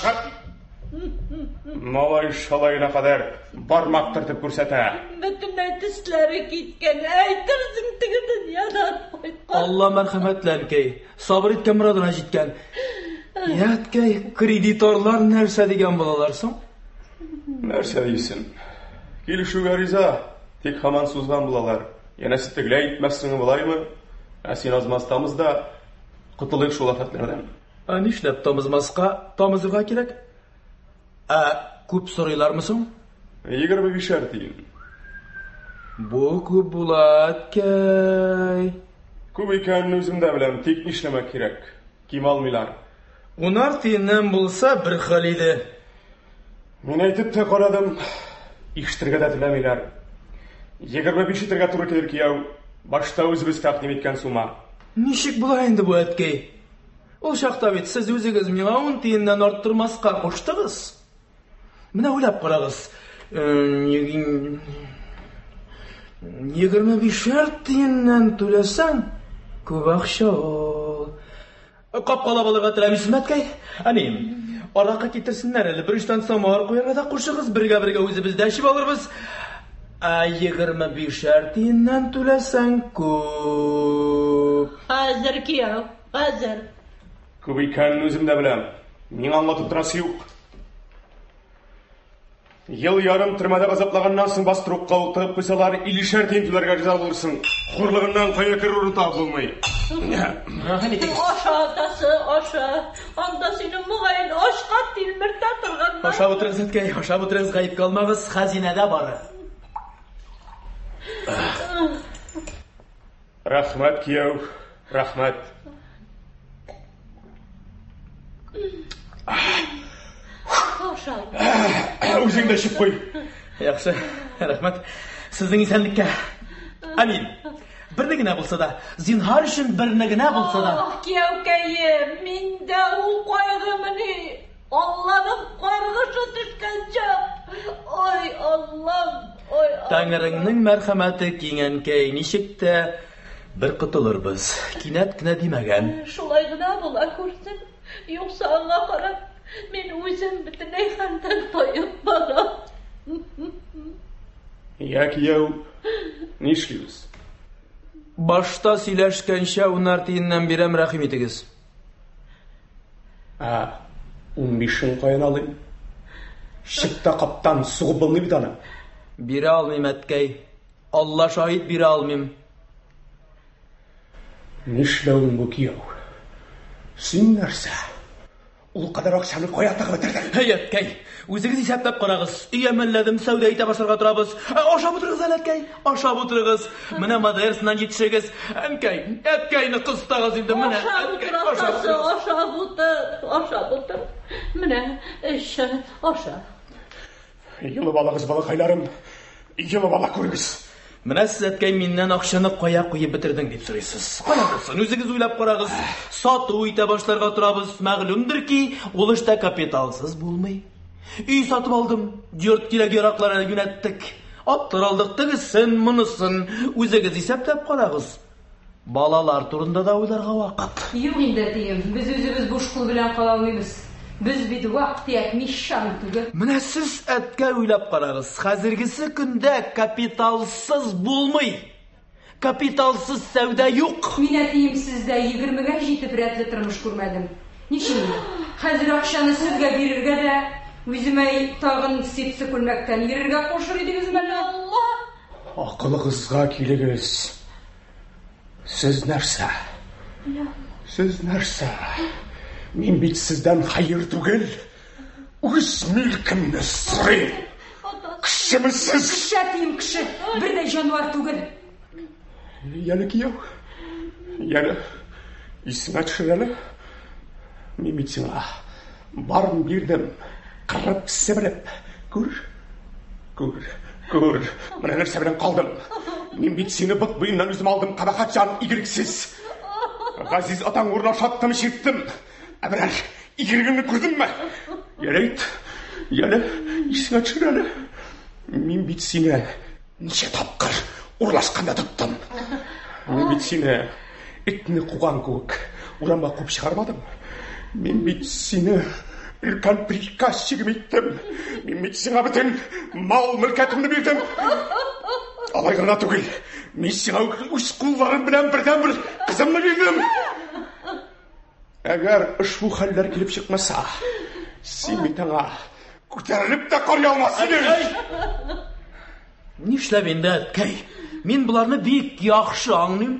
Малай шалаена кадәр бармак төртеп күрсәтә. Бөтенләй төсләре киткән, әйтерсең теге дөньядан кайткан. Алла мәрхәмәтле, әнкәй. Сабыр иткән морадына җиткән. Я, әткәй, кредиторлар нәрсә дигән булалар соң? Нәрсә дисен? Килешүгә риза, тик һаман сузган булалар. Янәсе тегеләй итмәссеңме, болаймы? Ә син аз-маз тамыз да, котылыйк шул афәтләрдән. Ә нишләп тамызмаска, тамызырга кирәк? Ә күп сорыйлармы соң? 25-әр тиен. Бу күп була, әткәй. Күп икәнен үзем дә беләм, тик нишләмәк кирәк? Ким алмыйлар. Унар тиеннән булса бер хәл иде. Мин әйтеп тә карадым, ишетергә дә теләмиләр. 25 итәргә туры килер, кияү. Башта үзебез тәкъдим иткән сума. Ничек була инде бу, әткәй? Ул чакта бит сез үзегез миңа ун тиеннән арттырмаска куштыгыз. Менә уйлап карагыз. 25-әр тиеннән түләсәң, күп акча ул. Капкалап алырга теләмисезме, әткәй? Әнием, аракы китерсеннәр әле, бер учтан самавыр куярга да кушыгыз, бергә-бергә үзебез дә эчеп алырбыз. Ә 25-әр тиеннән түләсәң, күп. Хәзер, кияү, хәзер. Күп икәнен үзем дә беләм. Миңа аңлатып торасы юк. Ел ярым төрмәдә газаплаганнан соң баструкка ук тыгып куйсалар, 50-шәр тиен түләргә риза булырсың. Хурлыгыннан кая керер урын табып булмый. Аша, атасы, аша. Анда сине мөгаен ачка тилмертә торганнар. Ашап утырыгыз, әткәй, ашап утырыгыз, гаепкә алмагыз, хәзинәдә бары. Рәхмәт, кияү, рәхмәт. Үзең дә эчеп куй. Яхшы, рәхмәт. Сезнең исәнлеккә. Амин. Берне генә булса да, зинһар өчен берне генә булса да. Ах, кияүкәем, миндә ул кайгымыни? Алланың каргышы төшкән чак. Ой, Аллам, ой, Аллам. Тәңреңнең мәрхәмәте киң, әнкәй, ничек тә бер котылырбыз. Кинәт кенә димәгән. Шулай гына була күрсен. Юкса аңа карап, мин үзем бөтенләй хәлдән таеп барам. Я, кияү, нишлибез? Башта сөйләшкәнчә унар тиеннән бирәм, рәхим итегез. Ә унбишен каян алыйм? Чыпта каптан сугып булмый бит аны. Бирә алмыйм, әткәй. Алла шаһит, бирә алмыйм. Нишләвең бу, кияү? Син нәрсә? Ул кадәр акчаны кая тыгып бетердең? Әй, әткәй, үзегез исәпләп карагыз. Өй әмәлләдем, сәүдә итә башларга торабыз. Ә, ашап утырыгыз әле, әткәй, ашап утырыгыз. Менә Мадерсыннан җитешегез. Әнкәй, әткәйне кыстагыз инде, менә. Ашап утыр, атасы, ашап утыр, ашап утыр. Менә, эч, аша. Йолып алыгыз, балакайларым, йолып ала күрегез. Менә сез, әткәй, миннән акчаны кая куеп бетердең дип сорыйсыз. Кая булсын, үзегез уйлап карагыз. Сату итә башларга торабыз. Мәгълүмдер ки, ул эштә капиталсыз булмый. Өй сатып алдым, йорт кирәк-яраклары юнәттек. Атлар алдык, тегесен, монысын. Үзегез исәпләп карагыз. Балалар турында да уйларга вакыт. Юк инде, әтием, без үзебез буш кул белән кала алмыйбыз. Без бит вак-төяк мещан түгел. Менә сез, әткәй, уйлап карагыз, хәзергесе көндә капиталсыз булмый. Капиталсыз сәүдә юк. Мин, әтием, сездә егермегә җитеп рәтле тормыш күрмәдем. Ничек инде? Хәзер акчаны сезгә бирергә дә, үземә тагын ситсы күлмәктән йөрергә кушыр идегезме әллә? Алла! Акылыгызга килегез. Сез нәрсә? Сез нәрсә? Мин бит сездән хәер түгел, үз милкемне сорыйм. Кешеме сез? Кеше, әтием, кеше. Бер дә җанвар түгел. Яле, кияү. Яле, исеңә төшер әле. Мин бит сиңа барын бирдем. Кырып, себереп. Күр, күр, күр. Менә нәрсә белән калдым. Мин бит сине бот буеннан үзем алдым, кабахәт җан, игелексез. Газиз атаң урынына ашаттым, эчерттем. Ә берәр игелегеңне күрдеңме? Яле әйт, яле, исеңә төшер әле. Мин бит сине ничә тапкыр урлашканда тоттым. Мин бит сине этне куган кебек урамга куып чыгармадым. Мин бит сине өлкән приказчигым иттем. Мин бит сиңа бөтен мал-мөлкәтемне бирдем. Алай гына түгел, мин сиңа үз кулларым белән бердәнбер кызымны бирдем. Әгәр ошбу хәлләр килеп чыкмаса, син бит аңа күтәрелеп тә карый алмас идең. Нишләп инде, әткәй? Мин боларны бик яхшы аңлыйм.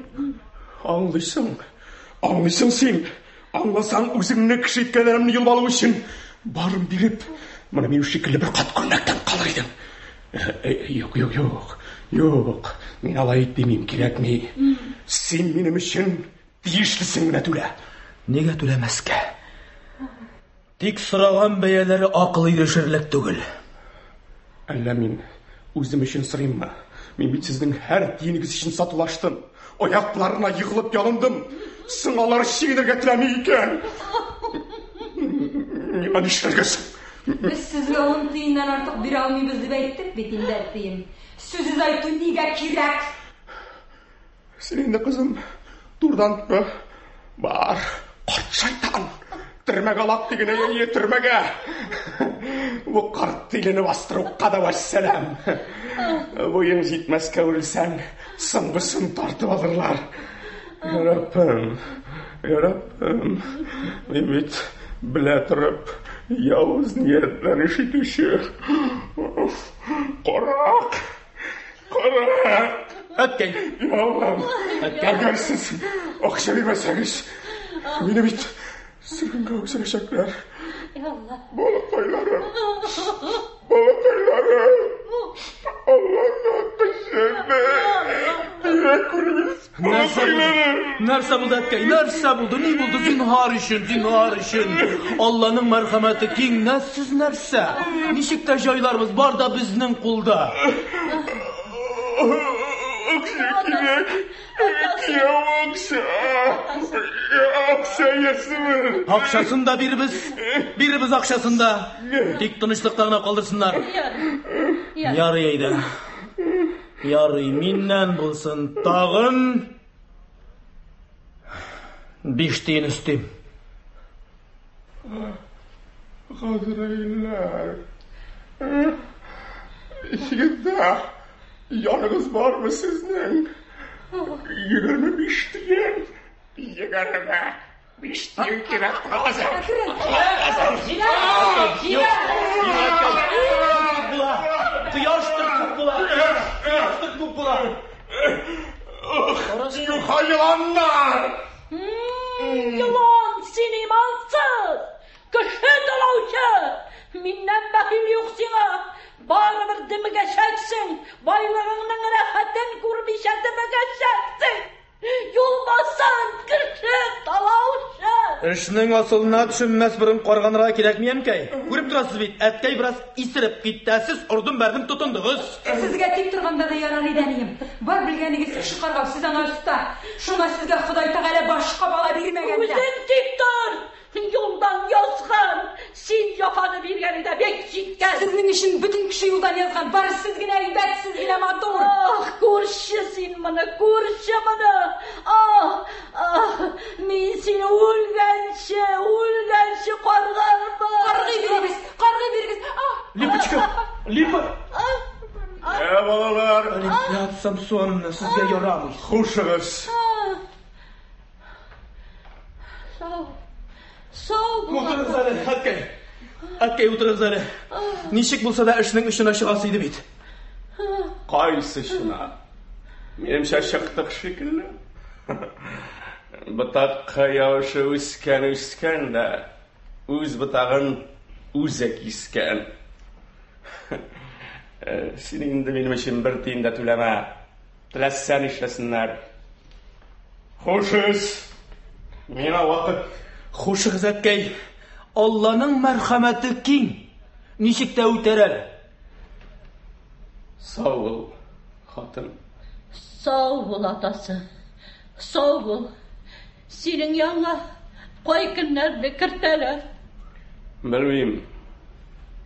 Аңлыйсың. Аңлыйсың син. Аңласаң, үзеңне кеше иткәннәремне йолып алу өчен барын биреп, менә минем шикелле бер кат күлмәктән калыр идең. Юк, юк, юк. Юк. Мин алай димим, кирәкми. Син минем өчен тиешлесен генә түлә. Нигә түләмәскә? Тик сораган бәяләре акыл ирешерлек түгел. Әллә мин үзем өчен сорыйммы? Мин бит сезнең һәр тиенегез өчен сатулаштым. Аякларына егылып ялындым. Соң алар чигенергә теләми икән. Миңа нишләргә соң? Без сезгә ун тиеннән артык бирә алмыйбыз дип әйттек бит инде, әтием. Сүз озайту нигә кирәк? Син инде, кызым, турыдан-туры бар, карт шайтан! Төрмәгә алак диген, әйе, төрмәгә! Бу карт тилене бастырукка да вәссәлам! Буең җитмәскә үрелсәң, соңгысын тартып алырлар. Я Раббым, я Раббым, мин бит белә торып явыз ният белән эш итүче. Карак! Карак! Әткәй! Я Аллам! Әгәр сез акча бирмәсәгез, мине бит сөргенгә үстерәчәкләр. Балакайларым! Балакайларым! Алланың кешене! Бирә күрегез, балакайларым! Нәрсә булды, әткәй? Нәрсә булды? Ни булды? Зинһар өчен, зинһар өчен. Алланың мәрхәмәте киң, сез нәрсә? Ничек тә җайларбыз, бар да безнең кулда. Акча кирәк. Кияү акча. Акча иясеме? Акчасын да бирбез. Бирбез акчасын да. Тик тынычлыкта гына калдырсыннар. Ярый әйдә. Ярый, миннән булсын. Тагын 5 тиен өстим. Газраилләр. Егетләр, яныгыз бармы сезнең? 25 тиен. 25 тиен кирәк хәзер. Була. Кояштыр күп була. Кояштыр күп була. Юха еланнар! Елан, син имансыз! Кеше талаучы! Миннән бәхил юк сиңа! Барыбер димегәчәксең! Байлыгыңның рәхәтен күрмичә димегәчәксең! Юлбасар, кеше талаучы! Эшнең асылына төшенмәс борын карганырга кирәкми, әнкәй. Күреп торасыз бит, әткәй бераз исереп китте, ә сез ордым-бәрдем тотындыгыз. Сезгә тик торганда да ярар иде, әнием. Бар белгәнегез кеше каргау, сез аңа оста. Шуңа сезгә Ходай Тәгалә башка бала бирмәгән дә. Үзең тик тор! Юлдан язган! Син җафаны биргәне дә бик җиткән! Сезнең өчен бөтен кеше юлдан язган. Бары сез генә әйбәт, сез генә матур. Ах, күрче син моны, күрче моны! Ах, ах, мин сине үлгәнче, үлгәнче каргармын! Каргый бирегез, каргый бирегез. Ах! Липочка, Липа! Ә, балалар, Олимпиада Самсоновна, сезгә ярамый. хушыгыз. Сау, сау бул. Утырыгыз әле, әткәй. Әткәй, утырыгыз әле. Ничек булса да эшнең очына чыгасы иде бит. Кайсы чына? Минемчә чыктык шикелле. Ботакка ябышы үскән үскән дә, үз ботагын үзе кискән. Син инде минем өчен бер тиен дә түләмә. Теләсә нишләсеннәр. Хушыгыз. Миңа вакыт. Хушыгыз, әткәй. Алланың мәрхәмәте киң. Ничек тә үтәр әле. Сау бул, хатын. Сау бул, атасы. Сау бул. Синең янга кай көннәрне кертәләр? Белмим.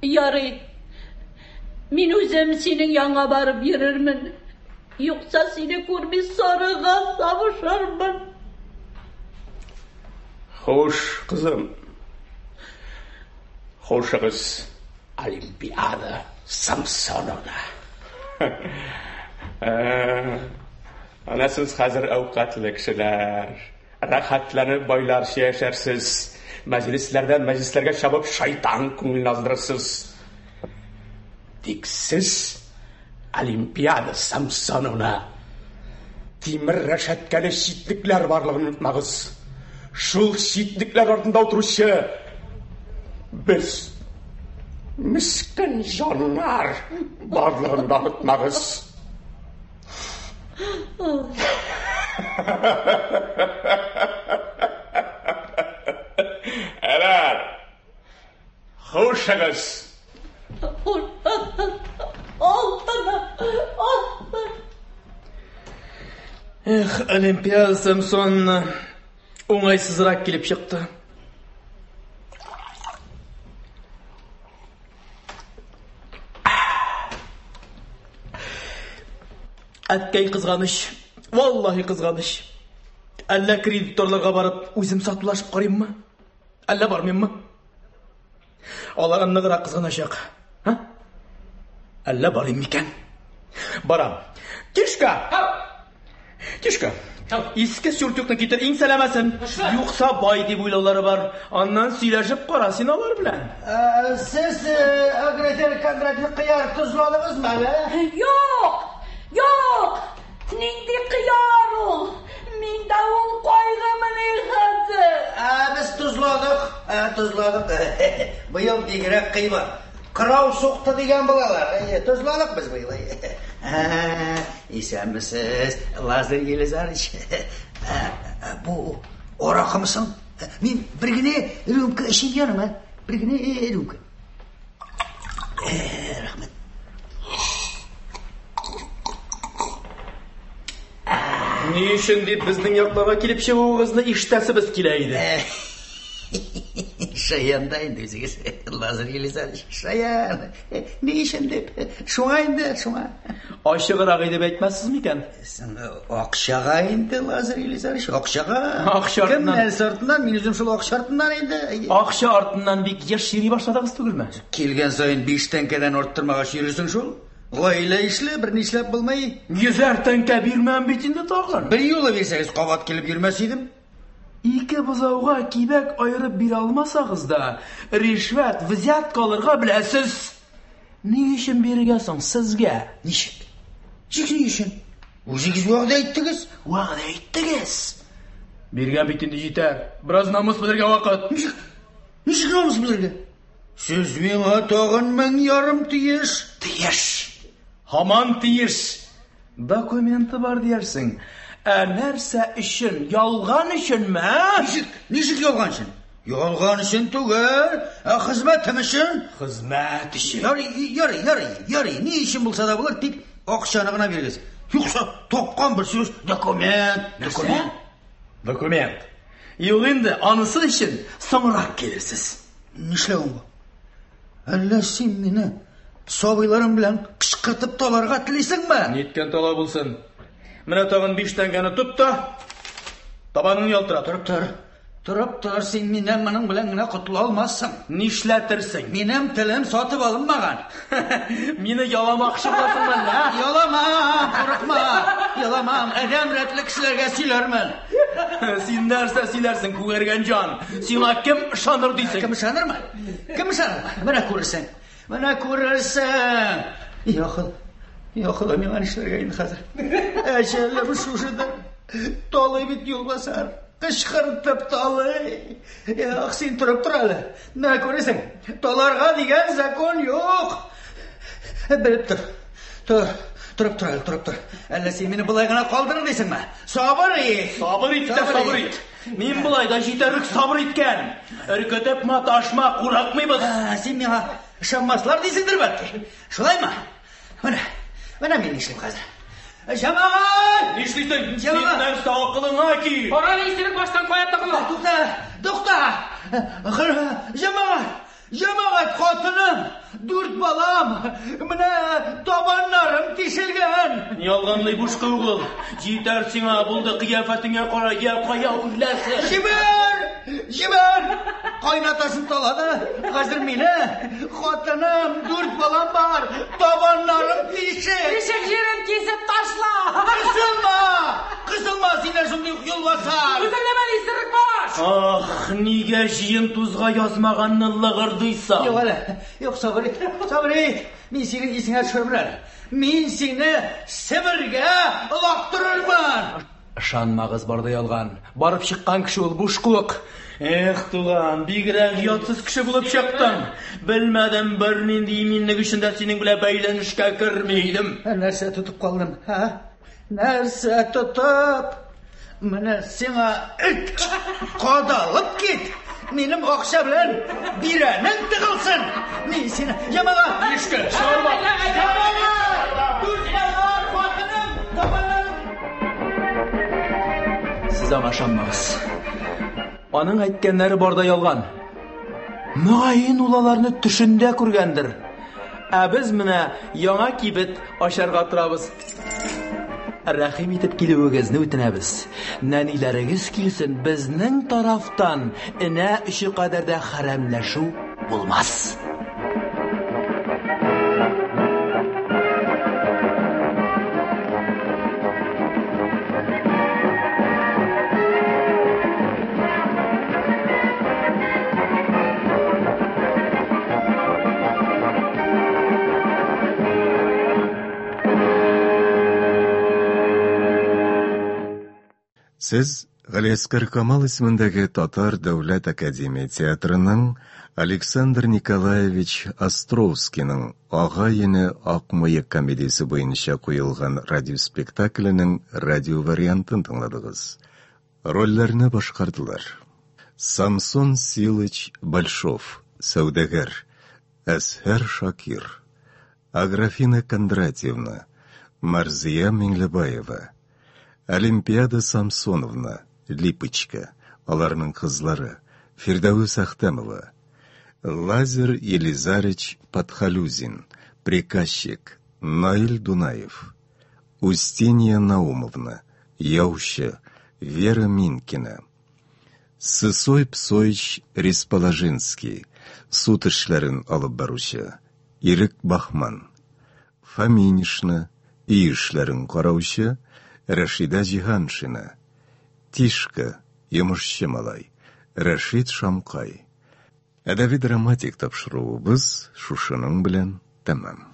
Ярый. Мин үзем синең янга барып йөрермен. Юкса сине күрми сарыга сабышырмын. Хуш, кызым. Хушыгыз, Олимпиада Самсоновна. Ана сез хәзер әүкатлы кешеләр. Рәхәтләнеп байларча яшәрсез. Мәҗлесләрдән мәҗлесләргә чабып шайтан күңелен аздырырсыз. Тик сез, Олимпиада Самсоновна, Тимер рәшәткәле читлекләр барлыгын онытмагыз. Шул читлекләр артында утыручы без мескен җаннар барлыгын да онытмагыз. Әнә, хушыгыз. Эх, Олимпиада Самсоновна уңайсызрак килеп чыкты. Әткәй кызганыч, валлаһи кызганыч. Әллә кредиторларга барып үзем сатулашып карыйммы? Әллә бармыйммы? Алар ныграк кызганачак. Ха? Әллә барыйм микән? Барам. Тишка! Тишка! Иске сюртюкны китер, иң сәламәсен. Юкса бай дип уйлаулары бар. Аннан сөйләшеп кара син алар белән. Сез, Аграфена Кондратьевна, кыяр тозладыгызмы әле? Юк! Юк! Нинди кыяр ул? Миндә ул кайгымыни хәзер? Ә, без тозладык, ә, тозладык. Быел бигрәк кыйбат. Кырау сукты дигән булалар. Әйе, тозладык без быел. Ә, исәнмесез, Лазарь Елизарович. Ә, бу аракымы соң? Мин бер генә рюмка эчим ярым, бер генә рюмка. Рәхмәт. Ни өчен дип безнең якларга килеп чыгуыгызны ишетәсебез килә иде. Шаян да инде үзегез, Лазарь Елизарович, шаян. Ни өчен дип? Шуңа инде, шуңа. Ачыграк итеп әйтмәссез микән? Акчага инде, Лазарь Елизарович, акчага. Акча Кем артыннан. нәрсә артыннан, мин үзем шул акча артыннан инде. Акча артыннан бик еш йөри башладыгыз түгелме? Килгән саен 5 тәңкәдән арттырмагач йөрисең шул. Гаилә ишле, бер нишләп булмый. Йөзәр тәңкә бирмәм бит инде тагын. Бер юлы бирсәгез, кабат килеп йөрмәс идем. Ике бозауга кибәк аерып бирә алмасагыз да, ришвәт, взятка алырга беләсез. Ни өчен бирергә соң сезгә? Ничек? Ничек ни өчен? Үзегез вәгъдә иттегез. Вәгъдә иттегез. Биргән бит инде җитәр. Бераз намус белергә вакыт. Ничек? Ничек намус белергә? Сез миңа тагын 1500 тиеш. Тиеш. Һаман тиеш. Документы бар диярсең. Ә нәрсә өчен? Ялган өченме? ә? Ничек? Ничек ялган өчен? Ялган өчен түгел, ә хезмәтем өчен. Хезмәт өчен. Ярый, ярый, ярый, ярый. Ни өчен булса да булыр, тик акчаны гына бирегез. Юкса тапкан бер сүз документ, документ. Документ. Юк инде, анысы өчен соңрак килерсез. Нишләвең бу? Әллә син мине сабыйларым белән кычкыртып таларга телисеңме? Ниткән тала булсын? Менә тагын 5 тәңкәне тот та, табаныңны ялтырат. Торып тор. Торып тор, син миннән моның белән генә котыла алмассың. Нишләтерсең? Минем телем сатып алынмаган. Мине яламакчы буласыңмы әллә? а? Яламам, курыкма. Яламам, адәм рәтле кешеләргә сөйләрмен. Син нәрсә сөйләрсең, күгәргән җан? Сиңа кем ышаныр дисең? Кем ышанырмы? Кем ышанырмы? Менә күрерсең. Менә күрерсең. Я Хода. Я Хода, миңа нишләргә инде хәзер? Әҗәлем шушыдыр. Талый бит юлбасар. Кычкыртып талый. Ах, син торып тор әле. Менә күрерсең. Таларга дигән закон юк. Белеп тор. Тор. Торып тор әле, торып тор. Әллә син мине болай гына калдырыр дисеңме? Сабыр ит. Сабыр ит тә сабыр ит. Мин болай да җитәрлек сабыр иткән. Өркетеп маташма, курыкмыйбыз. Ә, син миңа ышанмаслар дисеңдер бәлки. Шулаймы? Менә, менә мин нишлим хәзер. Җәмәгать! Нишлисең? Син Җәмәгать! нәрсә акылыңа ки? Кара әле исерек баштан кая тыгыла? Тукта, тукта! Җәмәгать! Җәмәгать, хатыным, 4 балам, менә табаннарым тишелгән. Ялганлый бушка угыл. Җитәр сиңа, булды кыяфәтеңә кара, я кая үләсең? Җибәр! Җибәр! Кайнатасын талады. Хәзер мине, хатыным, 4 балам бар, табаннарым тишек. Тишек җирен кисеп ташла! Кысылма! Кысылма, синнән шундый ук юлбасар! Үзеңне бел, исерек баш! баш! Ах, нигә җыен тузга язмаганны лыгырдыйсың? Юк әле, юк, сабыр ит, сабыр ит. Мин синең исеңә төшерермен әле. Мин сине Себергә олактырырмын! Ышанмагыз, бар да ялган. Барып чыккан кеше ул буш куык. Эх, туган, бигрәк оятсыз кеше булып чыктың. Белмәдем, бернинди иминлек өчен дә синең белән бәйләнешкә керми идем. Ә нәрсә тотып калдым, ә? Нәрсә тотып? Менә сиңа эт! Кадалып кит! Минем акча белән бирәнең тыгылсын! Мин сине ямага! Мишкә, чыгарма! Ямага! Дүрт хатыным! Табаным! Сез аңа ышанмагыз. Аның әйткәннәре бар да ялган. Мөгаен ул аларны төшендә күргәндер. Ә без менә яңа кибет ачарга торабыз. Рәхим итеп килүегезне үтенәбез. Нәниләрегез килсен, безнең тарафтан энә очы кадәр дә хәрәмләшү булмас. Сез Галиәсгар Камал исемендәге Татар дәүләт академия театрының Александр Николаевич Островскийның Агай-эне ак мыек комедиясе буенча куелган радиоспектакленең радио вариантын тыңладыгыз. Рольләрне башкардылар: Самсон Силыч Большов, сәүдәгәр, Әзһәр Шакир, Аграфена Кондратьевна, Марзия Миңлебаева, Олимпиада Самсоновна, Липочка, аларның кызлары, Фирдәвес Әхтәмова, Лазер Елизарыч Подхалюзин, приказчик, Наил Дунаев, Устинья Наумовна, яучы, Вера Минкина, Сысой Псоич Ресположинский, суд эшләрен алып баручы, Ирек Баһман, Фоминишна, өй эшләрен караучы, Рәшидә Җиһаншина, Тишка, йомышчы малай, Рәшит Шамкай. Әдәби-драматик тапшыруыбыз шушының белән тәмам.